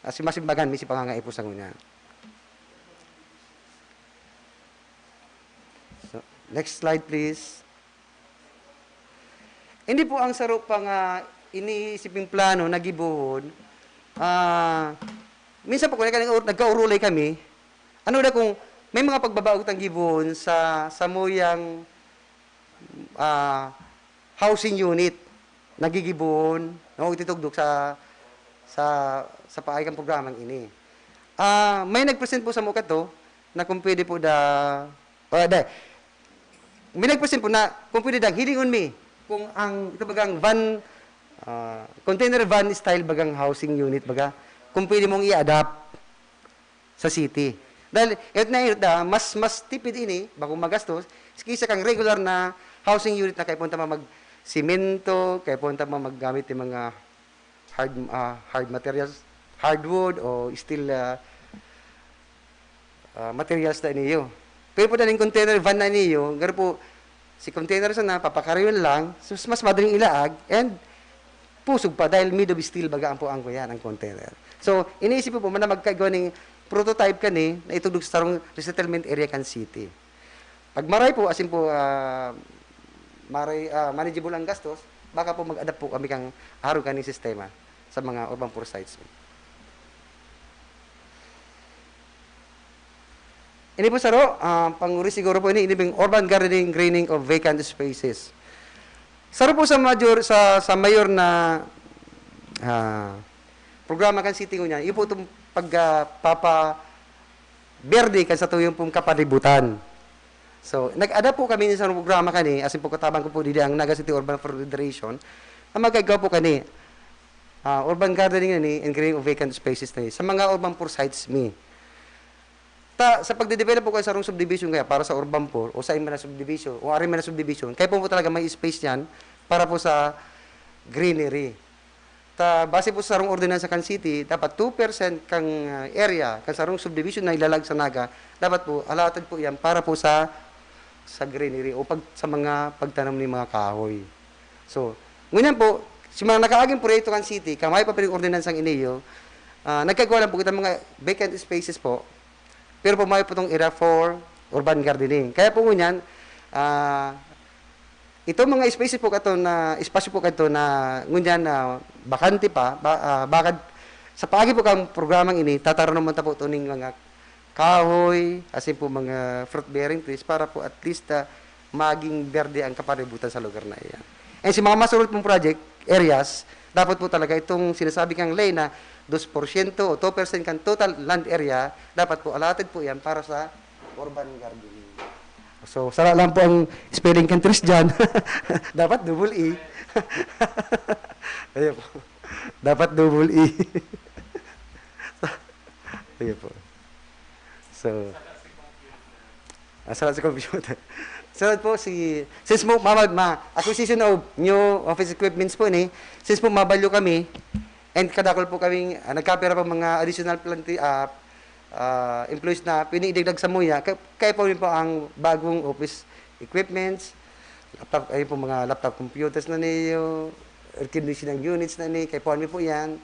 As in, masimbagan mi si pangangaipo sa ngunyan. So, next slide, please. Hindi po ang saro pa nga iniisip yung plano na gibohon. Ah, minsan po, kung nagka-, nagkaurulay kami, ano na kung may mga pagbabago tang gibohon sa, sa muyang, ah, housing unit na gigibohon, no, itutugdok sa, sa, sa paagi kan programang ini. Ah, may nag-present po sa muka to na kung pwede po da, ah, da, may nag-present po na kung pwede dang hilingon mi kung ang, ito bagang van, ah, container van style bagang housing unit baga, kung pwede mong i-adapt sa city. Dahil, it na it da, mas, mas tipid ini, bako magastos, kaysa kang regular na housing unit na kaipuhan ta mag-semento, kaipuhan ta maggamit ng mga hard, ah, hard materials, hardwood o steel, ah, ah, materials na niyo. Pero po daling container van na niyo, garo po, si container sana, papakarayon lang, so mas, mas madaling ilaag, and pusog pa, dahil made of steel baga ang po ang kuyan, ang container. So, iniisip po po, na magkagawa ng prototype kani, na itugdog sa sarong resettlement area kan city. Pag maray po, asin po, ah, maray, ah, manageable ang gastos, baka po mag-adapt po kami kang arog kaning sistema sa mga urban poor sites. Ini po saro, ah, panguri siguro po ini, ini pong urban gardening, greening of vacant spaces. Saro po sa major, sa, sa mayor na, ah, programa kan city ngunyan, iyo po itong pagpapaberde kan sa tuyong pong kapalibutan. So, nag-adapt po kami sa programa kani, asin po katabang ko po dili ang Naga City Urban Federation, na magkagawa po kani, ah, urban gardening na ni and greening of vacant spaces na ni, sa mga urban poor sites mi. Ta, sa pagde-develop po kayo sa sarong subdivision kaya para sa urban poor o sa man na subdivision o ari man na subdivision, kaya po, po talaga may space yan para po sa greenery. Ta, base po sa sarong ordinansa kan city, dapat two percent kang, ah, area, kan sarong subdivision na ilalag sa Naga, dapat po allotted po yan para po sa, sa greenery o pag, sa mga pagtanom ng mga kahoy. So, ngunyan po, si mga nakaaging proyekto kan city, kamay pa pinag-ordinansang iniyo, ah, nagkagawa lang po kita mga vacant spaces po, pero po may po itong area for urban gardening. Kaya po ngunyan, ah, itong mga spaces po kato na, espasyo po kato na ngunyan na bakante pa, ba, ah, bakad sa paagi po kang programang ini, tataranom man ta po ito ning mga kahoy, asin po mga fruit-bearing trees para po at least, ah, maging berde ang kapalibutan sa lugar na iyan. And sa mga masurot pong project areas, dapat po talaga itong sinasabi kang ley na dos porsyento o two percent kan total land area, dapat po allotted po yan para sa urban gardening. So, sara lang po ang spelling kan trees dyan. Dapat double E. Ayun po. Dapat double E. Ayun po. So, ah, sara sa computer. Sunod po, si, since po, mama, ma, acquisition of new office equipments po ni, since po mabalyo kami, and kadakol po kaming, ah, nagkapira pa mga additional planti-, ah, ah, employees na pwedeng idagdag sa muya, ka-, kaya po rin po ang bagong office equipments. Laptop, ayun po, mga laptop computers na niyo, air conditioning units na ni, kay po, ano po yan.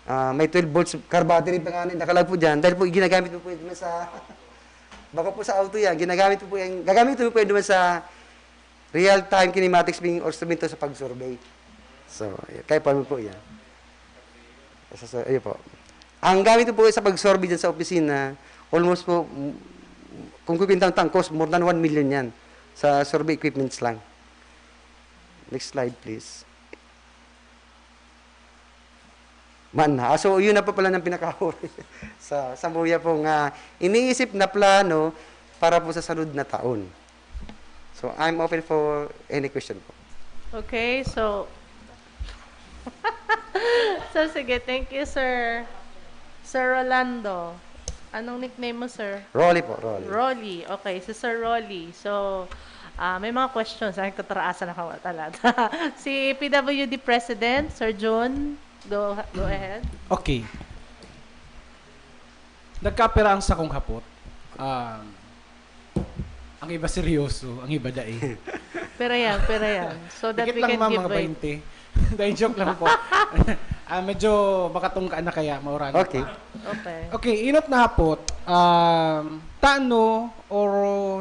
Ah, may twelve volts car battery pa nga ni, nakalag po dyan. Dahil po, ginagamit po po yun sa, bako po sa auto yan, ginagamit po po yan, gagamit po po yun naman sa real-time kinematics being instrumento sa pag-survey. So, ayun, kaya po, ano po yan. Sa, sa, ayun po. Ang gamit ko po sa pag-survey dyan sa opisina, almost po, mm, kung kukwentahan, cost more than one million yan sa survey equipments lang. Next slide, please. Man na. Ah, so, yun na po pala ng pinakahuli sa, sa Muya pong, ah, iniisip na plano para po sa sunod na taon. So, I'm open for any question po. Okay, so... So, sige, thank you, Sir. Sir Rolando. Anong nickname mo, sir? Rolly po, Rolly. Rolly. Okay, si Sir Rolly. So, ah, may mga questions. Ay, kataraasan na ka talaga. Si P W D President, Sir Jun, go, go ahead. Okay. Nagkapira ang sakong hapot. Um, ang iba seryoso, ang iba dai. Pero yan, pero yan. So that Dikit we lang, can ma'am, give mga way. baynte. Dahil joke lang po. Ah, medyo makatungka na kaya, maurani Okay. pa. Okay. Okay, inot na hapot. Um, tano or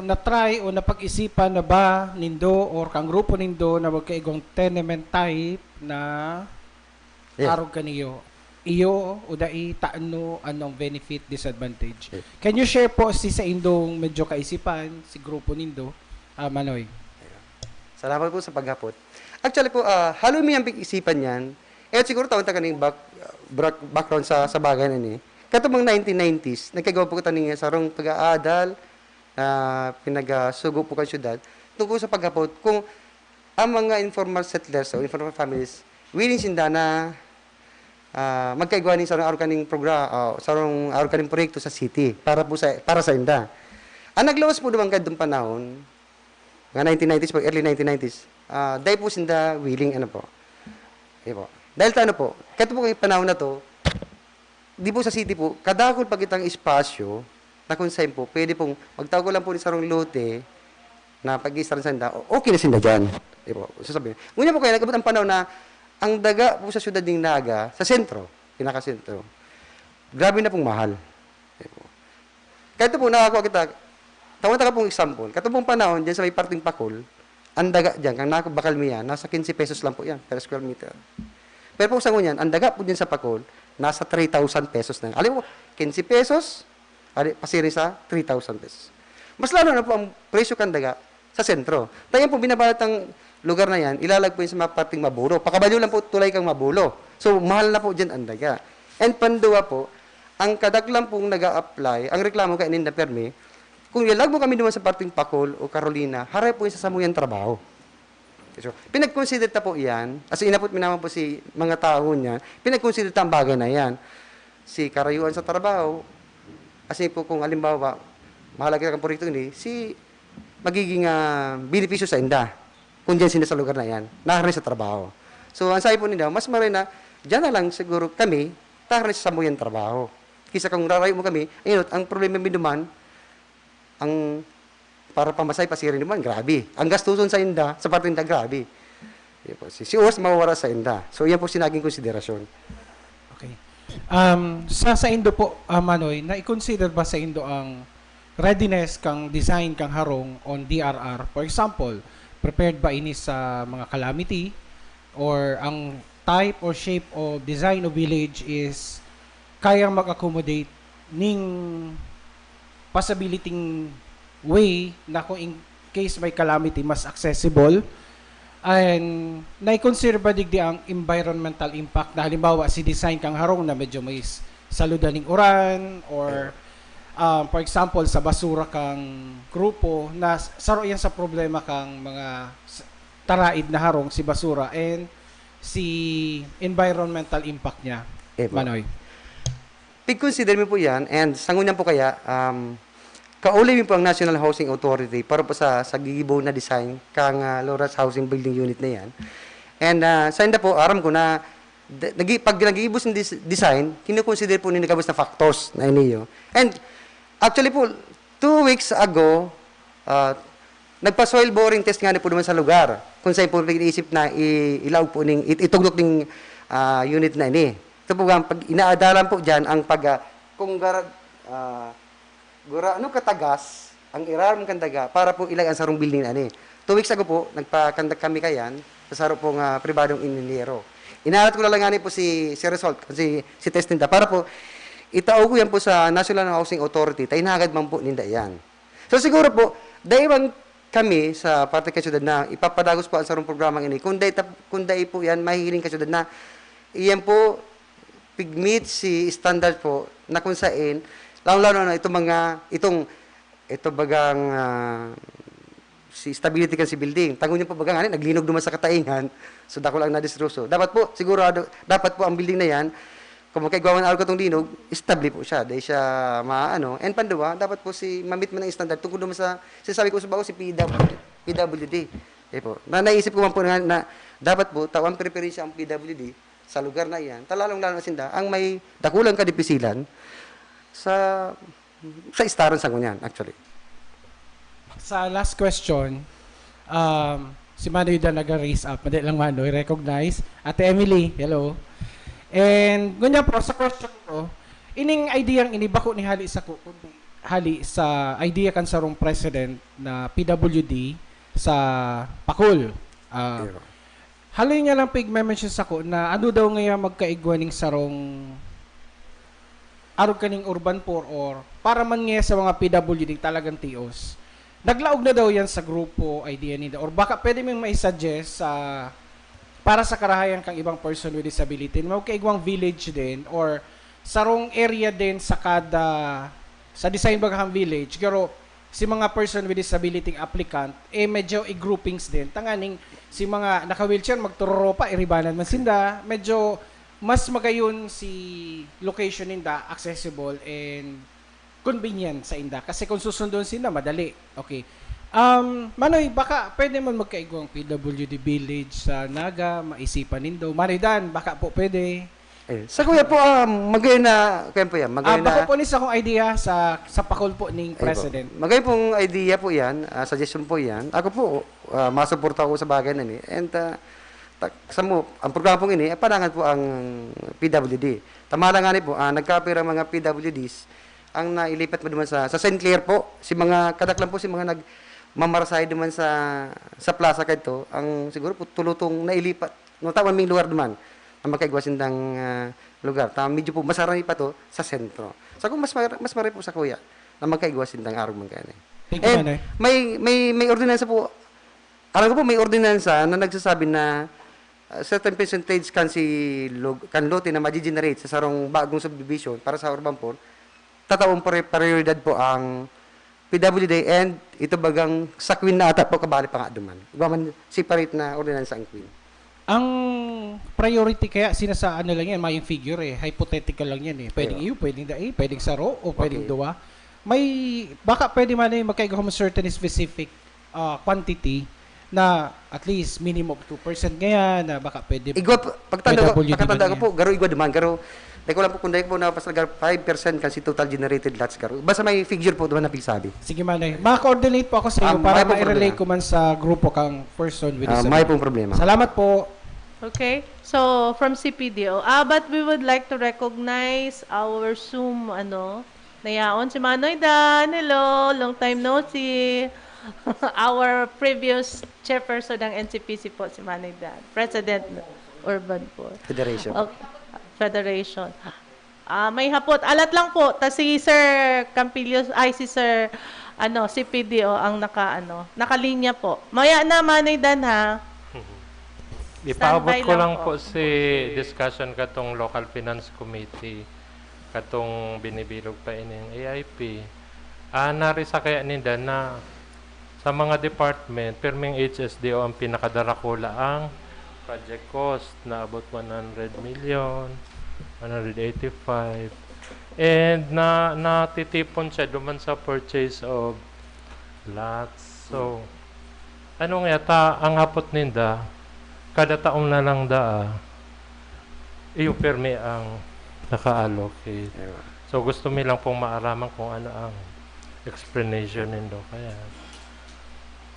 na-try o napag-isipan na ba nindo or kang grupo nindo na magkaigong tenement type na Yes. arog kaniyo? Iyo o dai, tano, anong benefit, disadvantage? Yes. Can you share po si sa indong medyo kaisipan, si grupo nindo, ah, Manoy? Salamat po sa paghapot. Actually po, ah, haloy mi ang pag-isipan yan. Eh, siguro tawon ta kaning back, back, background sa, sa bagay na ni. Katong mga nineteen nineties, nagkagawa po kita ning sarong pag-aadal na pinagasugo po kan syudad tungkol sa paghapot kung ang mga informal settlers o informal families, willing sinda na, ah, magkaigwa ning sarong arog kaning progra-, ah, sarong arog kaning proyekto sa city para po sa, para sa inda. Ang nagluwas po naman kadtong panahon, mga nineteen nineties po, early nineteen nineties, ah, dai po sinda willing, ano po. Di po. Dahil ta ano po, kato po kay panahon na to, di po sa city po, kadakul pa kitang espasyo na kung saan po, pwede pong magtago lang po ni sarong lote na pag-iistaran sa inda, o-, okay na sinda dyan. Di po. So sabi, ngunyan po kaya nag-abot ang panahon na ang daga po sa syudad ng Naga, sa sentro, pinakasentro, grabe na pong mahal. Di po. Kaya ito po, nakakuha kita, tawon ta ka pong example. Kato pong panahon, dyan sa may parting Pakol, ang daga dyan, kang nako bakal mi yan, nasa quince pesos lang po yan, per square meter. Pero po sa ngunyan, ang daga po dyan sa Pakol, nasa three thousand pesos na. Alam mo, quince pesos, ali, pasiring sa three thousand pesos. Mas lalo na po ang presyo kan daga sa sentro. Tayo po, binabalat ang lugar na yan, ilalag po yun sa mga parting Mabulo. Pakabalyo lang po, tulay kang Mabulo. So, mahal na po dyan ang daga. And panduwa po, ang kadaklan pong nag apply ang reklamo kay Ninda Permi, kung ilag mo kami naman sa parting Pakol o Carolina, haray po yun sa samuyang trabaho. So, pinag-consider ta po yan. As in, inapot mi naman po si mga tao niya, pinag-consider ta ang bagay na yan. Si karayuan sa trabaho, as in po kung halimbawa, mahalaga ang proyekto ini, si magiging, ah, benepisyo sa inda kung diyan sila sa lugar na yan, naharness sa trabaho. So, ang sabi po nila, mas maray na, diyan na lang siguro kami, taharness sa samuyang trabaho. Kisa kung rarayo mo kami, ayun, ang problema mi duman, ang para pamasay pasiring naman, grabe. Ang gastuson sa inda, sa parte inda, grabe. Yun po, si, si oras mawawara sa inda. So, yan po sinaging konsiderasyon. Okay. Um, sa sa indo po, ah, Manoy, na-consider ba sa indo ang readiness kang design kang harong on D R R? For example, prepared ba ini sa mga calamity? Or ang type or shape of design of village is kayang mag-accommodate ning possibility way na kung in case may calamity, mas accessible? And nai-consider ba digdi ang environmental impact na halimbawa si design kang harong na medyo may s- saludan ning uran or um, for example sa basura kang grupo na s- saro yan sa problema kang mga s- taraid na harong si basura and si environmental impact niya, Eh, po. Manoy? Pig-consider mi po yan, and sa ngunyan po kaya, um, kauli mi po ang National Housing Authority para po sa, sa gigibo na design kang, ah, Lawrence Housing Building Unit na yan. And, ah, sa inda po, aram ko na d- nagi, pag nag-iibos ng dis- design, kinukonsider po nila gabos na factors na iniyo. And actually po, two weeks ago, ah, Nagpa-soil boring test nga po naman sa lugar, kung saan po iniisip na i-, ilaog po ning, it-, itugdok ning, ah, unit na ini. Ito po ang pag-, inaadalan po dyan ang pag, ah, kung gara-, ah, gura-, ano katagas ang irarom kan daga para po ilagay ang sarong building na ini. Two weeks ago po, nagpa-conduct kami kayan sa saro pong, ah, pribadong inhinyero. Inarat ko na lang nga ni po si, si result, si, si test ninda para po itao ko yan po sa National Housing Authority, ta inagad man po ninda yan. So, siguro po, dai man kami sa parte kan syudad na ipapadagos po ang sarong programang ini. Kung dai ta-, kung dai po yan, mahihiling kan syudad na iyan po pigmit si standard po na kung sain, lalong-lalo na itong mga, itong, ito bagang, ah, si stability kan si building. Tangon niyo po baga nga, naglinog naman sa kataingan. So, dako lang nadistroso. Dapat po, sigurado, dapat po ang building na yan, kung magkaigwaman araw katong linog, stable po siya. Dahil siya maano. And panduwa, dapat po si mamit man ang standard. Tungkol naman sa, sinasabi ko sa bago, si P W, P W D. Eh po. Na naisip ko man po na, na dapat po, tawan preferensya ang P W D sa lugar na iyan. Talalong lalo na sinda, ang may dakulang kadipisilan sa, sa istaran sa ngunyan, actually. Sa last question, um, si Manoy Dan naga-raise up. Madali lang, Manoy, recognize. Ate Emily, hello. And, ngunyan po, sa question ko, ining idea ang inibako ni hali sa ku-, kundi hali sa idea kan sarong president na P W D sa Pacol. Ah, Pero, haloy nga lang pig-mention sako na ano daw ngaya magkaigwa ning sarong arog kaning urban poor or para man ngaya sa mga P W D talagang tios. Naglaog na daw yan sa grupo idea ninda, or baka pwede mong mai-suggest sa para sa karahayan kang ibang person with disability na magkaigwang village din or sarong area din sa kada sa design bagahang village, pero si mga person with disability applicant, eh, medyo i-groupings din. Tanganing si mga naka-wheelchair, magturoropa, iribanan man sinda. Medyo mas magayon si location ninda, accessible and convenient sa inda. Kasi kung susundon sinda, madali. Okay. Um, Manoy, baka pwede man magkaigwang P W D village sa Naga, maisipan nindo. Manoy Dan, baka po pwede. Eh, sa kuya po, ah, magayon na, kaya po yan, Ah, magayon bako na, po ni sa akong idea sa sa Pacol po ning Ayun po. president. Magayon pong idea po yan, ah, suggestion po yan. Ako po, ah, masuporta ako sa bagay na ni. And ah, ta- sa mo, ang programa pong ini, eh, panangan po ang P W D. Tama lang nga ni po, ah, nagkapira mga P W Ds ang nailipat mo naman sa, sa Saint Clair po. Si mga kadaklan po, si mga nagmamarasahe naman sa, sa plaza kadto, ang siguro po tulutong nailipat. No, tama ming lugar naman na magkaigwa sindang ah, lugar. Ta medyo po masarami pa to sa sentro. Sa kung mas mar- mas marami po sa kuya na magkaigwa sindang arog man kaya. Thank you, And Manoy. may may may ordinansa po. Alam ko po may ordinansa na nagsasabi na ah, certain percentage kan si lug- kan lote na ma-generate sa sarong bagong subdivision para sa urban poor, tataong pre- prioridad po ang P W D and ito bagang sa Queen na ata po kabali pa nga duman. Iba man separate na ordinansa ang Queen. Ang priority kaya sinasa ano lang yan, mayong figure eh, hypothetical lang yan eh. Pwedeng Ayun. iyo, pwedeng dai, pwedeng saro, o pwedeng Okay. duwa. May, baka pwede man eh, magkaigo mo certain specific ah, quantity na at least minimum two percent ngayon na baka pwede Igwa po, pagtanda ko, P W D pagkatanda man ko po, garo igwa duman, garo, dahil ko lang po kung dahil po na pasal garo five percent kasi total generated lots garo. Basta may figure po duman na pigsabi. Sige, Manoy. Ma-coordinate po ako sa iyo Ah, para may pong ma-relay problema. ko man sa grupo kang person with Ah, disability. may pong problema. Salamat po. Okay. So, from C P D O. Ah, but we would like to recognize our Zoom, ano, nayaon si Manoy Dan. Hello, long time no see. Our previous chairperson ng N C P C po, si Manoy Dan. President ng Urban Poor. Federation. Okay. Federation. Ah, may hapot. Alat lang po, ta si Sir Campillo, ay si Sir ano, C P D O ang naka ano, nakalinya po. Maya na, Manoy Dan, ha. Ipaabot Standby ko lang lang po. po si discussion katong local finance committee, katong binibilog pa ining A I P. Ah, narisa kaya ninda na sa mga department, pirming H S D O ang pinakadarakula ang project cost, naabot one hundred million, one hundred eighty-five. And na natitipon siya duman sa purchase of lots. So, ano nga ta ang hapot ninda, kada taon na lang daa, iyo pirmi ang naka-allocate. Ayun. So, gusto mi lang pong maaraman kung ano ang explanation nindo. Kaya,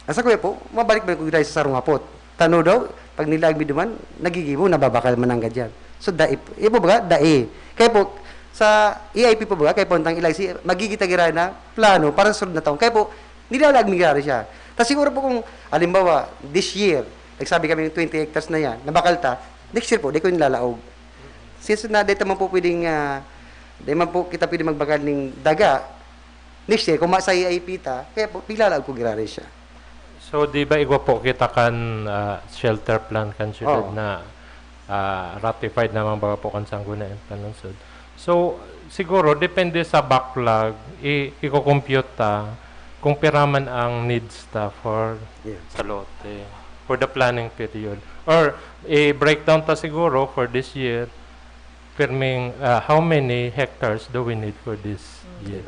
Asa ko po, mabalik ba ko sa sarong hapot? Tano daw, pag nilag mi duman, nagigibo, nababakal man ang gadyan. So, dai, ipo ba, dai. Kaya po, sa E I P po ba, kaya po ang ilag si, magigita gira na plano para sa sunod na taon. Kaya po, nilalag mi gira siya. Tapos siguro po kung, halimbawa, this year, nagsabi kami ng twenty hectares na yan, nabakal ta, next year po, di ko nilalaog. Since na, di naman po pwedeng, ah, di man po kita pwede magbakal ng daga, next year, kung masa E I P ta, kaya po, pilalaog ko gira rin siya. So, di ba igwa po kita kan, ah, shelter plan kan syudad Oo. na, ah, ratified naman baga po kan Sangguniang Panlungsod? So, siguro, depende sa backlog, i-, i-compute ta kung pira man ang needs ta for Yeah. sa lote, for the planning period. Or, i-breakdown ta siguro for this year, pirming, ah, how many hectares do we need for this Mm. year?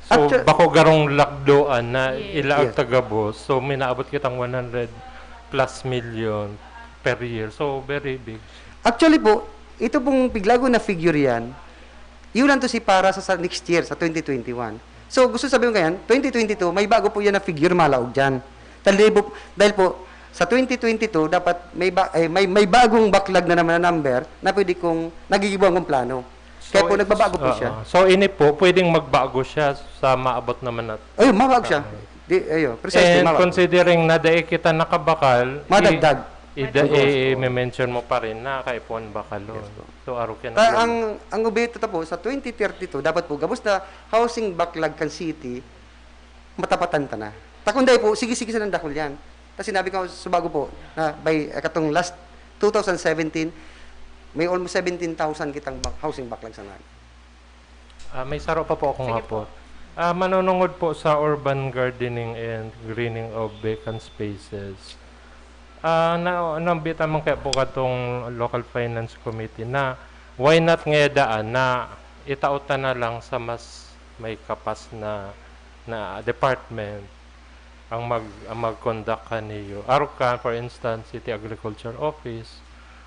So, Actu- bako garong lakdoan na Yes. ilaag Yes. ta gabos. So, minaabot kitang one hundred plus million per year. So, very big. Actually po, ito pong piglago na figure yan, yun lang to si para sa, sa next year, sa twenty twenty-one. So, gusto sabihin ko yan, twenty twenty-two, may bago po yan na figure malaog dyan. Dahil po, dahil po, sa twenty twenty-two, dapat may, ba, eh, may, may bagong backlog na naman na number na pwede kong nagigibuan kong plano. Kaya So, po, it's, nagbabago po oo. siya. So, ini po, pwedeng magbago siya sa maabot naman nat-, Ayun, mabago siya. Ah. Di, ayun, precisely, And mabago. considering na dai kita nakabakal, i-, Madagdag. i-, Madagdag. i-, i-mention mo pa rin na kaipuhan bakalon. Yes po. So, aro ka Ta-, na ang, ang objeto ta po, sa twenty thirty-two, dapat po, gabos na housing backlog kan city, matapatan ta na. Ta kung dai po, sige-sige sa nandakol yan. Ta sinabi ko sa bago po, na by, eh, katong last two thousand seventeen, may almost seventeen thousand kitang ba-, housing backlog sa nan. Ah, may saro pa po akong Sige hapot. po. Ah, manunungod po sa urban gardening and greening of vacant spaces. Ah, na, naambitan man kaya po katong local finance committee na why not ngaya daan na itao ta na lang sa mas may kapas na, na department ang mag-, ang mag-conduct kaniyo. Arog kan, for instance, City Agriculture Office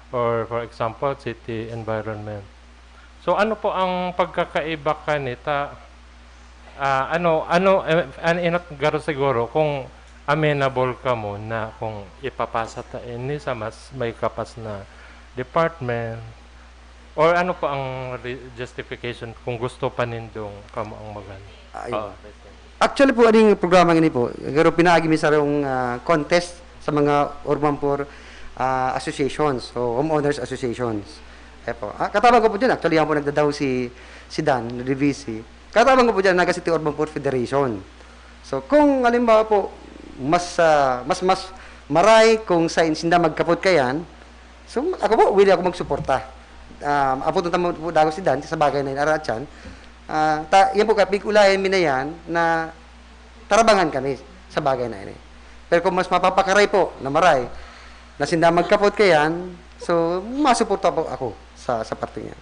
or, for example, City Environment. So, ano po ang pagkakaiba kanita? Ah, ano, ano, eh, an-, inot garo siguro kung amenable kamo na kung ipapasa ta ini sa mas may kapas na department, or ano po ang re-, justification kung gusto pa nindong kamo ang magano? Ayun. Oo, right. Actually po, aning programa ini po, pero pinaagi mi sarong, ah, contest sa mga urban poor, ah, associations o homeowners associations. Ayan po. Ah, katabang ko po dyan, actually, yan po nagdadaw si, si Dan, na D V C. Katabang ko po dyan, Naga City Urban Poor Federation. So, kung halimbawa po, mas, ah, mas, mas maray kung sa sinda magkapot kayan, so, ako po, willing ako magsuporta. Um, apo tamo po dagos si Dan sa bagay na inarat siyan. Ah, ta, yan po, kapig-ulayan mi na yan na tarabangan kami sa bagay na ini. Pero kung mas mapapakaray po na maray na sinda magkapot kayan, so, masuporta po ako sa, sa parte niya.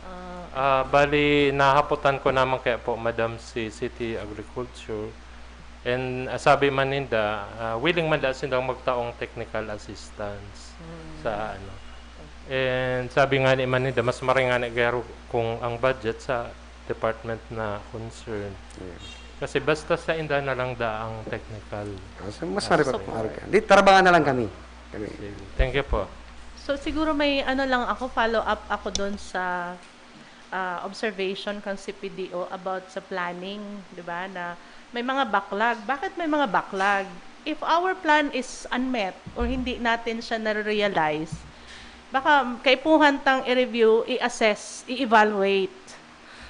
Ah, Ah, bali, nahapotan ko naman kaya po, Madam, si City Agriculture. And, ah, sabi man ninda, ah, willing man da sindang magtaong technical assistance Mm. sa ano. And sabi nga ni man ninda, mas maray nga ni garo kung ang budget sa department na concern. Yes. Kasi basta sa inda na lang da ang technical Ah, so, mas maray pa aspect. kung araw ka. Di, tarabangan na lang kami. Kami. Sige. Thank you po. So, siguro may ano lang ako, follow up ako doon sa, ah, observation kan C P D O about sa planning, di ba, na may mga backlog. Bakit may mga backlog? If our plan is unmet or hindi natin siya nare-realize, baka kaipuhan tang i-review, i-assess, i-evaluate.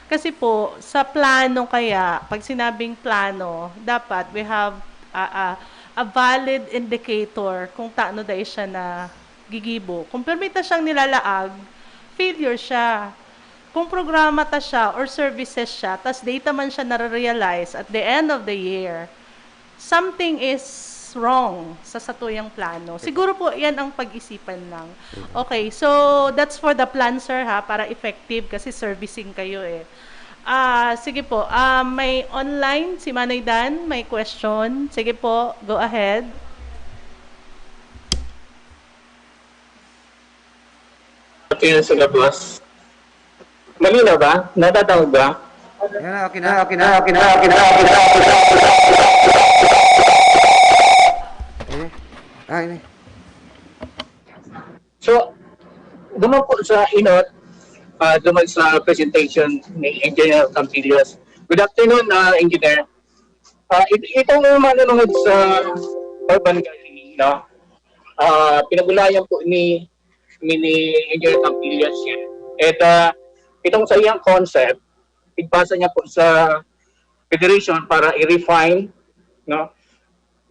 Kasi po, sa plano kaya, pag sinabing plano, dapat we have a, a, a valid indicator kung tano dai siya nagigibo. Kung permi ta siyang nilalaag, failure siya. Kung programa ta siya or services siya, tas data man siya nare-realize at the end of the year, something is wrong sa satuyang plano. Siguro po, yan ang pag-isipan lang. Okay, so that's for the plan, sir, ha, para effective kasi servicing kayo eh. Ah, sige po, ah, may online, si Manoy Dan, may question. Sige po, go ahead. Ito yun sa labas. Malinaw ba? Natatawag ba? Yan na, okay na, okay na, okay na, okay na, okay na, okay na, okay na. Ah, ini. So, duman po sa inot, uh, duman sa presentation ni Engineer Campillos. Good afternoon, uh, Engineer. Uh, it, itong manunungod sa urban gardening, no? Uh, pinagulayan po ni, ni, ni Engineer Campillos yan. At uh, itong sa iyang concept, igpasa niya po sa federation para i-refine, no?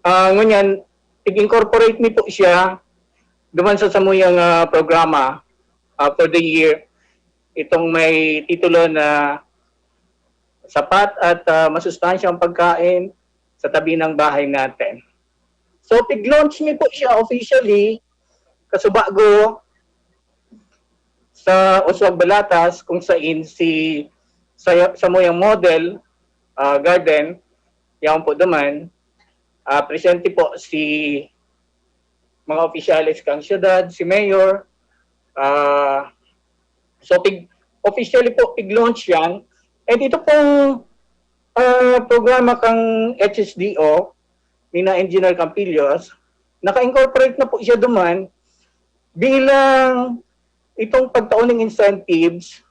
Uh, ngunyan, ig-incorporate mi po siya duman sa samuyang uh, programa uh, for the year, itong may titulo na sapat at uh, masustansyang pagkain sa tabi ng bahay natin. So, pig-launch mi po siya officially kasubago sa Oswag Balatas, kung sain si sa, samuyang model uh, garden, yaon po duman, uh, presente po si mga opisyales kang syudad, si mayor. Uh, so, pig, officially po, pig-launch yan. And ito pong uh, programa kang H S D O, ni na Engineer Campillos, naka-incorporate na po siya duman bilang itong pagtao ng incentives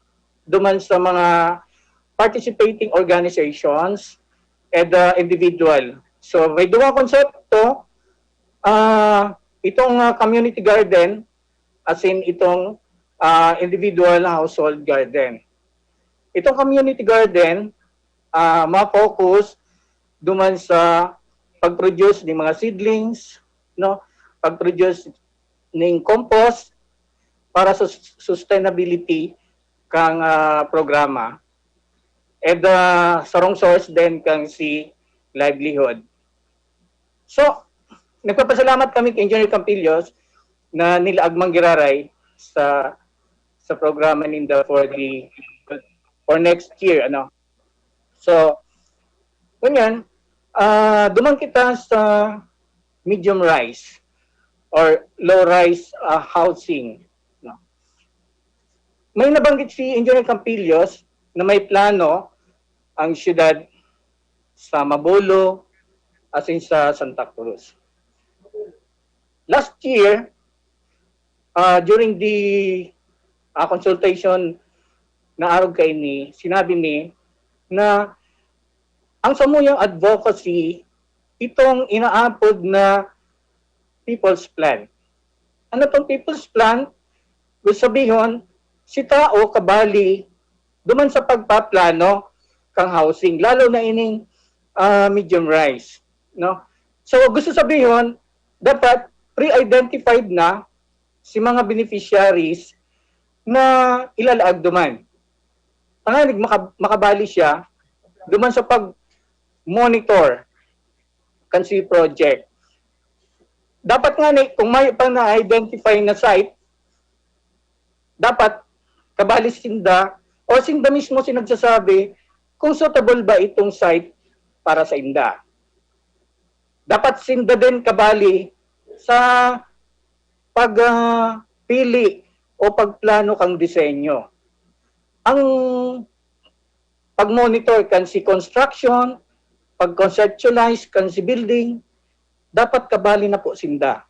duman sa mga participating organizations and uh, individual. So, may duwa konsepto, uh, itong uh, community garden, as in itong uh, individual household garden. Itong community garden, uh, ma-focus duman sa pag-produce ng mga seedlings, no? Pag-produce ng compost para sa sustainability kang uh, programa. And uh, sarong source din kang si livelihood. So, nagpapasalamat kami kay Engineer Campillos na nilaag man giraray sa sa programa ninda for the for next year, ano. So, ngunyan, uh, duman kita sa medium rise or low rise uh, housing. No? May nabanggit si Engineer Campillos na may plano ang siyudad sa Mabolo, asin sa Santa Cruz. Last year, uh, during the uh, consultation na arog kaini, sinabi mi na ang samuyang advocacy, itong inaapod na People's Plan. Ano tong People's Plan? Gusto sabihon, si tao kabali duman sa pagpaplano kang housing, lalo na ining uh, medium rise, no? So gusto sabihon, dapat pre-identified na si mga beneficiaries na ilalaag duman. Tanganig makabali siya duman sa pag-monitor kan si project. Dapat nga ni, kung may pang na-identify na site, dapat kabali sinda o sinda mismo si nagsasabi kung suitable ba itong site para sa inda. Dapat sinda din kabali sa pagpili uh, o pagplano kang disenyo. Ang pag-monitor kan si construction, pag-conceptualize kan si building, dapat kabali na po sinda.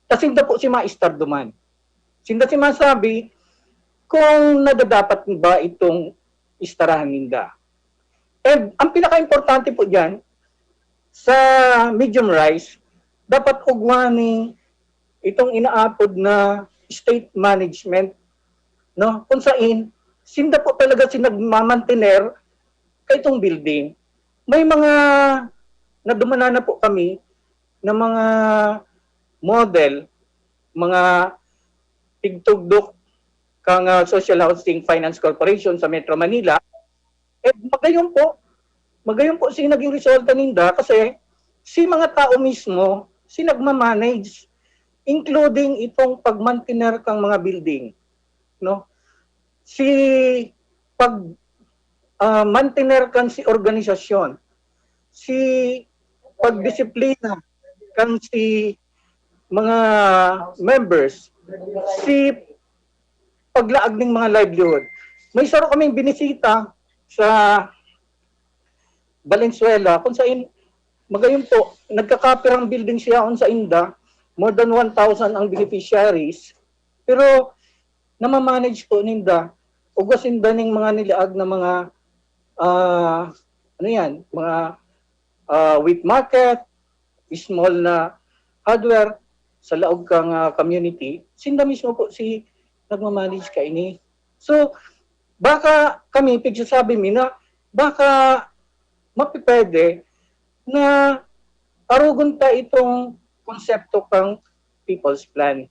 Kasi sinda po si maistar duman. Sinda si masabi kung nadadapat ba itong istarahan ninda. And ang pinaka-importante po dyan, sa medium rise, dapat ugwa ni itong inaapod na state management, no? Kung sain, sinda po talaga si nagmamantener kaitong building. May mga nadumanan na po kami na mga model, mga pigtugdok kang uh, Social Housing Finance Corporation sa Metro Manila. Eh, magayon po, magayon po si naging resulta ninda kasi si mga tao mismo, si nagmamanage, including itong pagmantener kang mga building, no? Si pag uh, mantener kan si organisasyon, si pagdisiplina kan si mga members, si paglaag ning mga livelihood. May saro kaming binisita sa Valenzuela kung sain Magayon po, nagkakapirang building siya on sa inda, more than one thousand ang beneficiaries, pero namamanage po ninda. Ugwa sinda ning mga nilaag na mga, ah, ano yan, mga, ah, wet market, small na hardware sa laog kang, ah, community. Sinda mismo po si nagmamanage kaini. So, baka kami, pigsasabi mi na baka mapipwede na arugon ta itong konsepto kang People's Plan.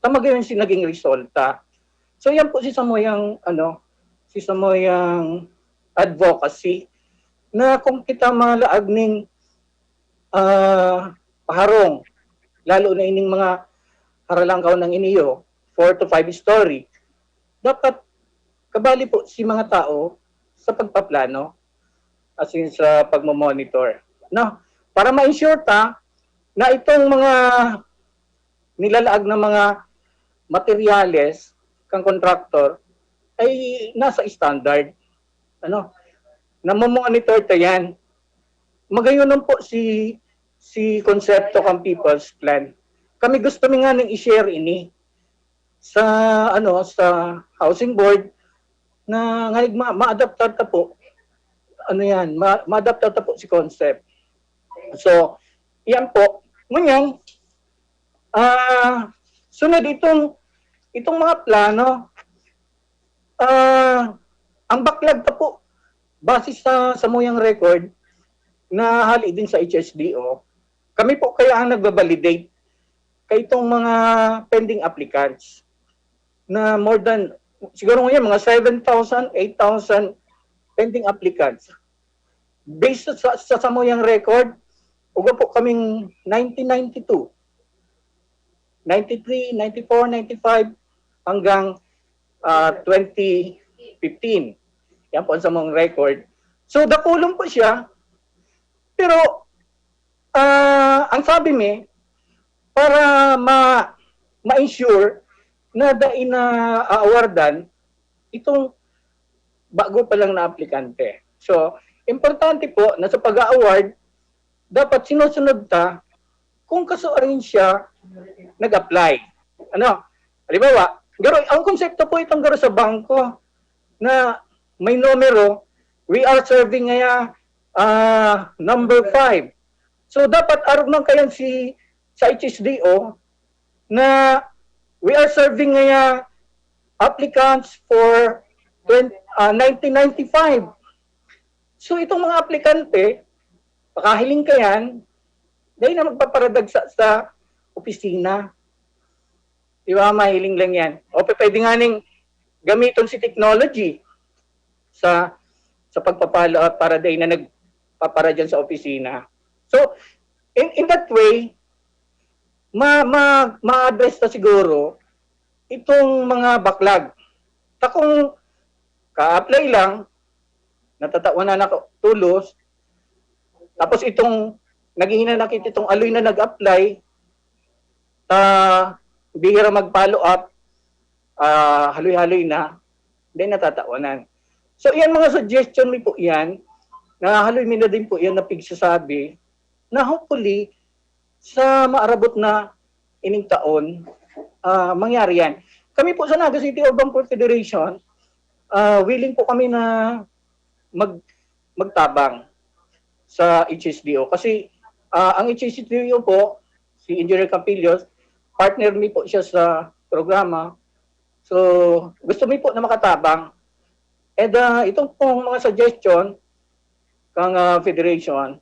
Tama gayon si naging resulta. So, yan po si samoyang, ano, si samoyang advocacy na kung kita malaag ning, ah, paharong, lalo na ining mga haralangkaw ng iniyo, four to five story, dapat kabali po si mga tao sa pagpaplano, as in sa pagmo-monitor. No? Para ma-ensure ta na itong mga nilalaag na mga materyales kang contractor ay nasa standard. Ano? Namo-monitor ta yan. Magayon po si si konsepto kang People's Plan. Kami gusto mi nga ning i-share ini sa, ano, sa housing board na nganing ma- maadaptar ta po. Ano yan, ma- maadaptar ta po si concept. So, yan po. Ngunyan, ah, sunod itong, itong mga plano, ah, ang backlog ta po, base sa samuyang record na hali din sa H S D O, kami po kaya ang nagbabalidate kay itong mga pending applicants na more than, siguro ngayon, mga seven thousand, eight thousand pending applicants. Based sa, sa samuyang record, ugwa po kaming nineteen ninety-two, ninety-three, ninety-four, ninety-five, hanggang, ah, twenty fifteen. Yan po ang samong record. So, dakulon po siya. Pero, ah, ang sabi mi, para ma- ma-ensure na dai na aawardan itong bago pa lang na aplikante. So, importante po na sa pag-a-award, dapat sinusunod ta kung kasuarin siya nag-apply. Ano? Halimbawa, garo, ang konsepto po itong garo sa bangko na may numero, we are serving ngaya, ah, number five. So, dapat arog man kayan si, sa H S D O na we are serving ngaya applicants for twenty, ah, nineteen ninety-five. So, itong mga aplikante, pakahiling kayan, dai na magpaparadagsa sa opisina. Di ba? Mahiling lang yan. O pe-, pwede nga ning gamiton si technology sa, sa pagpapalo para dai na nagpapara dyan sa opisina. So, in, in that way, ma, ma, ma-address na siguro itong mga backlog. Ta kung ka-apply lang, natatawanan na ka-, tulos, tapos itong naghihinanakit itong aloy na nag-apply, ta bihira mag-follow up, ah, haloy-haloy na, then natatawanan. So, iyan mga suggestion mi po iyan, na haloy mi na din po iyan na pigsasabi, na hopefully, sa maarabot na ining taon, ah, mangyari yan. Kami po sa Naga City Urban Poor Federation, ah, willing po kami na mag-, magtabang sa H S D O. Kasi, ah, ang H S D O po, si Engineer Campillos, partner mi po siya sa programa. So, gusto mi po na makatabang. And, ah, itong pong mga suggestion kang, ah, federation,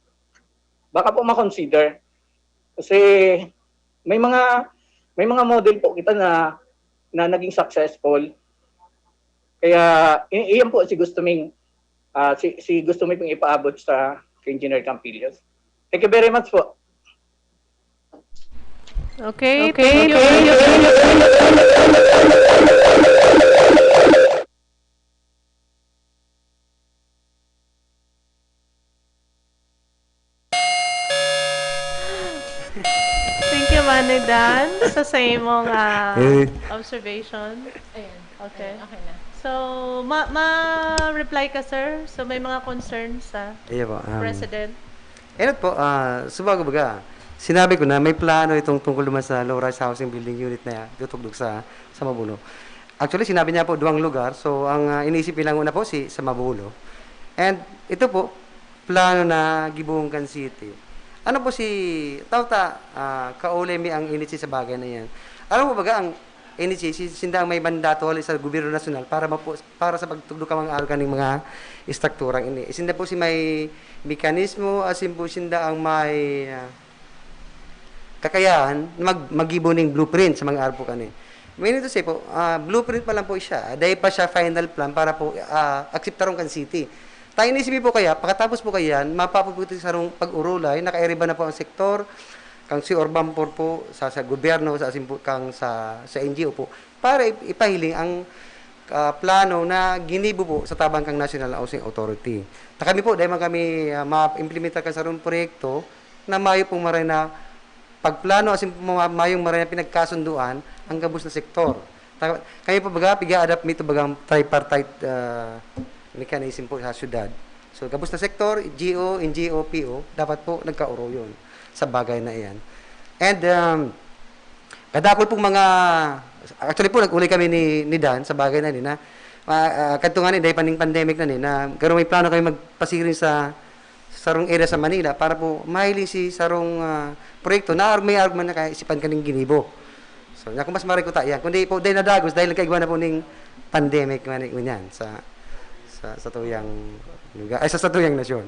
baka po ma-consider. Kasi may mga, may mga model po kita na, na naging successful. Kaya, i-, iyan po si gusto ming, ah, si, si gusto mi pong ipaabot sa kay Engineer Campillos. Thank you very much po. Okay, thank you. Thank you, Manny Dan, sa sa imong, ah, Eh. Observation. Ayan. Okay. Okay na. So, ma- ma-reply ka, sir? So, may mga concerns sa Iya po. Um, President? Enot po, ah, subago baga, sinabi ko na may plano itong tungkol naman sa low-rise housing building unit na tutugdok sa, sa Mabuno. Actually, sinabi niya po duwang lugar. So, ang, ah, iniisip nilang una po si sa Mabuno. And ito po, plano na gibohon kan city. Ano po si, tawta, ah, kaulay mi ang N H A sa bagay na iyan. Alam mo baga, ang N H A, si, sinda ang may mandato hali sa gobyerno nasyonal para mapo-, para sa pagtugdok kan mga arog kaning mga estrukturang ini. Sinda po si may mekanismo, asin po sinda ang may, ah, kakayahan na mag-, maggibo ning blueprint sa mga arog po kani. Meaning to say po, ah, blueprint pa lang po siya. Dai pa siya final plan para po, ah, akseptaron kan city. Tayo ni S B po kaya, pagkatapos po kaya yan, mapapupuli sa sarong pag-urulay, nakairiba na po ang sektor, kang si Urban Four po, sa, sa gobyerno, sa asin po, kang sa, sa N G O po, para ip-, ipahiling ang, ah, plano na ginibo po sa tabang kang National Housing Authority. Ta kami po, dahil man kami, ah, ma-implementar kan sarong proyekto na mayo pong maray na pagplano asin ma-, mayong maray na pinagkasunduan ang gabos na sektor. Ta-, kami po baga, piga-adapt mi ito bagang tripartite, ah, mechanism po sa syudad. So, gabos na sektor, G O, N G O, P O, dapat po nagkaoroyon sa bagay na iyan. And, um, kadakul pong mga, actually po, nag-ulay kami ni, ni Dan sa bagay na ini na, ah, ah, kadto nga ni, dahil pa ning pandemic na ni, na, pero may plano kami magpasiring sa, sa sarong area sa Manila para po mahiling si sarong, ah, proyekto na arog, may arog man na kaisipan kaning ginibo. So, nya kung mas maray ko ta, yan. Kundi po, dahil nadagos, dahil nagkaigwa na po ning pandemic, man, ngunyan, sa, sa, sa tuyang lugar, ay, sa, sa tuyang nasyon.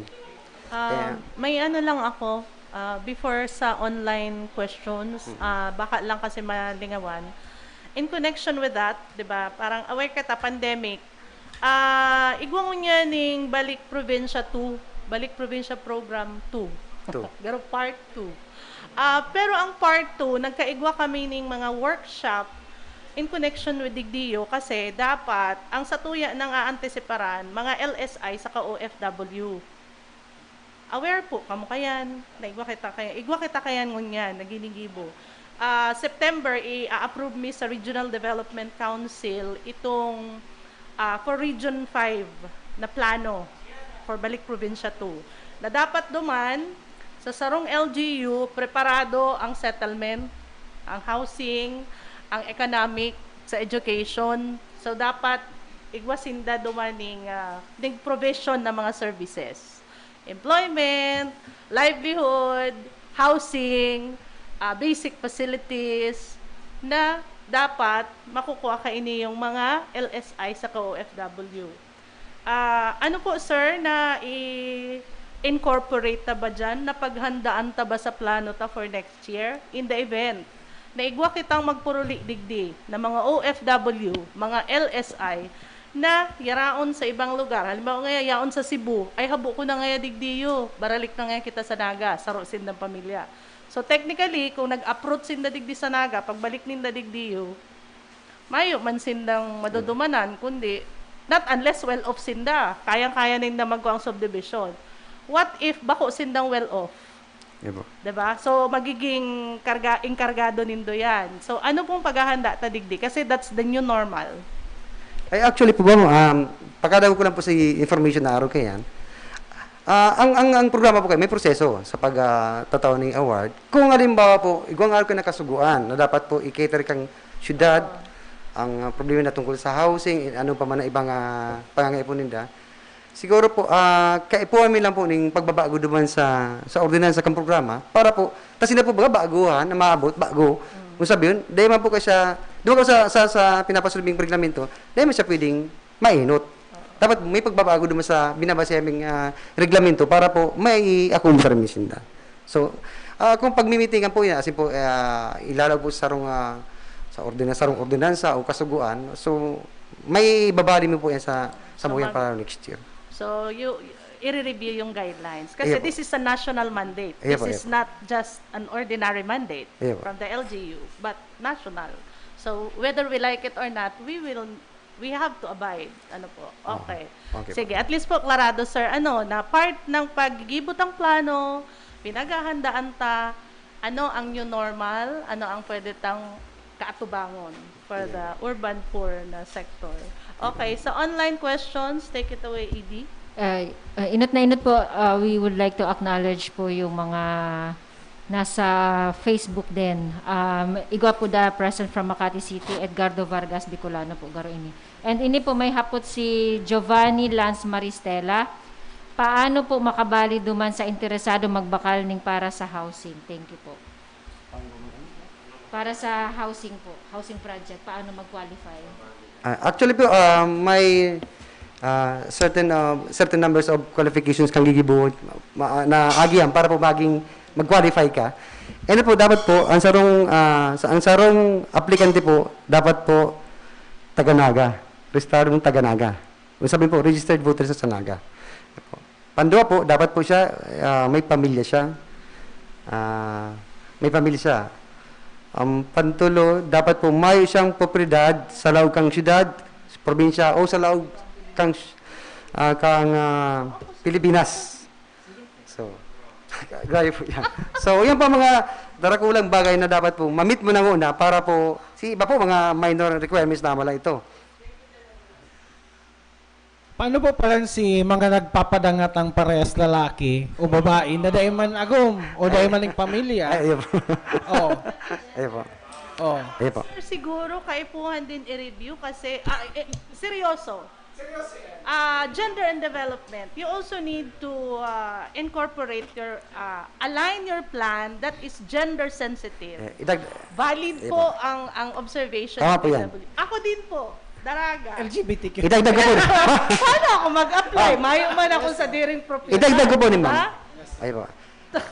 Ah, Kaya may ano lang ako, ah, before sa online questions, Mm. ah, baka lang kasi malingawan. In connection with that, di ba, parang aware kita, pandemic, ah, igwa ngunyan ning Balik Probinsya two, Balik Probinsya Program two. Two. Garo part two. Ah, pero ang part two, nagkaigwa kami ning mga workshop in connection with digdiyo kasi dapat ang satuya nang aantisiparan, mga L S I saka O F W. Aware po kamo kayan, naigwa kita kayan, igwa kita kayan ngunyan, na ginigibo. Ah, September, i-a-approve mi sa Regional Development Council itong, ah, for Region five na plano for Balik Probinsya two. Na dapat duman, sa sarong L G U, preparado ang settlement, ang housing, ang economic, sa education. So, dapat igwa sinda duman ning, ah, ning provision ng mga services. Employment, livelihood, housing, ah, basic facilities na dapat makukuha kaini yung mga L S I saka O F W. Ah, ano po, sir, na i-incorporate ta ba diyan, na paghandaan ta ba sa plano ta for next year? In the event na igwa kitang magpuruli digdi na mga O F W, mga L S I, na yaraon sa ibang lugar. Halimbawa ngaya, yaon sa Cebu, ay habo ko na ngaya digdiyo, baralik na ngaya kita sa Naga, saro sindang pamilya. So technically, kung nag-uproot sinda digdi sa Naga, pagbalik ninda digdiyo, mayo man sindang madudumanan, kundi not unless well-off sinda, kayang-kaya ninda magkuang subdivision. What if bako sindang well-off? Di ba? Diba? So, magiging karga, inkargado nindo yan. So, ano pong paghahanda ta digdi? Kasi that's the new normal. Ay, actually po, ma'am, um, pagkadaw ko lang po sa information na araw kayan. Ah, ang, ang, ang programa po kayo, may proseso sa pag, ah, tataw ng award. Kung halimbawa po, igwang araw kayo nakasuguan na dapat po i-cater kang syudad, ang, ah, problema na tungkol sa housing, ano pa man ang ibang, ah, pangangaipo ninda. Siguro po, ah, kaipuhan mi lang po ning pagbabago duman sa, sa ordinansa kang programa para po, kasi na po baga baguhan na maabot, bago. Mm. Kung sabi yun, dahil man po kasi siya, di ba sa, sa, sa pinapasulbing reglamento, dahil man siya pwedeng mainot. Oo. Dapat may pagbabago duman sa binabase naming, ah, reglamento para po may akumpiyansa sinda. So, ah, kung pagmimitingan po yan, as in po, ah, ilalaw po sa sarong, ah, sa ordina-, sarong ordinansa o kasuguan, so, may babali mo po yan sa, sa Sa mga mag- para next year. So, you, i-review yung guidelines. Kasi Iya po. This is a national mandate. Iya This po, is iya po. Not just an ordinary mandate Iya po. From the L G U, but national. So, whether we like it or not, we will, we have to abide. Ano po? Oo. Okay. Okay po. Sige, at least po, klarado, sir, ano, na part ng paggigibo tang plano, pinaghahandaan ta, ano ang new normal, ano ang pwede tang kaatubangon for Iya. The urban poor na sector. Okay, Iya. So online questions, take it away, E D. Uh, uh, inot na inot po, uh, we would like to acknowledge po yung mga nasa Facebook din. Um, igwa po da present from Makati City, Edgardo Vargas Bicolano po, garo ini. And ini po may hapot si Giovanni Lance Maristela. Paano po makabali duman sa interesado magbakal ning para sa housing? Thank you po. Para sa housing po, housing project, paano mag-qualify? Ah, actually po, ah, may, ah, certain, ah, certain numbers of qualifications kang gigibo ma-, na agihan para po maging mag-qualify ka. Ano po, dapat po, ang sarong, ah, sa, ang sarong aplikante po, dapat po taga Naga. Rehistradong taga Naga. Ibig sabihin po, registered voter sa Naga. Panduwa po, dapat po siya, ah, may pamilya siya. Ah, may pamilya siya. Ang pantulo, dapat po mayo siyang propiedad sa laog kang syudad, probinsya, o sa laog kang, ah, kang, ah, Pilipinas. So, grabe po yan. So, yun po mga darakulang bagay na dapat po mamit mo na muna para po, si iba po, mga minor requirements na lang ito. Paano po pala si mga nagpapadangat ang parehas lalaki o babae na dai man agom o dai man ning pamilya? Ay, ayun po. Oh, Ayun po. oh. Ayun po. Sir, siguro kaipuhan din i-review kasi, ah, eh, seryoso. Ah, gender and development. You also need to ah, incorporate your, ah, align your plan that is gender sensitive. Eh, idag- Valid Ayun po po. ang ang observation Tama ng po yan. P W. Ako din po, daraga. L G B T Q. Idagdag ko po. Paano ako mag-apply? Mayo man ako sa diring propiedad. Idagdag ko po ni di ma'am. ba? Ayun po.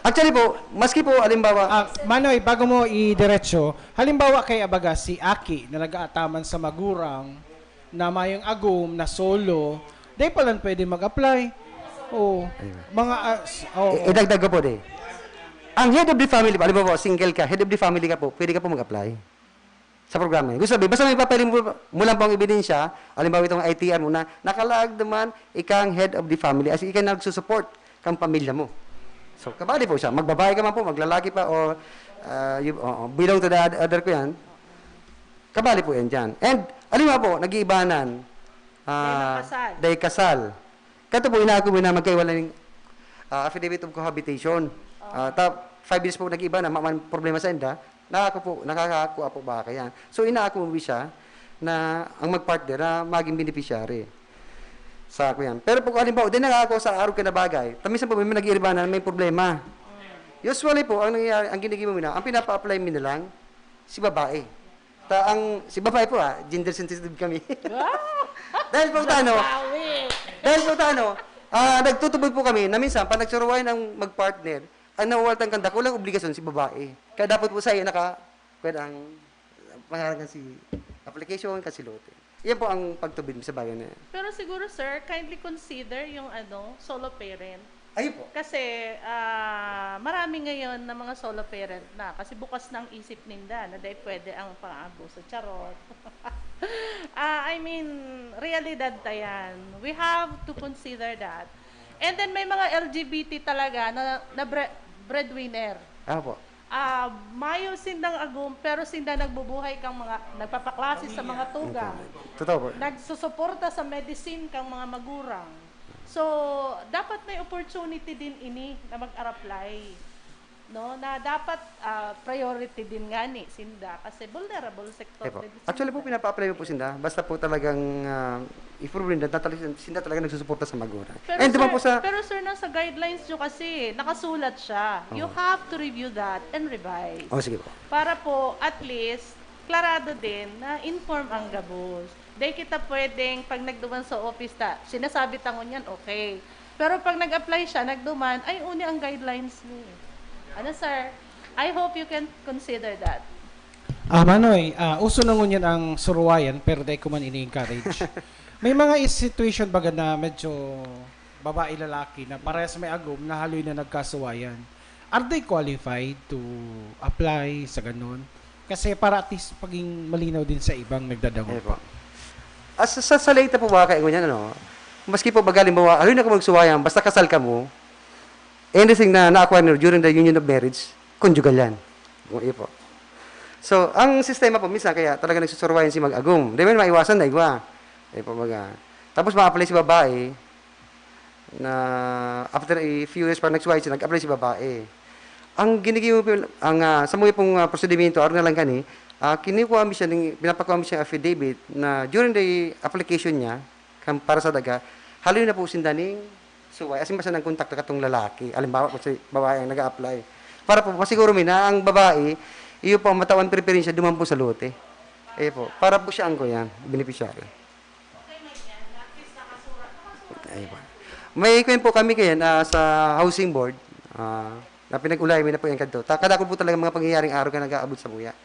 Actually po, maski po, halimbawa, Ah, Manoy, bago mo idiretso, halimbawa kay abaga si Aki na nag-aataman sa magurang na mayong agom na solo, dai pa lang pwede mag-apply. Oo. Mga, ah, s- oo. i- idagdag ko po di. Ang head of the family, halimbawa po, single ka, head of the family ka po, pwede ka po mag-apply sa programa. Gusto sabihin, basta may papel mo, mo lang pong ebidensya, halimbawa itong I T R mo na, nakalaag naman, ikang head of the family, as in, ikaw nagsusupport kang pamilya mo. So, kabali po siya. Magbabae ka man po, maglalaki pa, or uh, you, oo, belong to the oth- other ko yan, kabali po yan dyan. And, alam mo po, nag-iibanan. Dahil kasal. Dahil kasal. Kato po, inaako mo na magkaiwala ng ah, affidavit of cohabitation. Ah, ta, five years po nag-iba na, maman problema sa inda, nakako po, nakakakuha po ba kaya? So, inaako mo siya na ang mag-partner na maging beneficiary. Sa ako yan. Pero pag halimbawa, di nakako sa araw ka na bagay, tamisan po may nag-iiba na may problema. Usually po, ang nangyayari, ang ginigimo na, ang pinapa-apply mo na lang, si babae. Ta, ang, si babae po ha, gender sensitive kami. Dahil po tano, dahil po tano, ah, nagtutubod po kami na minsan, pag nagsuruwayan ang mag-partner, ang nawawaltan kang dakulang obligasyon si babae. Kaya dapat po sa iyo naka, pwede ang pangalan si application, kasi lote. Yan po ang pagtubid sa bagay na yan. Pero siguro, sir, kindly consider yung ano, solo parent. Ayun po. Kasi ah, marami ngayon na mga solo parent na kasi bukas na ang isip ninda na dahil pwede ang pang-abuso. Charot. Ah, I mean, realidad ta yan. We have to consider that. And then may mga L G B T talaga na, na bre- breadwinner. Ayun po. Ah, mayo sindang agom pero sinda nagbubuhay kang mga nagpapaklase sa mga tugang. Totoo po. Nagsusuporta sa medicine kang mga magurang. So, dapat may opportunity din ini na mag-apply. No, na dapat ah, priority din nga ni sinda kasi vulnerable sector Ayun po. din Actually po, sinda. pinapa-apply mo po sinda. Basta po talagang uh, i-prove na talaga, sinda talaga nagsusuporta sa magulang. Pero And sir, duman po sa... pero sir, nasa guidelines nyo kasi, nakasulat siya. You Oo. Have to review that and revise. Oh, sige po. Para po, at least, klarado din na inform ang gabos. Dahil kita pwedeng, pag nagduman sa office ta, sinasabi ta ngunyan, okay. Pero pag nag-apply siya, nagduman, ay, uni ang guidelines ni. Ano, sir? I hope you can consider that. Ah, Manoy, ah, uso na ngunyan ang suruwayan, pero dai ko man ini-encourage. May mga is- situation baga na medyo babae, lalaki na parehas may agom na haloy na nagkasuwayan. Are they qualified to apply sa ganun? Kasi para at least paging malinaw din sa ibang nagdadangog. Ayun po. As, sa, sa Leyte po ba, kaya ngunyan, ano, maski po baga, halimbawa, haloy na ka magsuwayan, basta kasal ka mo, anything na na-acquire nyo during the union of marriage, conjugal yan. Kung iyo po. So, ang sistema po, minsan kaya talaga nagsusuruwayan si mag-agom. Di man maiwasan na igwa. Ayun po, baga. Tapos ma-apply si babae, na after a few years pa nag-Y C, nag-apply si babae. Ang ginigibo po, ang, ah, sa mga pong, ah, prosedimento, araw na lang kani, ah, kinukuha mo siya, ning, pinapakuha mo siya affidavit na during the application niya, kan, para sa daga, haloy na po sinda ning suway. Asin basta nang kontakto katong lalaki. Halimbawa, kung si babae ang nag-a-apply. Para po, masiguro mi na ang babae, iyo po ang matawan preferensya duman po sa lote. Iyo po. Para po siya ang kuyan, beneficiary. Ayun po. May kuyan po kami kayan, ah, sa housing board, ah, na pinag-ulayan mi na po yan kadto. Ta-, kadakul po talaga mga pangyayaring araw ka nag-aabot sa buya.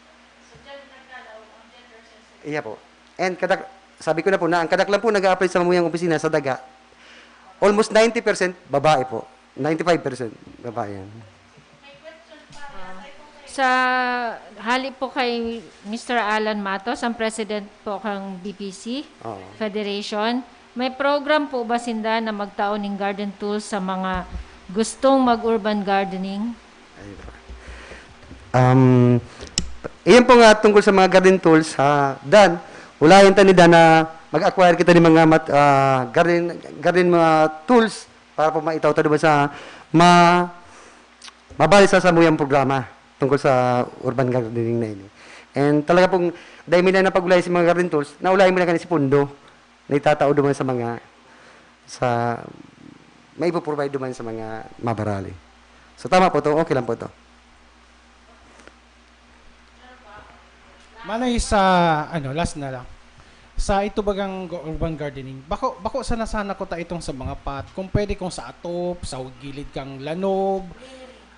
Iya po. And kadak-, sabi ko na po na ang kadaklan po nag-a-apply sa mamuyang opisina sa daga, almost ninety percent babae po. Ninety-five percent babae yan. Sa hali po kay Mister Alan Matos, ang president po kang B P C Oo. Federation, may program po ba sinda na magtao ning garden tools sa mga gustong mag-urban gardening? Ayun po. Um, iyan po nga tungkol sa mga garden tools, ha, Dan, ulayan ta ni Dan na mag-acquire kita ni mga mat, ah, garden, garden mga tools para po maitaw ta diba sa ma, mabali sa samuyang programa tungkol sa urban gardening na ini. And talaga pong, dahil mi na napag-ulay sa mga garden tools, naulay mi na kani si Pundo, na itatao duman sa mga, sa, may ipoprovide duman sa mga mabarali. So tama po to, okay lang po to. Manoy sa, ano, last na lang. Sa ito bagang go- urban gardening, bako, bako sana sana ko ta itong sa mga pot. Kung pwede kung sa atop, sa gilid kang lanob.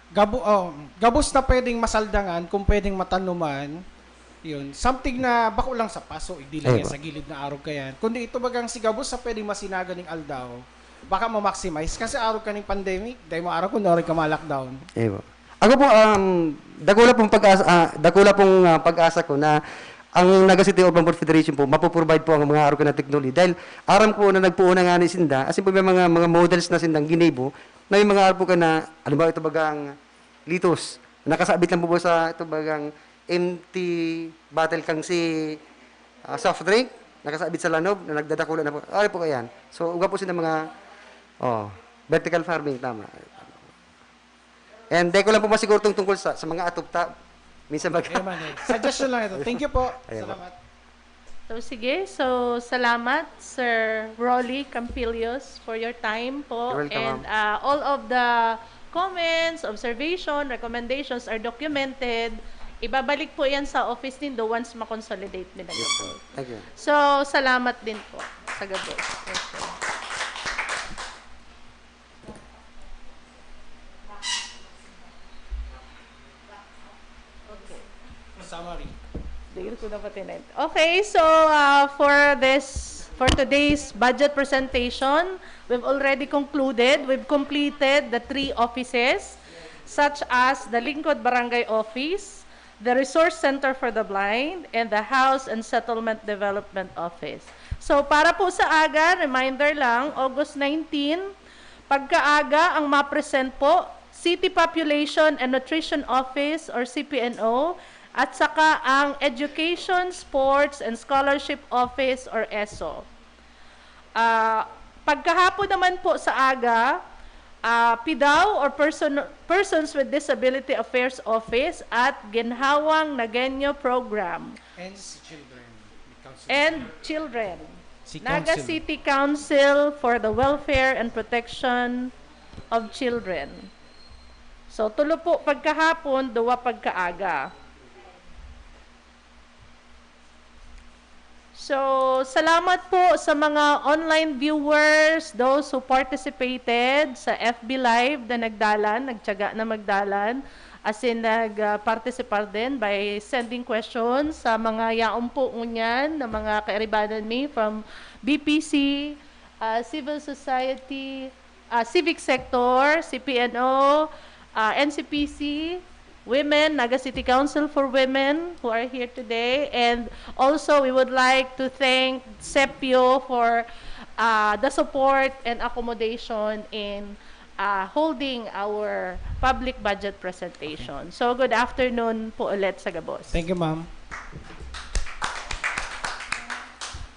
Gabo, oh, gabos na pwedeng masaldangan, kung pwedeng matanuman. Yun. Something na bako lang sa paso, hindi lang Ayun yan po. Sa gilid na arog ka yan. Kundi ito bagang si gabos sa pwedeng masinagan ng aldaw. Baka ma-maximize. Kasi arog ka ng pandemic, dahil mo arog kung naroon ka ma-lockdown. Ayun po. Ako po, um, dakula pong pag-asa, ah, dakula pong ah, pag-asa ko na ang Naga City Urban Board Federation po, mapoprovide po ang mga arog na technology. Dahil aram ko na nagpuon na nga ni sinda, as in po may mga, mga models na sindang ginibo, na yung mga arog po ka na, halimbawa ito bagang litos, nakasabit lang po ba sa ito bagang empty bottle kang si ah, soft drink, nakasabit sa lanob, na nagdadakula na po. Ari po kayan. So, uga po sila mga, oh, vertical farming, tama. And dahil ko lang po masiguro itong tungkol sa, sa mga atupta, minsan mag- Ayun, man, eh. Suggestion lang ito. Thank you po. Ayun po. Salamat. So sige, so salamat Sir Rolly Campillos for your time po. You're welcome, And uh, all of the comments, observation, recommendations are documented. Ibabalik po yan sa office nindo once ma-consolidate nila. Yes, sir. Thank you. So salamat din po sa gabos. Okay. Summary. Dili ko na patinend. Okay, so uh, for this, for today's budget presentation, we've already concluded, we've completed the three offices, such as the Lingkod Barangay Office, the Resource Center for the Blind, and the House and Settlement Development Office. So para po sa aga, reminder lang, August nineteen, pagkaaga ang ma-present po, City Population and Nutrition Office or C P N O, at saka ang Education, Sports, and Scholarship Office or ESSO. Ah, pagkahapon naman po sa aga, ah, PDAO or person, Persons with Disability Affairs Office at Ginhawang Nagueño Program. And si children. May counsel. And children. Si Naga counsel. City Council for the Welfare and Protection of Children. So, tulo po pagkahapon, duwa pagkaaga. So, salamat po sa mga online viewers, those who participated sa F B Live na nagdalan, nagtyaga na magdalan, as in nag-participar din by sending questions sa mga yaon po ngunyan na mga kairibanan mi from B P C, ah, civil society, ah, civic sector, C P N O, ah, N C P C, women, Naga City Council for Women who are here today. And also, we would like to thank CEPIO for ah, the support and accommodation in ah, holding our public budget presentation. So, good afternoon po ulit sa gabos. Thank you, ma'am.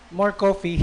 More coffee.